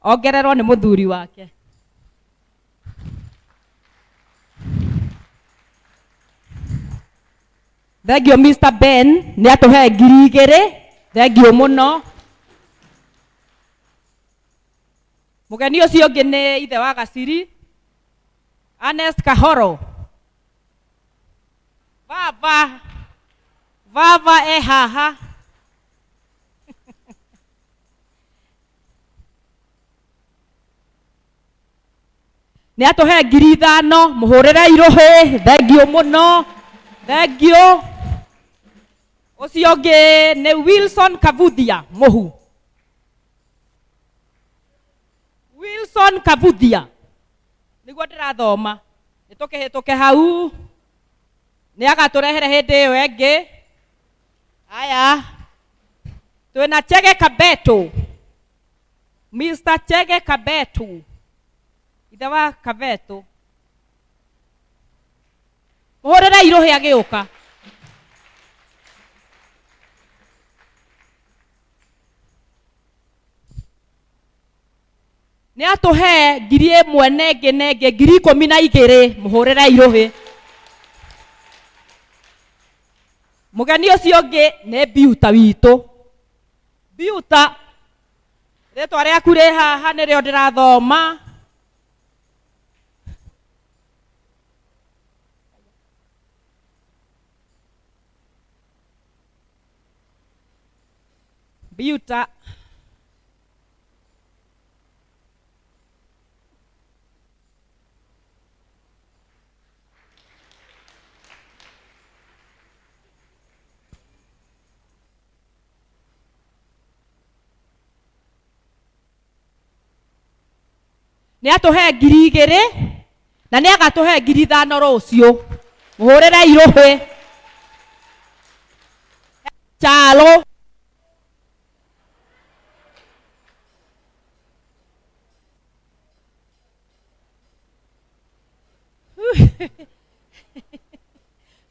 Speaker 14: ongererwo nĩ mũthuri wake. Thengiũ Mr. Ben nĩ atũhe 2000, thengiũ mũno. Mũgeni ũcio ũngĩ nĩ ithe wa Gaciri, Ernest Kahoro. Baba, baba e haha. Nĩ atũhe 5000, mũhũrĩre irũhĩ, thengiũ mũno, thengiũ. Ũcio ũngĩ nĩ Wilson Kabuthia Mũhu. Wilson Kabuthia nĩguo ndĩrathoma, nĩ tũkĩhĩtũke hau, nĩ agatũrehere hĩndĩ ĩyo ĩngĩ. Haya, twĩna Chege Kabeto, Mr. Chege Kabeto, ithe wa Kabeto. Mũhũrĩre irũhĩ agĩũka. Nĩ atũhe 1000 na ĩngĩ na ĩngĩ 12,000, mũhũrĩre irũhĩ. Mũgeni ũcio ũngĩ nĩ Biuta witũ. Biuta, rĩtwa rĩaku rĩ haha nĩrĩo ndĩrathoma. Biuta. Nĩ atũhe 2000 na nĩ agatũhe 5000 rũciũ. Mũhũrĩre irũhĩ. Chalo.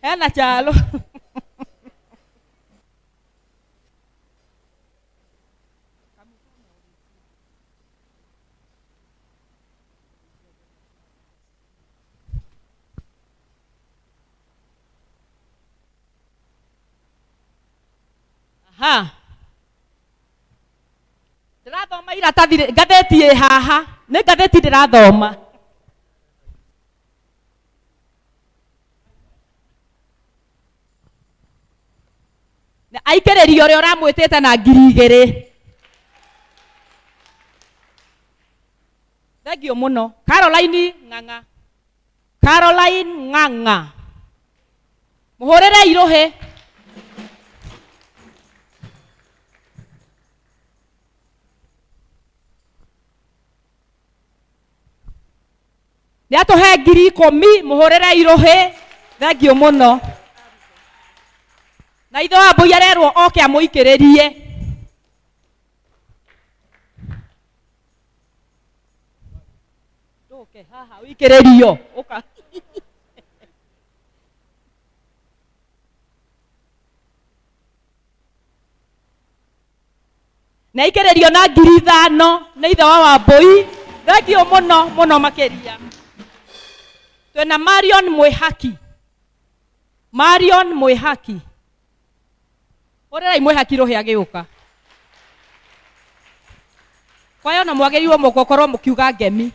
Speaker 14: Hena Kyalo. Aha. Ndĩrathoma iratathi ngathĩti ĩ haha. Nĩ ngathĩti ndĩrathoma. Na aikĩrĩria ũrĩa ũramwĩtĩte na 2000. Thengiũ mũno. Caroline Ng'ang'a. Caroline Ng'ang'a. Mũhũrĩrei rũhĩ. Nĩ atũhe 10,000, mũhũrĩrei rũhĩ. Thengiũ mũno. Na ithe wa mbũi arerwo oke amũikĩrĩrie. Ndũke haha ũikĩrĩrio. Ũka. Na aikĩrĩrio na 5,000 nĩ ithe wa Wambũi. Thengiũ mũno mũno makĩria. Twĩna Marion Mwĩhaki. Marion Mwĩhaki. Hũrĩrai Mwĩhaki rũhĩ agĩũka. Kwayo na mwagĩrĩirwo mũgũkorwo mũkiuga ngemi.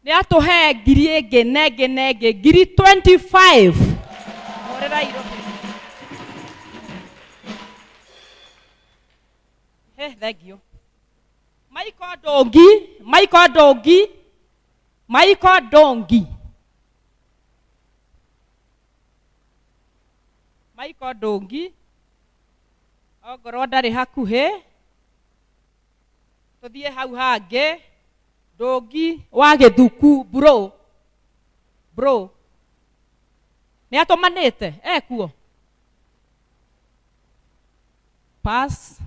Speaker 14: Nĩ atũhe ngiri ĩngĩ na ĩngĩ na ĩngĩ, 25,000. Hũrĩrai rũhĩ. He, thengiũ. Michael Ndũngi, Michael Ndũngi, Michael Ndũngi. Michael Ndũngi, ongorwo ndarĩ hakuhĩ, tũthiĩ hau hangĩ. Ndũngi wa Gĩthuku, bro, bro. Nĩ atũmanĩte, ekuo? Pass.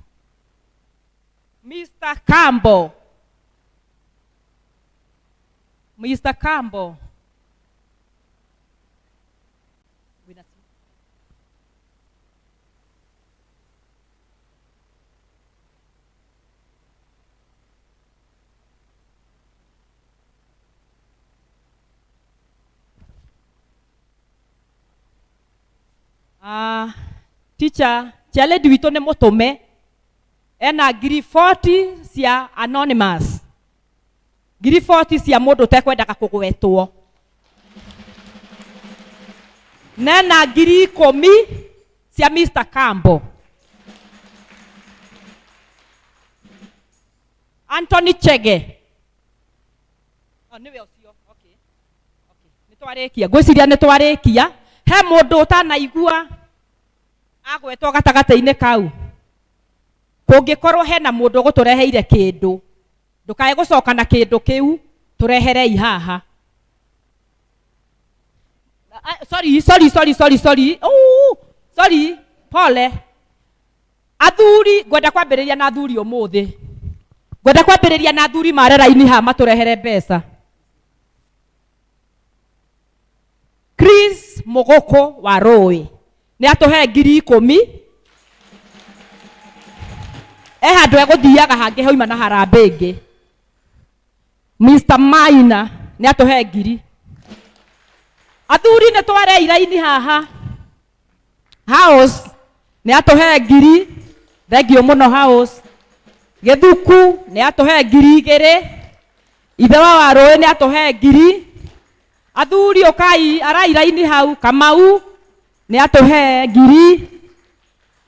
Speaker 14: Mr. Kambo. Mr. Kambo. Ah, teacher, challenge witũ nĩ mũtũme ena 40,000 cia anonymous, 40,000 cia mũndũ ũtekwendaga kũgwetwo, nena 10,000 cia Mr. Kambo. Anthony Chege. Oh, nĩwe ũcio. Okay. Okay. Nĩ twarĩkia. Ngwĩciria nĩ twarĩkia. He mũndũ ũtanaigua agwetwo gatagatĩ-inĩ kau. Kũngĩkorwo hena mũndũ ũgũtũreheire kĩndũ, ndũkae gũcoka na kĩndũ kĩu, tũreherei haha. Sorry, sorry, sorry, sorry, sorry. Ooh, sorry, pole. Athuri, ngwenda kwambĩrĩria na athuri ũmũthĩ. Ngwenda kwambĩrĩria na athuri mare raini haha matũrehere mbeca. Chris Mũgũkũ wa Rũĩ nĩ atũhe 10,000. E handũ egũthiaga hangĩ hauma na harambĩ ĩngĩ. Mr. Maina nĩ atũhe 1,000. Athuri nĩ twarei raini haha. House nĩ atũhe 1,000. Thengiũ mũno House. Gĩthuku nĩ atũhe 2,000. Ithe wa Warũĩ nĩ atũhe 1,000. Athuri ũkai arai raini hau. Kamau nĩ atũhe 1,000.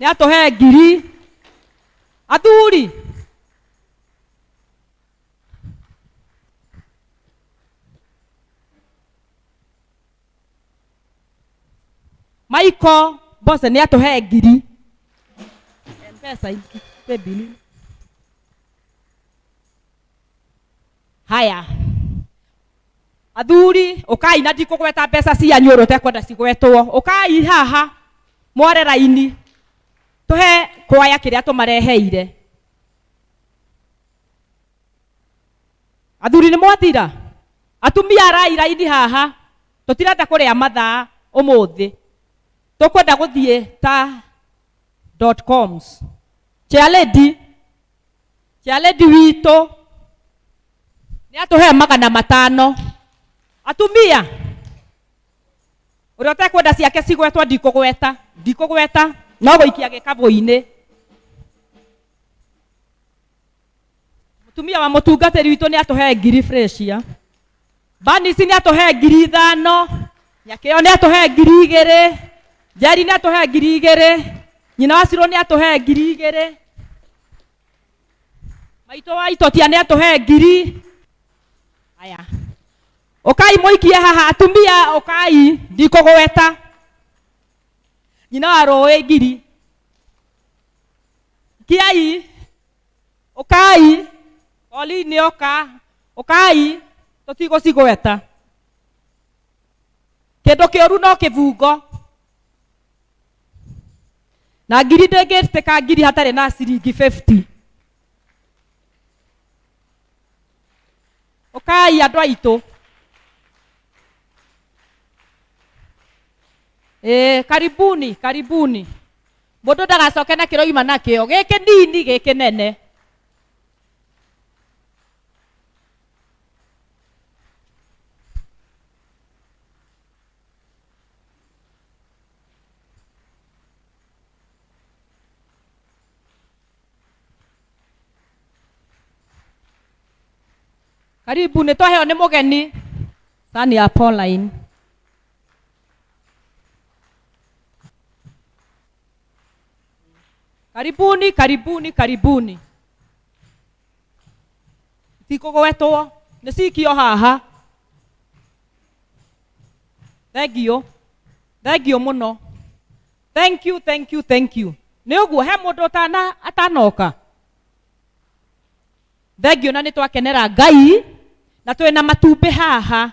Speaker 14: Nĩ atũhe 1,000. Athuri Michael Bose nĩ atũhe 1,000. Mpesa paybill. Haya. Athuri ũkai na ndikũgweta mbeca cianyu ũrĩa ũtekwenda cigwetwo. Ũkai haha mware raini. Tũhe kwaya kĩrĩa tũmareheire. Athuri nĩ mwathira? Atumia arai raini haha. Tũtirenda kũrĩa mathaa ũmũthĩ. Tũkwenda gũthiĩ ta dot coms. Chair lady, chair lady witũ nĩ atũhe 500. Atumia, ũrĩa ũtekwenda ciake cigwetwo ndikũgweta, ndikũgweta, no gũikia gĩkabũ-inĩ. Mũtumia wa mũtungatĩri witũ nĩ atũhe ngiri fresh. Banisi nĩ atũhe 5,000. Nyakĩo nĩ atũhe 2,000. Njeri nĩ atũhe 2,000. Nyina wa Ciro nĩ atũhe 2,000. Maitũ wa Itotia nĩ atũhe ngiri. Aya. Ũkai mũikie haha atumia, ũkai, ndikũgweta. Nyina wa rũĩ ngiri. Kiai. Ũkai. Pauline oka. Ũkai. Tũtigũcigweta. Kĩndũ kĩũru no kĩbungo. Na ngiri ndĩngĩtĩka ngiri hatarĩ na ciringi 50. Ũkai andũ aitũ. Karibuni, karibuni. Mũndũ ndagacoke na kĩroima nakĩo. Gĩkĩ nini, gĩkĩ nene. Karibu, nĩ twaheo nĩ mũgeni. Sani ya Pauline. Karibuni, karibuni, karibuni. Tikũgwetwo, nĩ cikio haha. Thank you. Thank you mũno. Thank you, thank you, thank you. Nĩ ũguo he mũndũ atanoka. Thank you na nĩ twakenera Ngai na twĩna matumbĩ haha.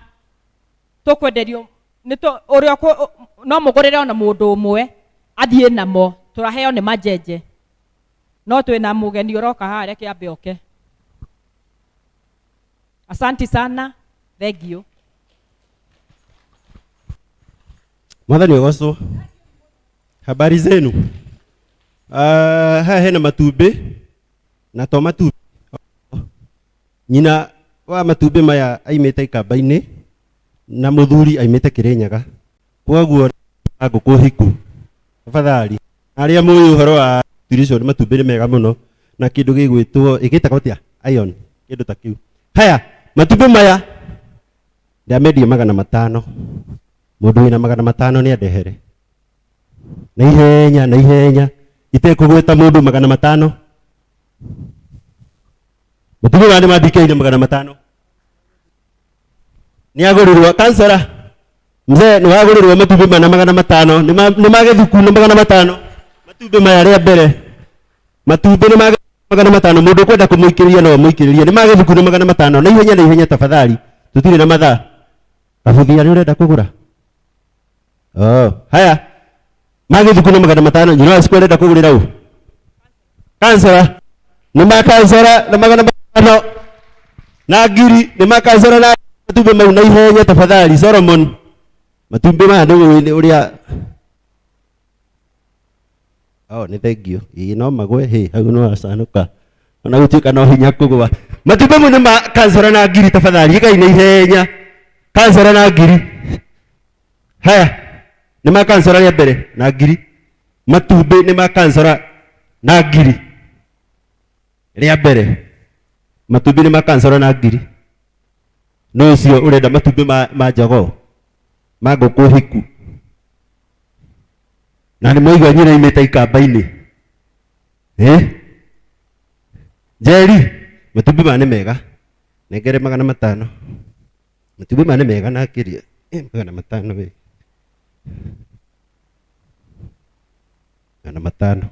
Speaker 14: Tũkwenderio nĩ ũrĩa no mũgũrĩre ona mũndũ ũmwe athiĩ namo, tũraheo nĩ manjenje. No twĩna mũgeni ũroka haha, reke ambe oke. Asante sana, thank you.
Speaker 11: Mwathani ũgocwo. Habari zenu. Haha hena matumbĩ na to matumbĩ. Nyina wa matumbĩ maya aimĩte ikamba-inĩ na mũthuri aimĩte Kĩrĩnyaga. Koguo ngũkũ hiku. Tafadhali. Arĩa mũĩ ũhoro wa nutrition matumbĩ nĩ mega mũno na kĩndũ gĩgwĩtwo ĩgĩtagwo atĩa? Iron, kĩndũ ta kĩu. Haya, matumbĩ maya ndamendie 500. Mũndũ wĩna 500 nĩ andehere. Na ihenya, na ihenya. Itekũgweta mũndũ 500. Matumbĩ maya nĩ ma DK nĩ 500. Nĩ agũrĩrwo kansora. Mzee nĩ wagũrĩrwo matumbĩ mana 500. Nĩ ma gĩthuku nĩ 500. Matumbĩ maya rĩa mbere. Matumbĩ nĩ ma 500. Mũndũ ũkwenda kũmũikĩrĩria no amũikĩrĩrie. Nĩ ma gĩthuku nĩ 500. Na ihenya, na ihenya tafadhali. Tũtirĩ na mathaa. Kabuthia nĩ ũrenda kũgũra? Oh, haya. Ma gĩthuku nĩ 500. Nyina wa cukuru arenda kũgũrĩra ũ? Kansora. Nĩ ma kansora na 500. Na ngiri nĩ ma kansora na matumbĩ mau na ihenya tafadhali. Solomon. Matumbĩ maya nĩ ũrĩa Oh, nĩ thengio. Ĩĩ no magwe, hĩ, hau no acanũka. Ona gũtuĩka no hinya kũgwa. Matumbĩ mau nĩ ma kansora na ngiri tafadhali. Ĩkai na ihenya. Kansora na ngiri. Haya, nĩ ma kansora rĩa mbere na ngiri. Matumbĩ nĩ ma kansora na ngiri. Rĩa mbere. Matumbĩ nĩ ma kansora na ngiri. No ũcio ũrenda matumbĩ ma jogoo, ma ngũkũ hiku. Na nĩ mwaigua nyina imĩte ikamba-inĩ. Njeri, matumbĩ maya nĩ mega. Nengere 500. Matumbĩ maya nĩ mega na akĩria. 500 we. 500.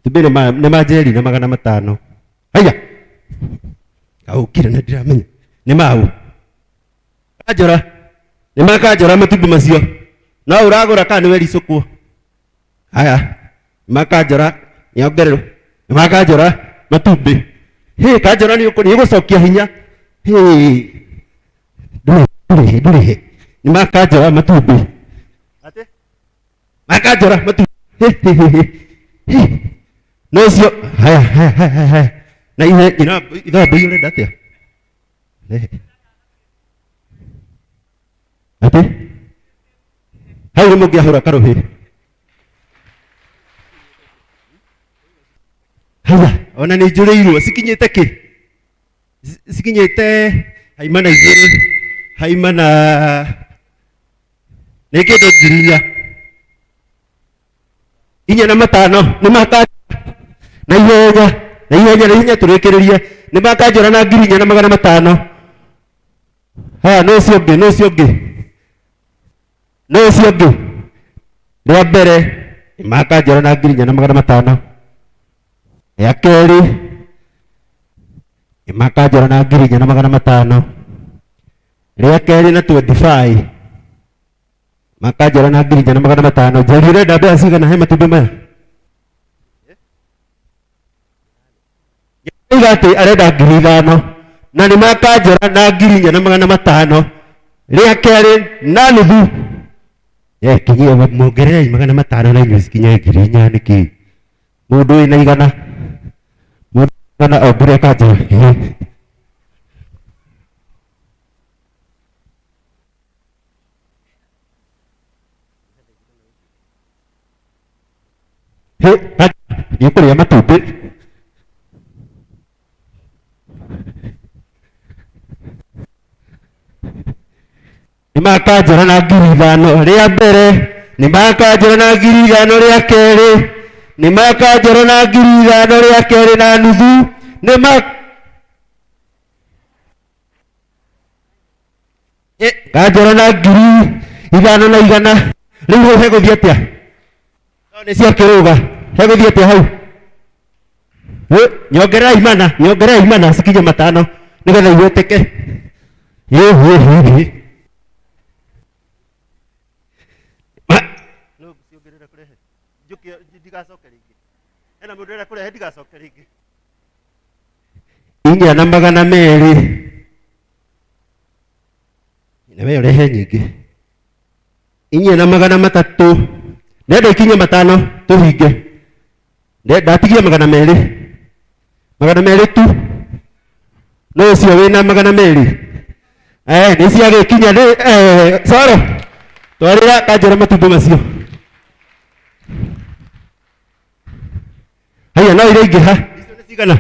Speaker 11: Matumbĩ nĩ ma Njeri na 500. Haya. Kaũkire na ndiramenya. Nĩ mau. Kanjora. Nĩ ma kanjora matumbĩ macio. No ũragũra kana nĩ wericũkwo? Haya. Makanjora nĩongererwo. Nĩmakanjora matumbĩ. Hĩ, kanjora nĩ ũgũcokia hinya. Hĩ, ndũrĩhe, ndũrĩhe. Nĩmakanjora matumbĩ. Atĩ? Makanjora matumbĩ. Hĩ, hĩ, hĩ, hĩ. Hĩ. No ũcio, haya, haya, haya, haya. Na ihe, nyina, ithe wa mbũi ũrenda atĩa? Rehe. Atĩ? Hau nĩ mũngĩahũra karũhĩ. Haya, ona nĩ njũrĩirwo cikinyĩte kĩ? Cikinyĩte haima na igĩrĩ, haima na nĩ kĩndũ 4,000. 4 na matano nĩ maka na ihenya na ihenya na ihenya tũrĩkĩrĩrie nĩ makanjora na 4,500. Haya, nũ ũcio ũngĩ? Nũ ũcio ũngĩ? Nũ ũcio ũngĩ? Rĩa mbere nĩ makanjora na 4,500. Rĩa kerĩ nĩ makanjora na 4,500. Rĩa kerĩ na 25 makanjora na 4,500. Njeri ũrenda mbeca cigana he matumbĩ maya? Oiga atĩ arenda 5,000 na nĩ makanjora na 4,500. Rĩa kerĩ na nuthu. Eh, kinyie muongererei 500 na inyuĩ cikinye 4,000 nĩkĩ? Mũndũ wĩna igana, mũndũ igana ongerere kanjora. Eh. Hĩ, nĩ ũkũrĩa matumbĩ. Nĩ makanjora na 5,000 rĩa mbere, nĩ makanjora na 5,000 rĩa kerĩ, nĩ makanjora na 5,000 rĩa kerĩ na nuthu, nĩ ma Kanjora na 5,100. Rĩu hau hegũthiĩ atĩa? No nĩ ciakĩrũga. Hegũthiĩ atĩa hau? Ĩ, nyongererai mana, nyongererai mana cikinye matano nĩgetha igweteke. Ĩ, ĩ, ĩ, ĩ. Ma- No, ciongerera kũrehe. Njũkĩ ndigacoke rĩngĩ. Hena mũndũ ũrenda kũrehe ndigacoke rĩngĩ. 4,200. Na we ũrehe nyingĩ. 4,300. Ndenda ikinye matano tũhinge. Ndatigia 200. 200 tu. No ũcio wĩna 200. Eh, nĩ ciagĩkinya nĩ eh, Soro. Twarĩra kanjũra matumbĩ macio. Haya no iraingĩha. Icio nĩ cigana?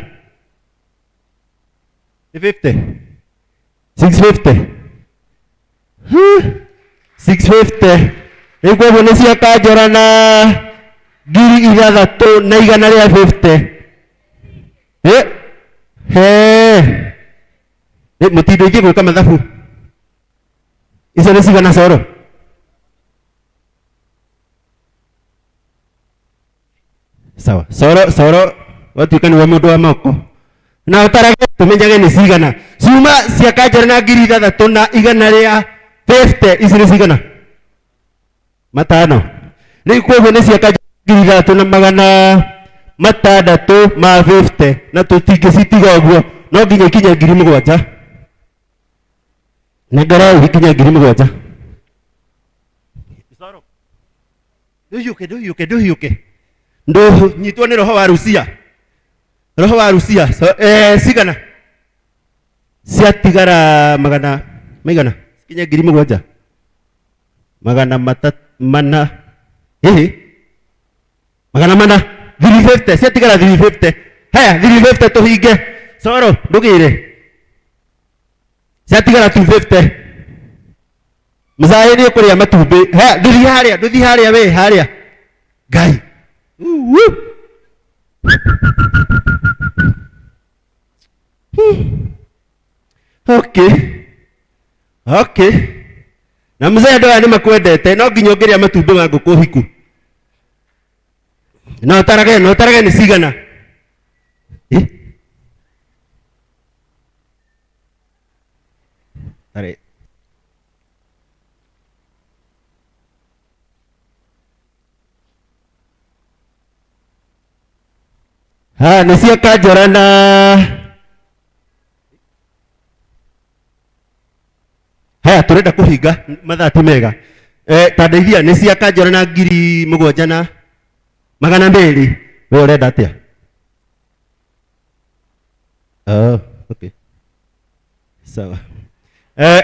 Speaker 11: Nĩ 50. 650. Huh? 650. Rĩu koguo nĩ cia kanjũra na 6,150. Eh? He. Ĩ, mũtindo ingĩ gwĩka mathabu. Icio nĩ cigana Coro? Sawa. Coro, coro, watuĩka nĩwe mũndũ wa moko. Na ũtarage tũmenyage nĩ cigana. Ciuma cia kanjũra na 6,150. Ici nĩ cigana? Matano. Rĩu koguo nĩ cia kanjũra 6,650 na tũtingĩcitiga ũguo no nginya ikinye 7,000. Nengerai ikinye 7,000. Ndũhiũke, ndũhiũke, ndũhiũke. Ndũnyitwo nĩ roho wa Rusia. Roho wa Rusia. So, cigana? Ciatigara magana maigana? Cikinye 7,000. Magana mana. Hihi? 400. 350. Ciatigara 350. Haya, 350 tũhinge. Coro, ndũgĩre. Ciatigara 250. Mzaĩ nĩ ũkũrĩa matumbĩ. Haya, ndũthiĩ harĩa, ndũthiĩ harĩa we, harĩa. Ngai. Uhu. Okay. Okay. Na mzee andũ aya nĩ makwendete, no nginya ũngĩrĩa matumbĩ ma ngũkũ hiku. Na ũtarage, na ũtarage nĩ cigana. Eh? Tarĩ. Ha, nĩ cia Kanjora na haya tũrenda kũhinga mathaa ti mega. Eh, ta ndeithia nĩ cia Kanjora na 7200. We ũrenda atĩa? Oh, okay. Sawa. Eh,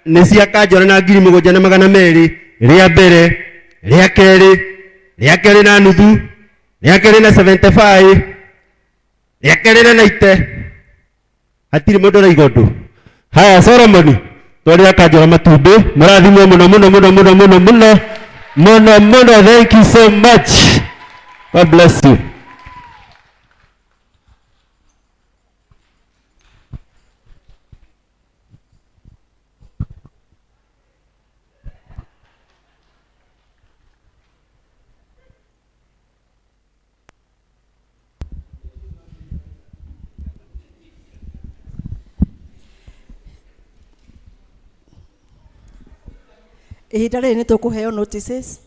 Speaker 11: nĩ cia Kanjora na 7200 rĩa mbere, rĩa kerĩ, rĩa kerĩ na nuthu, rĩa kerĩ na 75, rĩa kerĩ na 90. Hatirĩ mũndũ ũraiga ũndũ. Haya, Solomoni, twarĩra Kanjora matumbĩ, mũrathimwo mũno mũno mũno mũno mũno mũno mũno mũno. Thank you so much. God bless you.
Speaker 5: Ihinda rĩrĩ nĩ tũkũheo notices.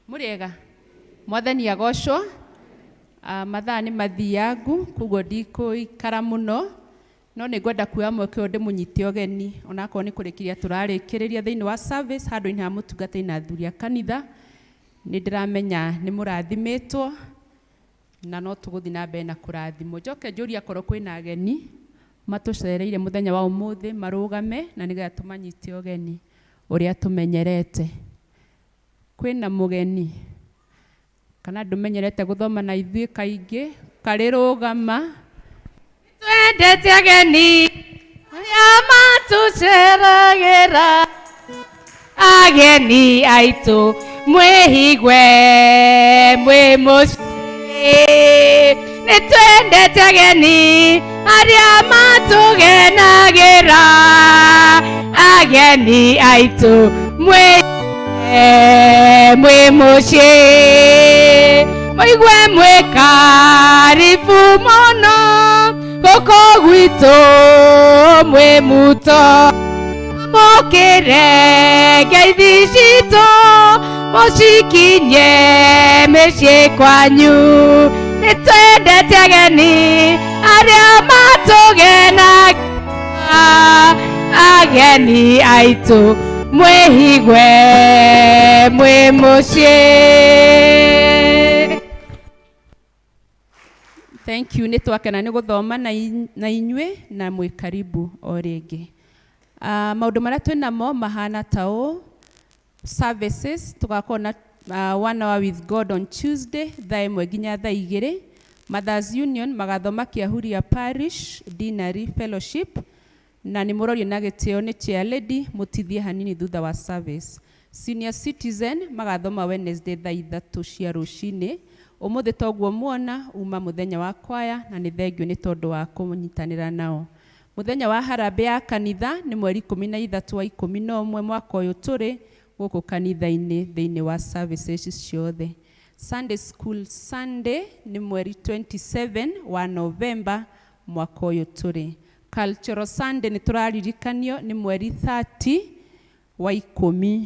Speaker 4: Mũrĩega, mwathani agocwo. Mathaa nĩ mathiangu koguo ndikũikara mũno, no nĩ ngwenda kuoya mweke ũyũ ndĩmũnyite ũgeni onakorwo nĩ kũrĩkĩria tũrarĩkĩrĩria thĩinĩ wa service handũ-inĩ ha mũtungatĩri na athuri a kanitha. Nĩ ndĩramenya nĩ mũrathimĩtwo na no tũgũthiĩ na mbere na kũrathimwo. Njoke njũrie akorwo kwĩna ageni matũcereire mũthenya wa ũmũthĩ marũgame na nĩgetha tũmanyite ũgeni ũrĩa tũmenyerete. Kwĩna mũgeni kana ndũmenyerete gũthoma na ithuĩ kaingĩ, karĩ rũgama.
Speaker 1: Twendete ageni arĩa matũceragĩra, ageni aitũ mwĩhigue mwĩ mũciĩ. Nĩ twendete ageni arĩa matũgenagĩra, ageni aitũ mwĩhigue mwĩ mũciĩ. Mũigue mwĩ karibu mũno gũkũ gwitũ mwĩ muto, mũkĩre ngeithi citũ mũcikinye mĩciĩ kwanyu. Nĩ twendete ageni arĩa matũgenaga, ageni aitũ mwĩhigue mwĩ mũciĩ.
Speaker 4: Thank you, nĩ twakena nĩ gũthoma na inyuĩ na mwĩ karibu o rĩngĩ. Maũndũ marĩa twĩ namo mahana ta ũũ: services tũgakorwo na one hour with God on Tuesday thaa 1 nginya thaa 2. Mothers Union magathoma Kiahuria Parish Deanery Fellowship, na nĩ mũrorio na gĩtĩo nĩ chair lady mũtithie hanini thutha wa service. Senior Citizen magathoma Wednesday thaa 3 cia rũcinĩ. Ũmũthĩ toguo muona uma mũthenya wa kwaya, na nĩ thengio nĩ tondũ wa kũnyitanĩra nao. Mũthenya wa harambee ya kanitha nĩ mweri 13 wa 11 mwaka ũyũ tũrĩ gũkũ kanitha-inĩ thĩinĩ wa services ciothe. Sunday School Sunday nĩ mweri 27 wa November mwaka ũyũ tũrĩ. Cultural Sunday nĩ tũraririkanio nĩ mweri 30 wa 10.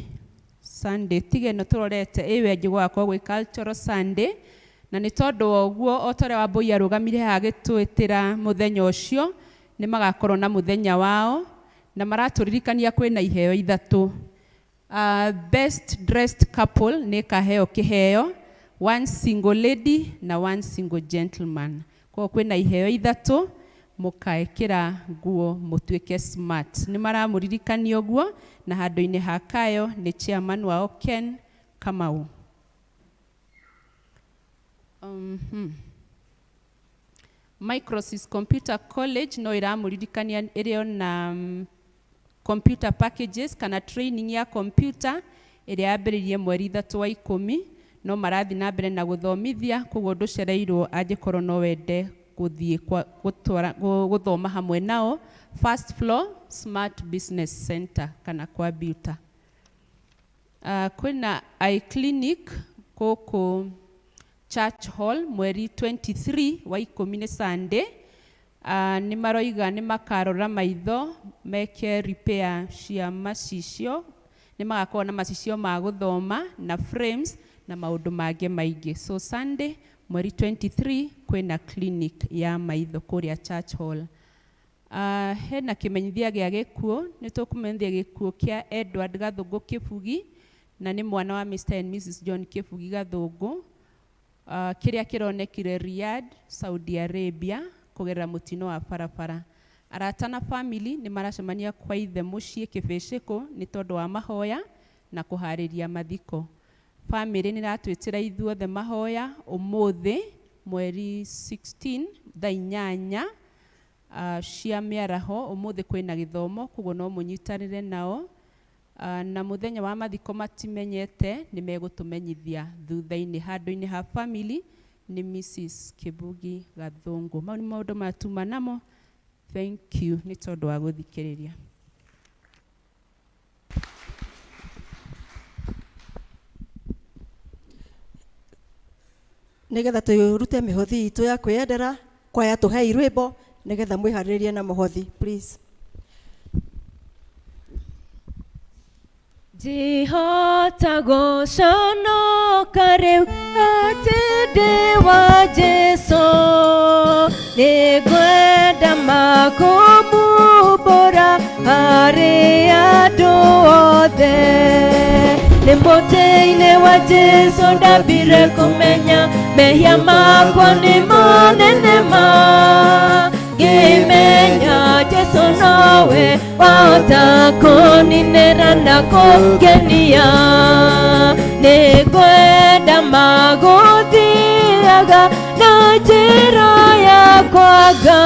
Speaker 4: Sunday tiga ĩno tũrorete ĩyo ĩngĩ gũgakorwo gwĩ Cultural Sunday, na nĩ tondũ wa ũguo o ta ũrĩa Wambũi arũgamire haha agĩtwĩtĩra mũthenya ũcio, nĩ magakorwo na mũthenya wao na maratũririkania kwĩna iheo 3. Best dressed couple nĩ ĩkaheo kĩheo, one single lady na one single gentleman. Koguo kwĩna iheo 3, mũkaĩkĩra nguo mũtuĩke smart. Nĩ maramũririkania ũguo, na handũ-inĩ ha Kayo nĩ chairman wao Ken Kamau. Microsys Computer College no ĩramũririkania ĩrĩ ona computer packages kana training ya computer ĩrĩa yambĩrĩirie mweri 3 wa 10, no marathiĩ na mbere na gũthomithia, koguo ndũcereirwo angĩkorwo no wende gũthiĩ gũthoma hamwe nao first floor Smart Business Center kana kwa Buta. Uh, kwĩna eye clinic gũkũ Church Hall mweri 23 wa ikũmi nĩ Sunday. Uh, nĩ maroiga nĩ makarora maitho meke repair cia macicio, nĩ magakorwo na macicio ma gũthoma na frames na maũndũ mangĩ maingĩ. So Sunday mweri 23 kwĩna clinic ya maitho kũrĩa Church Hall. Uh, hena kĩmenyithia gĩa gĩkuũ, nĩ tũkũmenyithia gĩkuũ kĩa Edward Gathũngũ Kĩbugi, na nĩ mwana wa Mr and Mrs John Kĩbugi Gathũngũ, uh, kĩrĩa kĩronekire Riyadh, Saudi Arabia, kũgerera mũtino wa barabara. Arata na family nĩ maracemania kwa ithe mũciĩ Kĩbĩcĩkũ nĩ tondũ wa mahoya na kũharĩria mathiko. Famĩlĩ nĩ ĩratwĩtĩra ithuothe mahoya ũmũthĩ mweri 16 thaa inyanya uh, cia mĩaraho. Ũmũthĩ kwĩna gĩthomo koguo no mũnyitanĩre nao. Uh, na mũthenya wa mathiko matimenyete nĩ megũtũmenyithia thutha-inĩ. Handũ-inĩ ha family nĩ Mrs Kĩbugi Gathũngũ. Mau nĩ maũndũ marĩa tuma namo. Thank you nĩ tondũ wa gũthikĩrĩria.
Speaker 5: Nĩgetha tũrute mĩhothi itũ ya kwĩyendera, kwaya tũhei rwĩmbo nĩgetha mwĩharĩrĩrie na mũhothi please.
Speaker 2: Njihota gũconoka rĩu atĩ ndĩ wa Jesũ, nĩngwenda makũmumbũra harĩ andũ othe. Nĩ mũtĩ-inĩ wa Jesũ ndambire kũmenya mehia makwa nĩ manene ma, ngĩmenya Jesũ nowe wahota kũninĩra na kũngenia. Nĩngwenda magũthiaga na njĩra yakwa nga,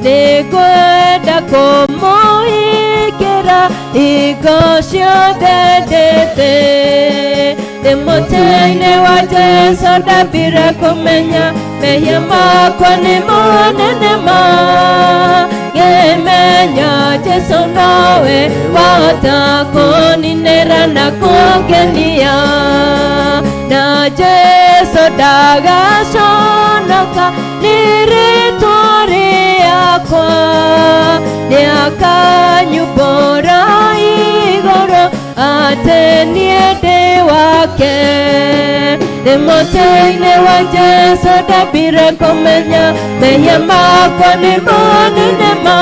Speaker 2: nĩngwenda kũmũhingĩra hingo ciothe ndĩthĩ. Nĩ mũtĩ-inĩ wa Jesũ ndambire kũmenya mehia makwa nĩ manene ma, ngĩmenya Jesũ nowe wahota kũninĩra na kũngenia. Na Jesũ ndagaconoka nĩ rĩtwa rĩakwa, nĩakanyumbũra igũrũ atĩ niĩ ndĩ wake. Nĩ mũtĩ-inĩ wa Jesũ ndambire kũmenya mehia makwa nĩ manene ma,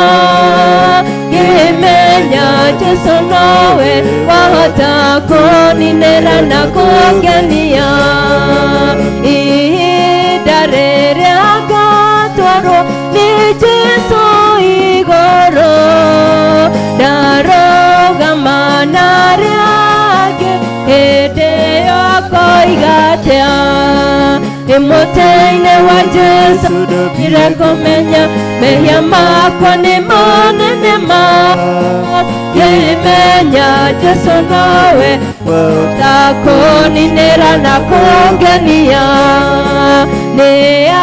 Speaker 2: ngĩmenya Jesũ nowe wahota kũninĩra na kũngenia. Ihinda rĩrĩa ngatwarwo nĩ Jesũ igũrũ, ndarũgama na arĩa angĩ hĩndĩ ĩyo akoiga atĩa. Nĩ mũtĩ-inĩ wa Jesũ ndambire kũmenya mehia makwa nĩ manene ma, ngĩmenya Jesũ nowe wahota kũninĩra na kũngenia. Nĩ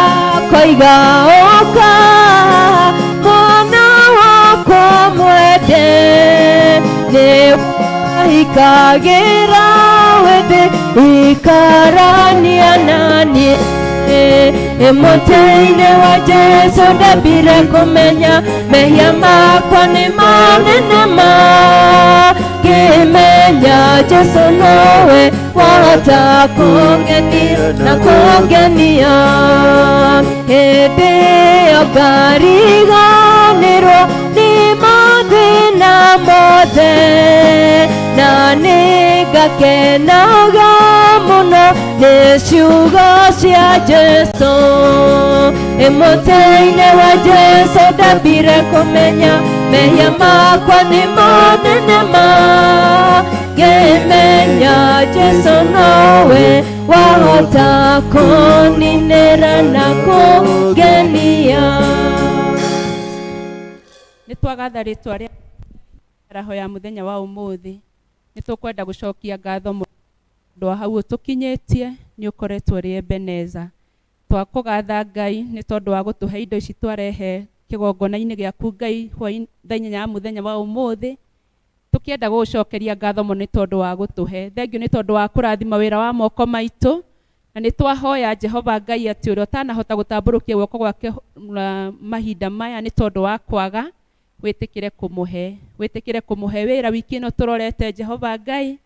Speaker 2: akoiga ũka mwana wakwa mwende, nĩ wahikagĩra wĩthĩ ikarania na niĩ. Nĩ mũtĩ-inĩ wa Jesũ ndambire kũmenya mehia makwa nĩ manene ma, ngĩmenya Jesũ nowe wahota kũngenia na kũngenia. Hĩndĩ ĩyo ngariganĩrwo nĩ mathĩna mothe, na nĩngakenaga mũno nĩ ciugo cia Jesũ. Nĩ mũtĩ-inĩ wa Jesũ ndambire kũmenya mehia makwa nĩ manene ma, ngĩmenya Jesũ nowe wahota kũninĩra na kũngenia.
Speaker 4: Nĩ twagatha rĩtwa rĩa mĩaraho ya mũthenya wa ũmũthĩ. Nĩ tũkwenda gũcokia ngatho mũno tondũ wa hau ũtũkinyĩtie, nĩ ũkoretwo ũrĩ Ebeneza. Twakũgatha Ngai nĩ tondũ wa gũtũhe indo ici twarehe kĩgongona-inĩ gĩaku Ngai hwaĩ thaa inyanya ya mũthenya wa ũmũthĩ. Tũkĩenda gũgũcokeria ngatho mũno nĩ tondũ wa gũtũhe. Thengiũ nĩ tondũ wa kũrathima wĩra wa moko maitũ. Na nĩ twahoya Jehova Ngai atĩ ũrĩa ũtanahota gũtambũrũkia guoko gwake mahinda maya nĩ tondũ wa kwaga, wĩtĩkĩre kũmũhe. Wĩtĩkĩre kũmũhe wĩra wiki ĩno tũrorete Jehova Ngai,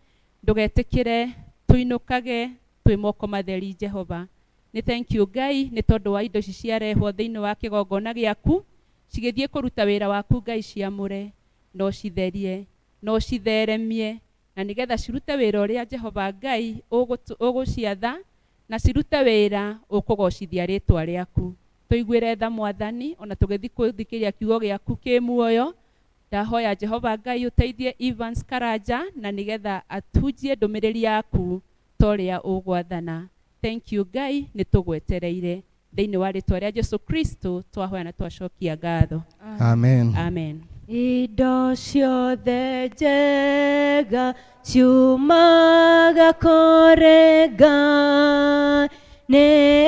Speaker 4: ndũgetĩkĩre tũinũkage twĩ moko matheri Jehova. Nĩ thank you Ngai nĩ tondũ wa indo ici ciarehwo thĩinĩ wa kĩgongona gĩaku, cigĩthiĩ kũruta wĩra waku Ngai ciamũre, na ũcitherie, na ũcitheremie, na nĩgetha cirute wĩra ũrĩa Jehova Ngai ũgũciatha, na cirute wĩra ũkũgocithia rĩtwa rĩaku. Tũiguĩre tha Mwathani, ona tũgĩthiĩ gũthikĩrĩria kiugo gĩaku kĩ muoyo. Ndahoya Jehova Ngai ũteithie Evans Karanja na nĩgetha ahunjie ndũmĩrĩri yaku ta ũrĩa ũgwathana. Thank you Ngai, nĩ tũgwetereire. Thĩinĩ wa rĩtwa rĩa Jesu Kristo twahoya na twacokia ngatho.
Speaker 15: Amen.
Speaker 4: Amen.
Speaker 2: Indo ciothe njega ciumaga kũrĩ Ngai, nĩ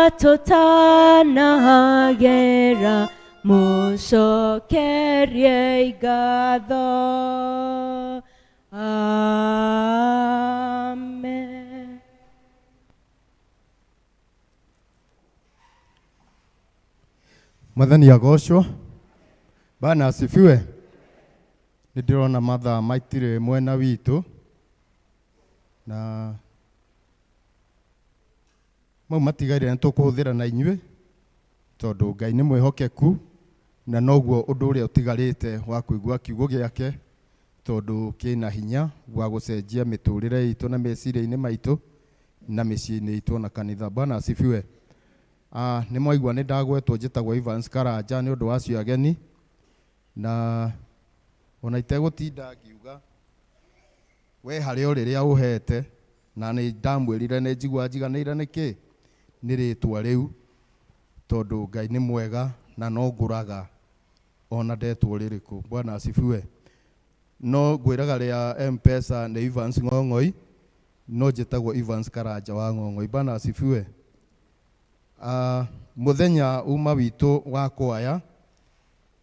Speaker 2: atũtanagĩra, mũcokeriei ngatho. Amen.
Speaker 15: Mwathani agocwo. Bwana asifiwe. Nĩ ndĩrona mathaa maitirĩ mwena witũ na mau matigaire nĩ tũkũhũthĩra na inyuĩ tondũ Ngai nĩ mwĩhokeku na noguo ũndũ ũrĩa ũtigarĩte wa kũigua kiugo gĩake tondũ kĩna hinya wa gũcenjia mĩtũrĩre itũ na meciria-inĩ maitũ na mĩciĩ-inĩ itũ na kanitha. Bwana asifiwe. Nĩ mwaigua nĩ ndagwetwo njĩtagwo Evans Karanja nĩ ũndũ wa acio ageni na ona itegũtinda ngiuga we harĩ o rĩrĩa ũhete na nĩ ndamwĩrire nĩ njigua njiganĩire nĩkĩ nĩ rĩtwa rĩu tondũ Ngai nĩ mwega na no ngũraga ona ndetwo rĩrĩkũ. Bwana asifiwe. No ngwĩraga rĩa M-Pesa nĩ Evans Ng'ong'oi no njĩtagwo Evans Karanja wa Ng'ong'oi. Bwana asifiwe. Mũthenya uma witũ wa kwaya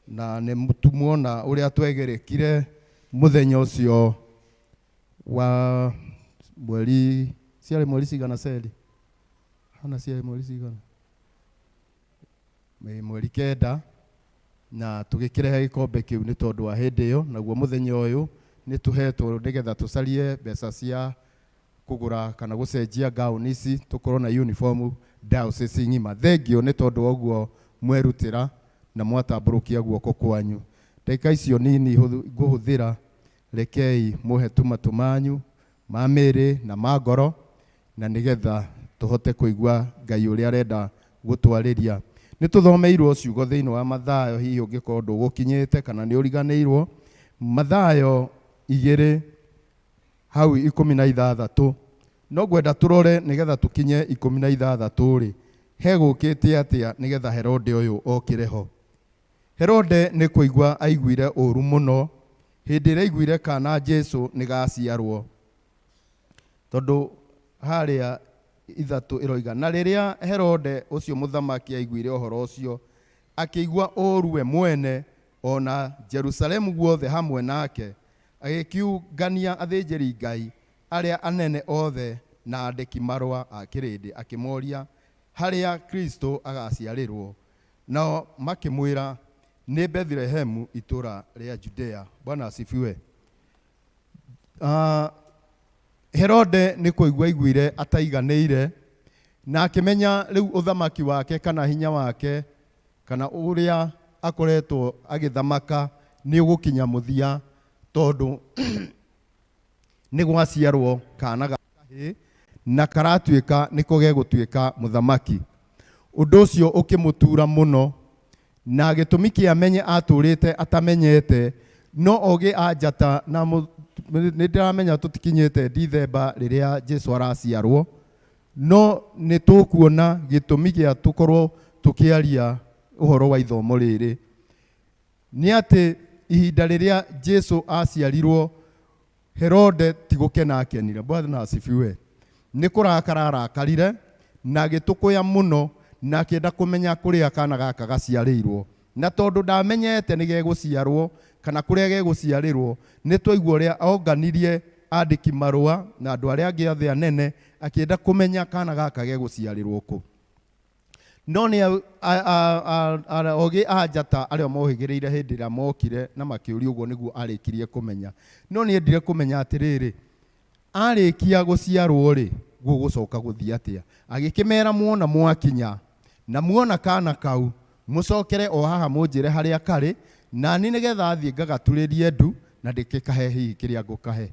Speaker 15: na nĩ tumuona ũrĩa twegerekire mũthenya ũcio wa mweri ciarĩ mweri cigana ceri hana ciarĩ mweri cigana mweri 9 na tũgĩkĩrehe gĩkombe kĩu nĩ tondũ wa hĩndĩ ĩyo naguo mũthenya ũyũ nĩ tũhetwo nĩgetha tũcarie mbeca cia kũgũra kana gũcenjia gown ici tũkorwo na uniform diocese ng'ima. Thengiũ nĩ tondũ wa ũguo mwerutĩra na mwatambũrũkia guoko kwanyu. Ndagĩka icio nini ngũhũthĩra rekei mũhe tũmatũ manyu ma mĩĩrĩ na ma ngoro na nĩgetha tũhote kũigua Ngai ũrĩa arenda gũtwarĩria. Nĩ tũthomeirwo ciugo thĩinĩ wa Mathayo, hihi ũngĩkorwo ndũgũkinyĩte kana nĩ ũriganĩirwo. Mathayo 2 hau 16 no ngwenda tũrore nĩgetha tũkinye 16 rĩ hegũkĩte atĩa nĩgetha Herode ũyũ okĩre ho. Herode nĩ kũigua aiguire ũru mũno hĩndĩ ĩrĩa aiguire kana Jesu nĩ gaciarwo tondũ harĩa 3 ĩroiga na rĩrĩa Herode ũcio mũthamaki aiguire ũhoro ũcio akĩigua ũru we mwene ona Jerusalemu guothe hamwe nake agĩkiungania athĩnjĩri Ngai arĩa anene othe na andĩki marũa a kĩrĩndĩ akĩmoria harĩa Kristo agaciarĩrwo nao makĩmwĩra nĩ Bethlehemu itũra rĩa Judea. Bwana asifiwe. Herode nĩ kũigua aiguire ataiganĩire na akĩmenya rĩu ũthamaki wake kana hinya wake kana ũrĩa akoretwo agĩthamaka nĩ ũgũkinya mũthia tondũ nĩ gwaciarwo kana ga kahĩĩ na karatuĩka nĩko gegũtuĩka mũthamaki. Ũndũ ũcio ũkĩmũtura mũno na gĩtũmi kĩa menye atũrĩte atamenyete no ogĩ a njata na nĩ ndĩramenya tũtikinyĩte Dithemba rĩrĩa Jesu araciarwo no nĩ tũkuona gĩtũmi gĩa tũkorwo tũkĩaria ũhoro wa ithomo rĩrĩ nĩ atĩ ihinda rĩrĩa Jesu aciarirwo Herode ti gũkena akenire. Bwana asifiwe. Nĩ kũrakara arakarire na agĩtũkũya mũno na akĩenda kũmenya kũrĩa kana gaka gaciarĩirwo. Na tondũ ndamenyete nĩ gegũciarwo kana kũrĩa gegũciarĩrwo, nĩ twaigua ũrĩa onganirie andĩki marũa na andũ arĩa angĩ othe anene akĩenda kũmenya kana gaka gegũciarĩrwo kũ. No nĩ ogĩ a njata arĩa mohĩgĩrĩire hĩndĩ ĩrĩa mokire na makĩũria ũguo nĩguo arĩkirie kũmenya. No nĩ endire kũmenya atĩrĩrĩ, arĩkia gũciarwo rĩ, gũgũcoka gũthiĩ atĩa? Agĩkĩmera muona mwakinya na muona kana kau, mũcokere o haha mũnjĩre harĩa karĩ, nani nĩgetha thiĩ ngagaturĩrie ndu na ndĩkĩkahe hihi kĩrĩa ngũkahe.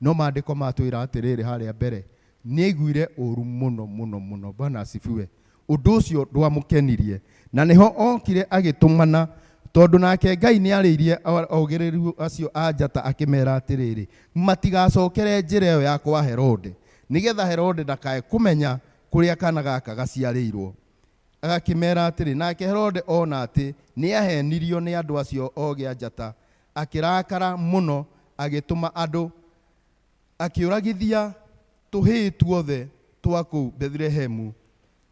Speaker 15: No maandĩko matwĩra atĩrĩrĩ harĩa mbere, nĩaiguire ũru mũno mũno mũno. Bwana asifiwe. Ũndũ ũcio ndwamũkenirie, na nĩho okire agĩtũmana, tondũ nake Ngai nĩarĩirie ogĩrĩru acio a njata akĩmera atĩrĩrĩ, matigacokere njĩra ĩyo ya kwa Herode, nĩgetha Herode ndakae kũmenya kũrĩa kana gaka gaciarĩirwo. Agakĩmera atĩrĩ, nake Herode ona atĩ nĩahenirio nĩ andũ acio ogĩ a njata, akĩrakara mũno, agĩtũma andũ, akĩũragithia tũhĩĩ tuothe twa kũu Bethlehemu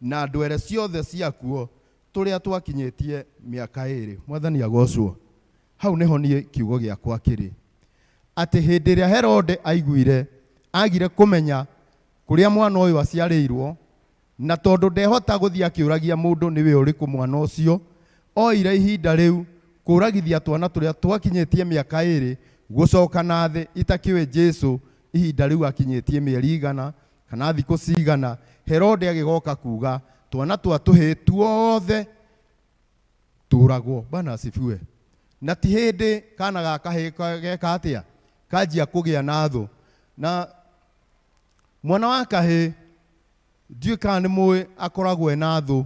Speaker 15: na ndwere ciothe ciakuo tũrĩa twakinyĩtie mĩaka ĩĩrĩ. Mwathani agocwo. Hau nĩho niĩ kiugo gĩakwa kĩrĩ, atĩ hĩndĩ ĩrĩa Herode aiguire agire kũmenya kũrĩa mwana ũyũ aciarĩirwo, na tondũ ndehota gũthiĩ akĩũragia mũndũ nĩwe ũrĩkũ mwana ũcio, oire ihinda rĩu kũragithia twana tũrĩa twakinyĩtie mĩaka ĩĩrĩ gũcoka na thĩ itakĩũĩ Jesu ihinda rĩu akinyĩtie mĩeri igana kana thikũ cigana. Herode agĩgoka kuga twana twa tũhĩĩ tuothe tũragwo. Bwana asifiwe. Na ti hĩndĩ kana ga kahĩĩ geka atĩa, kanjia kũgĩa na thũ. Na mwana wa kahĩĩ ndiũĩ kana nĩ mũĩ akoragwo ena thũ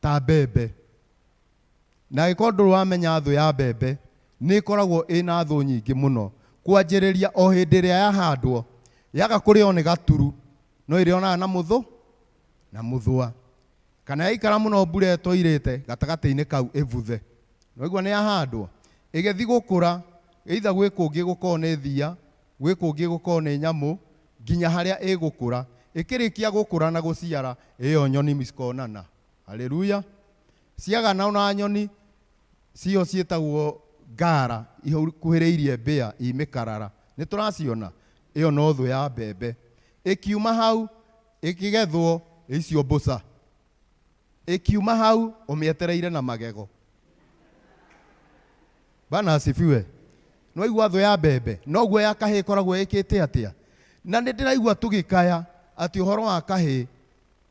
Speaker 15: ta mbembe. Na angĩkorwo ndũrĩ wamenya thũ ya mbembe, nĩ ĩkoragwo ĩna thũ nyingĩ mũno. Kwanjĩrĩria o hĩndĩ ĩrĩa yahandwo, yaga kũrĩo nĩ gaturu, no ĩrĩonaga na mũthũ na mũthũa. Kana yaikara mũno mbura ĩtoirĩte, gatagatĩ-inĩ kau ĩbuthe. Nĩwaigua nĩ yahandwo, ĩgĩthiĩ gũkũra, either gwĩ kũngĩ gũkorwo nĩ thia, gwĩ kũngĩ gũkorwo nĩ nyamũ, nginya harĩa ĩgũkũra. Ĩkĩrĩkia gũkũra na gũciara, ĩyo nyoni cikonana. Haleluya. Ciagana na nyoni cio ciĩtagwo ngara, ikuhĩrĩirie mbĩa i mĩkarara. Nĩ tũraciona? Ĩyo no thũ ya mbembe. Ĩkiuma hau, ĩkĩgethwo, icio mbũca. Ĩkiuma hau, ũmĩetereire na magego. Bwana asifiwe. Nĩwaigua thũ ya mbembe, noguo ya kahĩĩ ĩkoragwo ĩkĩte atĩa? Na nĩ ndĩraigua tũgĩkaya atĩ ũhoro wa kahĩĩ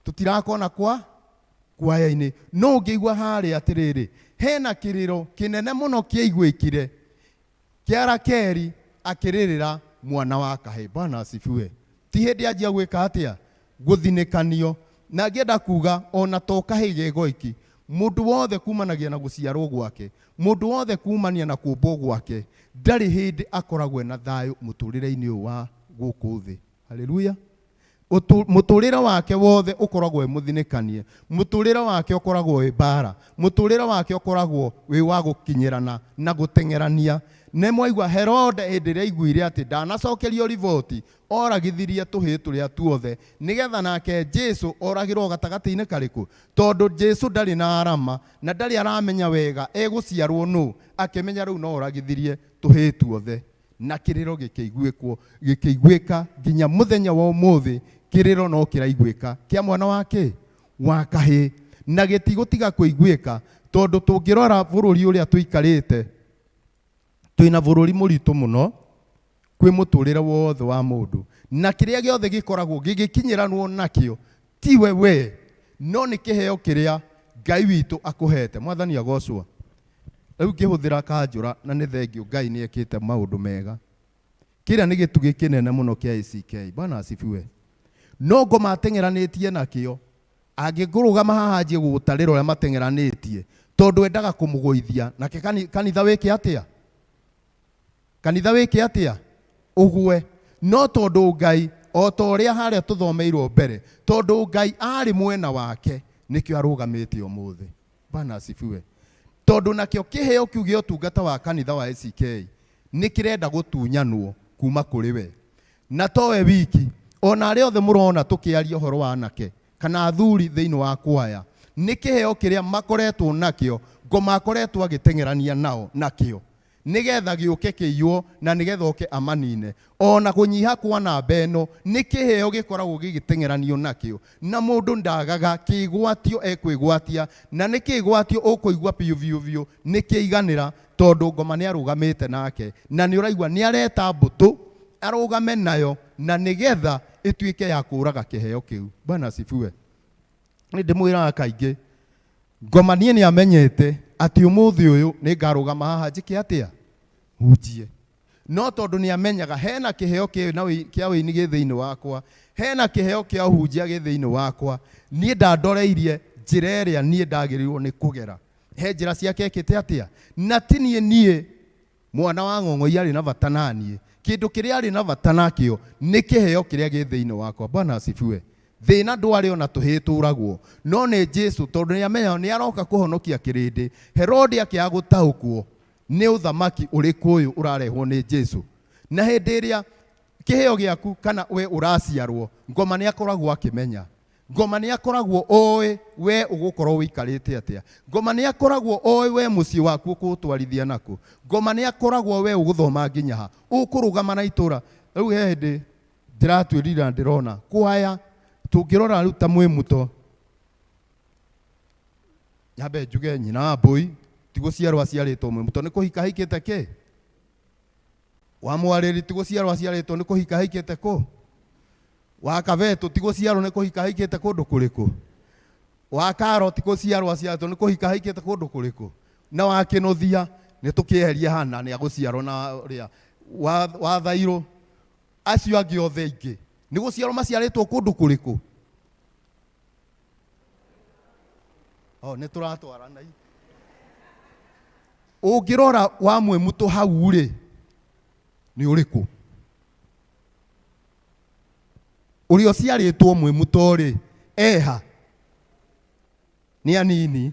Speaker 15: tũtirakona kwa kwaya-inĩ. No ũngĩigua harĩa atĩrĩrĩ, hena kĩrĩro kĩnene mũno kĩaiguĩkire kĩa Rakeli akĩrĩrĩra mwana wa kahĩĩ. Bwana asifiwe. Ti hĩndĩ anjia gwĩka atĩa? Gũthinĩkanio. Na ngĩenda kuga ona to kahĩĩ ge goiki, mũndũ wothe kumanagia na gũciarwo gwake, mũndũ wothe kumania na kũmbwo gwake, ndarĩ hĩndĩ akoragwo ena thayũ mũtũrĩre-inĩ ũyũ wa gũkũ thĩ. Haleluya. Mũtũrĩre wake wothe ũkoragwo wĩ mũthinĩkanie, mũtũrĩre wake ũkoragwo wĩ mbara, mũtũrĩre wake ũkoragwo wĩ wa gũkinyĩrana na gũteng'erania. Nĩ mwaigua Herode hĩndĩ ĩrĩa aiguire atĩ ndanacokerio riboti, oragithirie tũhĩĩ tũrĩa tuothe nĩgetha nake Jesu oragĩrwo gatagatĩ-inĩ karĩkũ? Tondũ Jesu ndarĩ na arama na ndarĩ aramenya wega egũciarwo nũ, akĩmenya rĩu no oragithirie tũhĩĩ tuothe. Na kĩrĩro gĩkĩiguĩkwo, gĩkĩiguĩka nginya mũthenya wa ũmũthĩ, kĩrĩro no kĩraiguĩka kĩa mwana wa kĩ? Wa kahĩĩ. Na gĩtigũtiga kũiguĩka, tondũ tũngĩrora bũrũri ũrĩa tũikarĩte, twĩna bũrũri mũritũ mũno kwĩ mũtũrĩre wothe wa mũndũ. Na kĩrĩa gĩothe gĩkoragwo gĩgĩkinyĩranwo nakĩo tiwe we, no nĩ kĩheo kĩrĩa Ngai witũ akũhete. Mwathani agocwo. Rĩu ngĩhũthĩra kanjũra na nĩ thengio Ngai nĩ ekĩte maũndũ mega. Kĩrĩa nĩ gĩtugĩ kĩnene mũno kĩa ACK. Bwana asifiwe. No ngoma ateng'eranĩtie nakĩo, angĩkũrũgama haha anjie gũgũtarĩra ũrĩa mateng'eranĩtie, tondũ endaga kũmũgũithia. Nake kanitha wĩke atĩa? Kanitha wĩke atĩa? Ũgwe. No tondũ Ngai, o ta ũrĩa harĩa tũthomeirwo mbere, tondũ Ngai arĩ mwena wake, nĩkĩo arũgamĩte ũmũthĩ. Bwana asifiwe. Tondũ nakĩo kĩheo kĩu gĩa ũtungata wa kanitha wa ACK nĩ kĩrenda gũtunyanwo kuma kũrĩ we. Na towe wiki, ona arĩa othe mũrona tũkĩaria ũhoro wa anake kana athuri thĩinĩ wa kwaya, nĩ kĩheo kĩrĩa makoretwo nakĩo Ngoma akoretwo agĩteng'erania nao nakĩo nĩgetha gĩũke kĩiywo na nĩgetha oke amanine. Ona kũnyiha kwa namba ĩno nĩ kĩheo gĩkoragwo gĩgĩteng'eranio nakĩo, na mũndũ ndagaga kĩgwatio ekwĩgwatia, na nĩ kĩgwatio ũkũigua biũ biũ biũ nĩ kĩiganĩra, tondũ ngoma nĩ arũgamĩte nake, na nĩ ũraigua nĩ areta mbũtũ arũgame nayo, na nĩgetha ĩtuĩke ya kũraga kĩheo kĩu. Bwana asifiwe. Nĩ ndĩmwĩraga kaingĩ, ngoma niĩ nĩ amenyete atĩ ũmũthĩ ũyũ nĩ ngarũgama haha njĩke atĩa, hunjie. No tondũ nĩ amenyaga hena kĩheo kĩa wĩini gĩ thĩinĩ wakwa, hena kĩheo kĩa ũhunjia gĩ thĩinĩ wakwa, niĩ ndandoreirie njĩra ĩrĩa niĩ ndagĩrĩirwo nĩ kũgera. He njĩra ciake ekĩte atĩa, na ti niĩ niĩ mwana wa ng'ong'oi arĩ na bata na niĩ. Kĩndũ kĩrĩa arĩ na bata nakĩo nĩ kĩheo kĩrĩa gĩ thĩinĩ wakwa. Bwana asifiwe. Thĩna ndwarĩ ona tũhĩtũragwo, no nĩ Jesu, tondũ nĩ amenya nĩ aroka kũhonokia kĩrĩndĩ. Herode akĩaga gũtaũkwo nĩ ũthamaki ũrĩkũ ũyũ ũrarehwo nĩ Jesu. Na hĩndĩ ĩrĩa kĩheo gĩaku kana we ũraciarwo, ngoma nĩ akoragwo akĩmenya. Ngoma nĩ akoragwo oĩ we ũgũkorwo ũikarĩte atĩa. Ngoma nĩ akoragwo oĩ we mũciĩ waku ũkũũtwarithia nakũ. Ngoma nĩ akoragwo we ũgũthoma nginya ha, ũkũrũgama na itũra. Rĩu he hĩndĩ ndĩratuĩrira ndĩrona kwaya tũngĩrora rĩu ta mwĩmuto, nyambe njuge nyina wa mbũi ti gũciarwo aciarĩtwo mwĩmuto, nĩ kũhika ahikĩte kĩ? Wa mwarĩri ti gũciarwo aciarĩtwo, nĩ kũhika ahikĩte kũ? Wa kabetũ ti gũciarwo, nĩ kũhika ahikĩte kũndũ kũrĩkũ? Wa karo ti gũciarwo aciarĩtwo, nĩ kũhika ahikĩte kũndũ kũrĩkũ? Na wa kĩnũthia nĩ tũkĩeherie hana nĩ agũciarwo na ũrĩa wa thairũ, acio angĩ othe aingĩ nĩ gũciarwo maciarĩtwo kũndũ kũrĩkũ? O, nĩ tũratwarana. Ũngĩrora wa mwĩmutũ hau rĩ, nĩ ũrĩkũ? Ũrĩa ũciarĩtwo mwĩmutũ rĩ, eha? Nĩ anini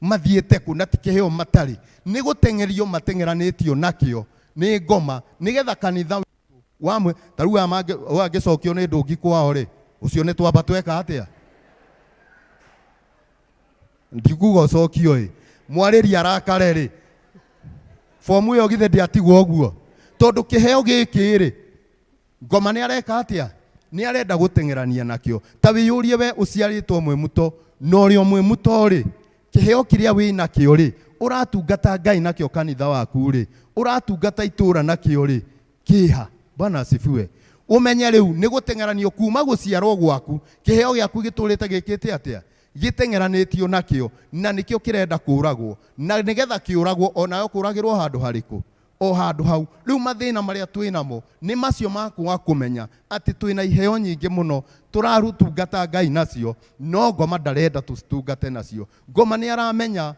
Speaker 15: mathiĩte kũ na ti kĩheo matarĩ, nĩ gũteng'erio mateng'eranĩtio nakĩo nĩ ngoma, nĩgetha kanitha wa mwe ta rĩu aya ũyũ angĩcokio nĩ ndũngi kwao rĩ, ũcio nĩ twamba tweka atĩa? Ndikuga ũcokio ĩ, mwarĩri arakare rĩ, fomu ĩyo githĩ ndĩatigwo ũguo? Tondũ kĩheo gĩkĩ rĩ, ngoma nĩ areka atĩa? Nĩ arenda gũteng'erania nakĩo. Ta wĩyũrie we ũciarĩtwo mwĩmuto, na ũrĩ o mwĩmuto rĩ, kĩheo kĩrĩa wĩ nakĩo rĩ, ũratungata Ngai nakĩo kanitha waku rĩ, ũratungata itũũra nakĩo rĩ, kĩha? Bwana asifiwe. Ũmenye rĩu nĩ gũteng'eranio kuma gũciarwo gwaku, kĩheo gĩaku gĩtũrĩte gĩkĩte atĩa? Gĩteng'eranĩtio nakĩo, na nĩkĩo kĩrenda kũragwo, na nĩgetha kĩũragwo onawe kũragĩrwo handũ harĩkũ? O handũ hau. Rĩu mathĩna marĩa twĩnamo nĩ macio ma kwaga kũmenya atĩ twĩna iheo nyingĩ mũno tũrarutungata Ngai nacio, no ngoma ndarenda tũcitungate nacio. Ngoma nĩ aramenya.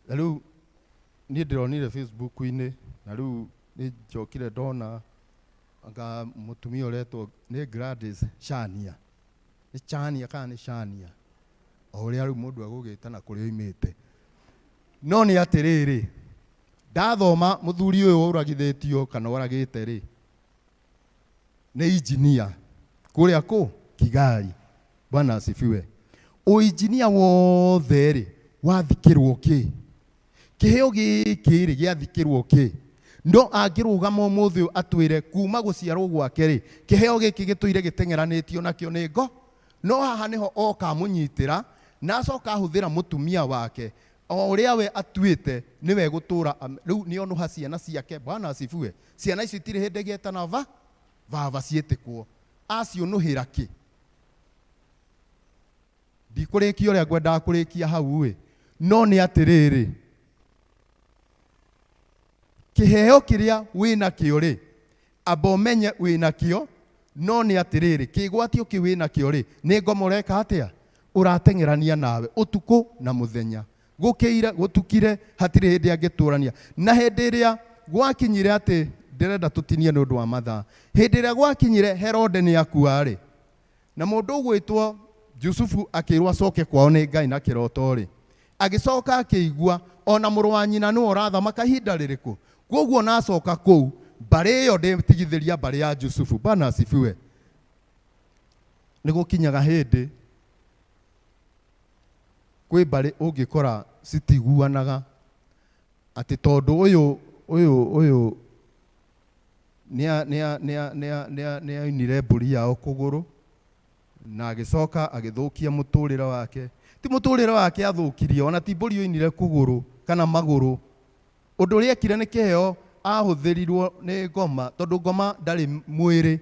Speaker 15: Na rĩu niĩ ndĩronire Facebook-inĩ, na rĩu nĩ njokire ndona anga mũtumia ũretwo nĩ Gladys Shania. Nĩ Chania kana nĩ Shania? O ũrĩa rĩu mũndũ egũgĩta na kũrĩa oimĩte. No nĩ atĩrĩrĩ, ndathoma mũthuri ũyũ ũragithĩtio kana ũragĩte rĩ, nĩ injinia kũrĩa kũ Kigali. Bwana asifiwe. Ũinjinia wothe rĩ, wathikĩrwo kĩ? Kĩheo gĩkĩ rĩ, gĩathikĩrwo kĩ? No angĩrũgama ũmũthĩ ũyũ atwĩre kuma gũciarwo gwake rĩ, kĩheo gĩkĩ gĩtũire gĩteng'eranĩtio nakĩo nĩ ngo. No haha nĩho oka amũnyitĩra, na acoka ahũthĩra mũtumia wake o ũrĩa we atuĩte nĩwe gũtũra. Rĩu nĩ onũha ciana ciake. Bwana asifiwe. Ciana icio itirĩ hĩndĩ gĩetana va baba ciĩtĩkwo. Aciũnũhĩra kĩ? Ndikũrĩkia ũrĩa ngwendaga kũrĩkia hau ĩ, no nĩ atĩrĩrĩ, kĩheo kĩrĩa wĩnakĩo rĩ, amba ũmenye wĩnakĩo, no nĩ atĩrĩrĩ, kĩgwatio kĩu wĩnakĩo rĩ, nĩ ngoma ũreka atĩa? Ũrateng'erania nawe ũtukũ na mũthenya, gũkĩire gũtukire, hatirĩ hĩndĩ angĩtũrania. Na hĩndĩ ĩrĩa gwakinyire atĩ, ndĩrenda tũtinie nĩ ũndũ wa mathaa, hĩndĩ ĩrĩa gwakinyire Herode nĩ akua rĩ, na mũndũ ũgwĩtwo Jusufu akĩrwo acoke kwao nĩ Ngai na kĩroto rĩ, agĩcoka akĩigua ona mũrũ wa nyina nĩwe ũrathamaka ihinda rĩrĩkũ. Koguo na acoka kũu, mbarĩ ĩyo ndĩtigithĩria mbarĩ ya Jusufu. Bwana asifiwe. Nĩ gũkinyaga hĩndĩ Kwĩ mbarĩ ũngĩkora citiguanaga atĩ tondũ ũyũ ũyũ ũyũ nĩainire mbũri yao kũgũrũ na agĩcoka agĩthũkia mũtũrĩre wake. Ti mũtũrĩre wake athũkirie, ona ti mbũri oinire kũgũrũ kana magũrũ. Ũndũ ũrĩa ekire nĩ kĩheo ahũthĩrirwo nĩ ngoma, tondũ ngoma ndarĩ mwĩrĩ.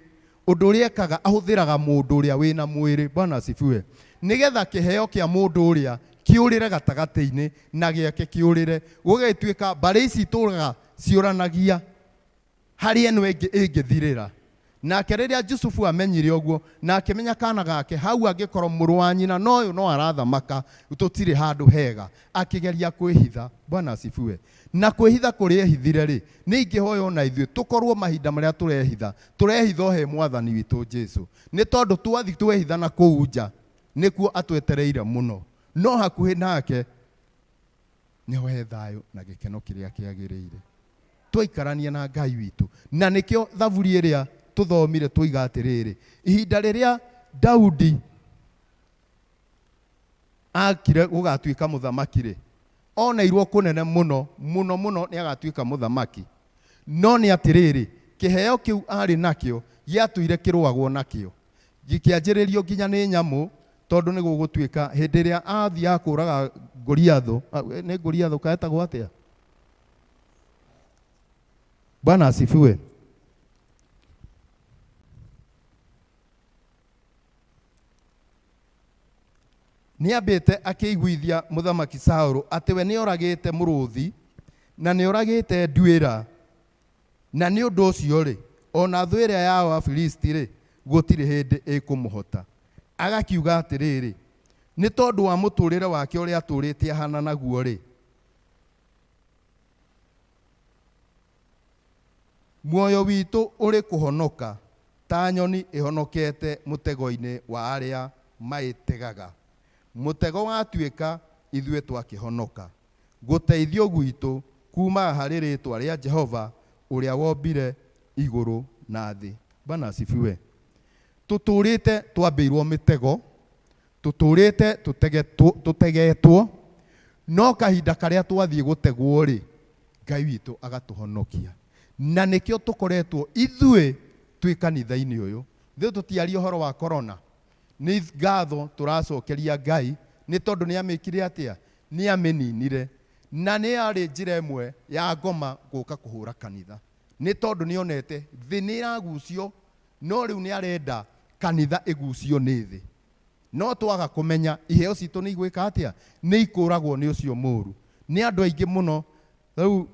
Speaker 15: Ũndũ ũrĩa ekaga ahũthĩraga mũndũ ũrĩa wĩna mwĩrĩ. Bwana asifiwe. Nĩgetha kĩheo kĩa mũndũ ũrĩa kĩũrĩre gatagatĩ-inĩ na gĩake kĩũrĩre, gũgĩtuĩka mbarĩ ici itũraga ciũranagia harĩa ĩno ĩngĩ ĩngĩthirĩra. Nake rĩrĩa Jusufu amenyire ũguo na akĩmenya kana gake hau angĩkorwo mũrũ wa nyina na ũyũ no arathamaka, tũtirĩ handũ hega, akĩgeria kwĩhitha. Bwana asifiwe. Na kwĩhitha kũrĩa ehithire rĩ, nĩ ingĩhoya ona ithuĩ tũkorwo mahinda marĩa tũrehitha, tũrehitha o he mwathani witũ Jesu. Nĩ tondũ twathi twehitha na kũu nja, nĩkuo atwetereire mũno. No hakuhĩ nake nĩho he thayũ na gĩkeno kĩrĩa kĩagĩrĩire. Twaikarania na Ngai witũ. Na nĩkĩo thaburi ĩrĩa tũthomire twoiga atĩrĩrĩ, ihinda rĩrĩa Daudi akire gũgatuĩka mũthamaki rĩ, oneirwo kũnene mũno mũno mũno nĩ agatuĩka mũthamaki. No nĩ atĩrĩrĩ, kĩheo kĩu arĩ nakĩo gĩatũire kĩrũagwo nakĩo, gĩkĩanjĩrĩrio nginya nĩ nyamũ, tondũ nĩ gũgũtuĩka hĩndĩ ĩrĩa athiaga kũraga Goliathũ, nĩ Goliathũ kaetagwo atĩa? Bwana asifiwe. Nĩambĩte akĩiguithia mũthamaki Saũlũ atĩ we nĩoragĩte mũrũthi na nĩoragĩte nduĩra, na nĩ ũndũ ũcio rĩ, ona thũ ĩrĩa yao Afilisti rĩ, gũtirĩ hĩndĩ ĩkũmũhota. Agakiuga atĩrĩrĩ, nĩ tondũ wa mũtũrĩre wake ũrĩa atũrĩte ahana naguo rĩ, muoyo witũ ũrĩ kũhonoka ta nyoni ĩhonokete mũtego-inĩ wa arĩa maĩtegaga. Mũtego watuĩka ithuĩ twakĩhonoka. Gũteithio gwitũ kuumaga harĩ rĩtwa rĩa Jehova ũrĩa wombire igũrũ na thĩ. Bwana asifiwe. Tũtũrĩte twambĩirwo mĩtego, tũtũrĩte tũtegetwo, no kahinda karĩa twathiĩ gũtegwo rĩ, Ngai witũ agatũhonokia. Na nĩkĩo tũkoretwo ithuĩ twĩ kanitha-inĩ ũyũ. Ithuĩ tũtiaria ũhoro wa corona. Nĩ ngatho tũracokeria Ngai nĩ tondũ nĩ amĩkire atĩa? Nĩ amĩninire. Na nĩ yarĩ njĩra ĩmwe ya ngoma gũka kũhũra kanitha. Nĩ tondũ nĩ onete thĩ nĩ ĩragucio, no rĩu nĩ arenda kanitha ĩgucio nĩ thĩ. No twaga kũmenya iheo citũ nĩ igwĩka atĩa? Nĩ ikũragwo nĩ ũcio mũũru. Nĩ andũ aingĩ mũno. Rĩu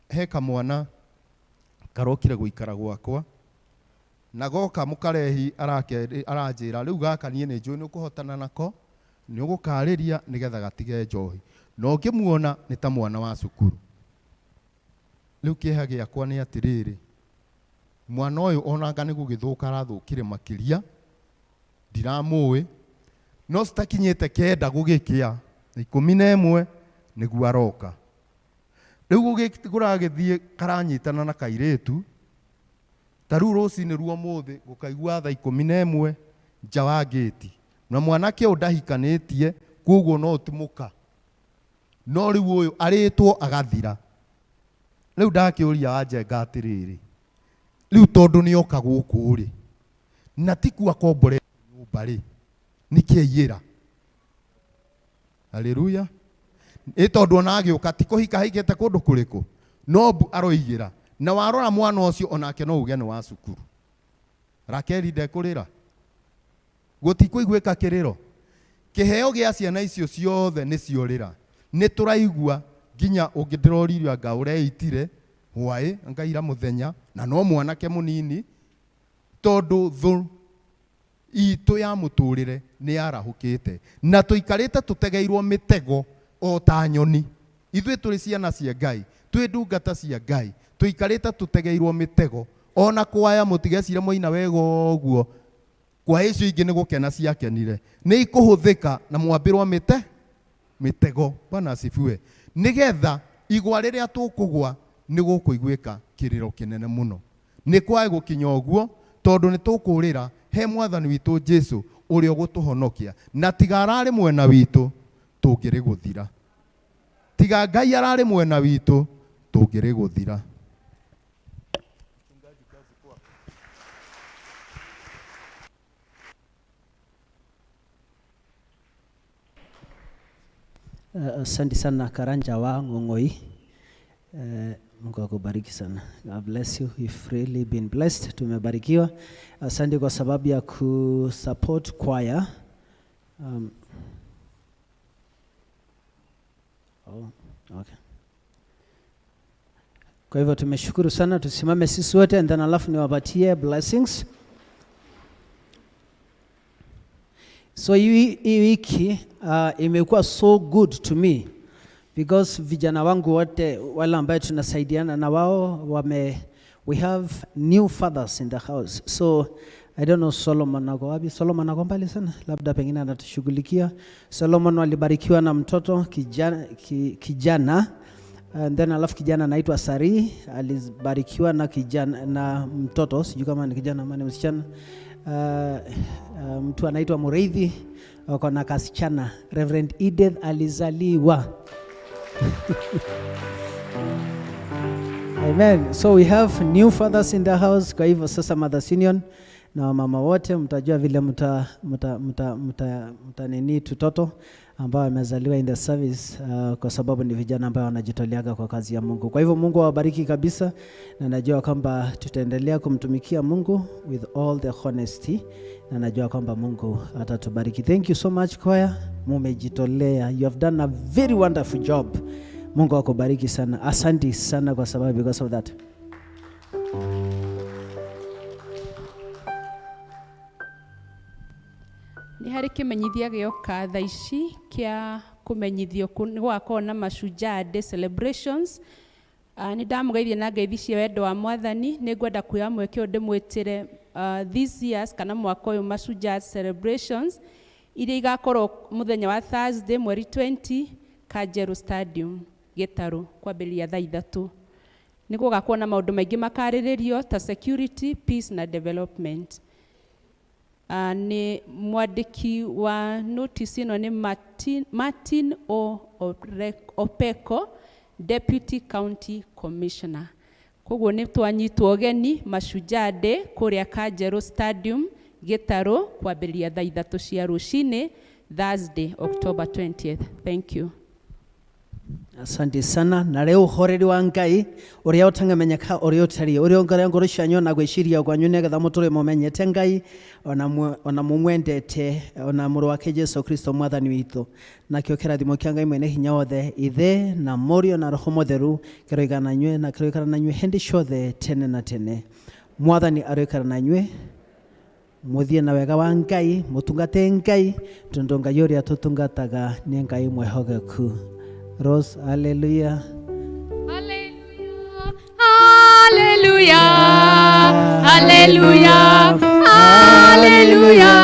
Speaker 15: he kamwana karokire gũikara gwakwa, na goka mũkarehi aranjĩra rĩu gaka niĩ nĩ njũĩ nĩ ũkũhotana nako, nĩ ũgũkarĩria nĩgetha gatige njohi. Na ũngĩmuona nĩ ta mwana wa cukuru. Rĩu kĩeha gĩakwa nĩ atĩrĩrĩ, mwana ũyũ onanga nĩ gũgĩthũka arathũkire makĩria, ndiramũĩ, no citakinyĩte 9 gũgĩkĩa, 11 nĩguo aroka. Rĩu kũragĩthiĩ karanyitana na kairĩtu, ta rĩu rũcinĩ rwa ũmũthĩ gũkaigua thaa 11 nja wa ngĩti. Na mwanake ũyũ ndahikanĩtie, koguo no ũtimũka. No rĩu ũyũ arĩtwo agathira. Rĩu ndakĩũria Wanjenga atĩrĩrĩ, rĩu tondũ nĩoka gũkũ rĩ, na ti kuo akomborete nyũmba rĩ, nĩkĩ aiyĩra? Haleluya. Ĩ tondũ ona agĩũka ti kũhika ahikĩte kũndũ kũrĩkũ, no mbu aroigĩra. Na warora mwana ũcio onake no uge nĩ wa cukuru. Rakeli ndekũrĩra, gũtikũiguĩka kĩrĩro. Kĩheo gĩa ciana icio ciothe nĩ ciorĩra. Nĩ tũraigua nginya ũngĩ ndĩroririo anga ũreitire hwaĩ anga ira mũthenya, na no mwanake mũnini, tondũ thũ itũ ya mũtũrĩre nĩ yarahũkĩte. Na tũikarĩte tũtegeirwo mĩtego o ta nyoni. Ithuĩ tũrĩ ciana cia Ngai, twĩ ndungata cia Ngai, tũikarĩte tũtegeirwo mĩtego. Ona kwaya mũtigecire mwaina wega ũguo, kwa icio ingĩ nĩ gũkena ciakenire. Nĩ ikũhũthĩka na mwambĩrwo mĩtego. Bwana asifiwe. Nĩgetha igwa rĩrĩa tũkũgwa nĩ gũkũiguĩka kĩrĩro kĩnene mũno. Nĩ kwae gũkinya ũguo, tondũ nĩ tũkũrĩra he mwathani witũ Jesu ũrĩa ũgũtũhonokia. Na tiga ararĩ mwena witũ, Tũngĩrĩ gũthira. Tiga Ngai ararĩ mwena witũ, tũngĩrĩ gũthira.
Speaker 3: Asante sana Karanja wa Ngongoi. Mungu akubariki sana. God bless you. You've really been blessed. Tumebarikiwa. Asante kwa sababu ya kusupport choir. Oh, okay. Kwa hivyo tumeshukuru sana, tusimame sisi wote and then alafu niwapatie blessings. So hii wiki imekuwa so good to me because vijana wangu wote wale ambaye tunasaidiana na wao we have new fathers in the house. So I don't know Solomon ako wapi. Solomon ako mbali sana, labda pengine anatushughulikia. Solomon walibarikiwa na mtoto kijana, and then alafu kijana anaitwa Sari alibarikiwa na kijana na mtoto, sijui kama ni kijana ama ni msichana. Mtu anaitwa Mureithi wako na kasichana. Reverend Edith alizaliwa. Amen. So we have new fathers in the house. Kwa hivyo sasa Mothers Union na wamama wote mtajua vile mta mta mta mta, mta nini tutoto ambao wamezaliwa in the service, kwa sababu ni vijana ambao wanajitoleaga kwa kazi ya Mungu. Kwa hivyo Mungu awabariki kabisa, na najua kwamba tutaendelea kumtumikia Mungu with all the honesty, na najua kwamba Mungu atatubariki. Thank you so much choir, mumejitolea. You have done a very wonderful job. Mungu akubariki sana. Asante sana kwa sababu because of that.
Speaker 4: Nĩ harĩ kĩmenyithia gĩoka thaa ici kĩa kũmenyithio nĩ gũgakorwo na Mashujaa Day celebrations. Nĩ ndamũgeithia na ngeithi cia wendo wa Mwathani. Nĩ ngwenda kuoya mweke ũyũ ndĩmwĩtĩre this years kana mwaka ũyũ Mashujaa celebrations iria igakorwo mũthenya wa Thursday mweri 20 Kajeru Stadium Gĩtarũ kwambĩrĩria thaa 3. Nĩ gũgakorwo na maũndũ maingĩ makarĩrĩrio ta security, peace na development. Nĩ mwandĩki wa notice ĩno nĩ Martin O. Opeko, Deputy County Commissioner. Koguo nĩ twanyitwo ũgeni Mashujaa Day kũrĩa Kajeru Stadium Gĩtarũ kwambĩrĩria thaa 3 cia rũcinĩ Thursday, October 20th. Thank you.
Speaker 3: Asante sana. Na rĩu ũhoreri wa Ngai ũrĩa ũtangĩmenyeka ũrĩa ũtariĩ, ũrĩa ũngĩrĩa ngoro cianyu na gwĩciria kwanyu nĩgetha mũtũre mũmenyete Ngai ona mũmwendete ona mũrũ wake Jesu Kristo mwathani witũ. Nakĩo kĩrathimo kĩa Ngai mwene hinya wothe, Ithe na Mũriũ na Roho Mũtheru, kĩroikara na inyuĩ na kĩroikara na inyuĩ hĩndĩ ciothe tene na tene. Mwathani aroikara na inyuĩ, mũthiĩ na wega wa Ngai, mũtungate Ngai, tondũ Ngai ũrĩa tũtungataga nĩ Ngai mwĩhokeku. Rose, hallelujah.
Speaker 1: Hallelujah. Hallelujah. Hallelujah.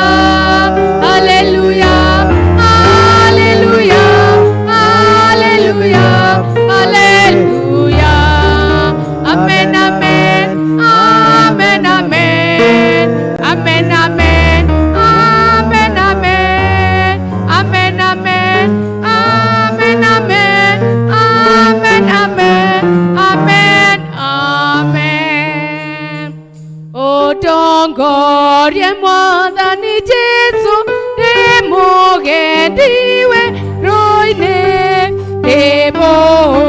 Speaker 1: Hallelujah. Hallelujah. Hallelujah. Hallelujah. Amen, amen. Amen, amen. Amen, amen. Amen, amen. Amen, amen. Amen, amen. Amen, amen. Amen, amen. Ũtongorie Mwathani Jesu, ndĩ mũgendi werũ-inĩ, ndĩ mũhũtiĩ.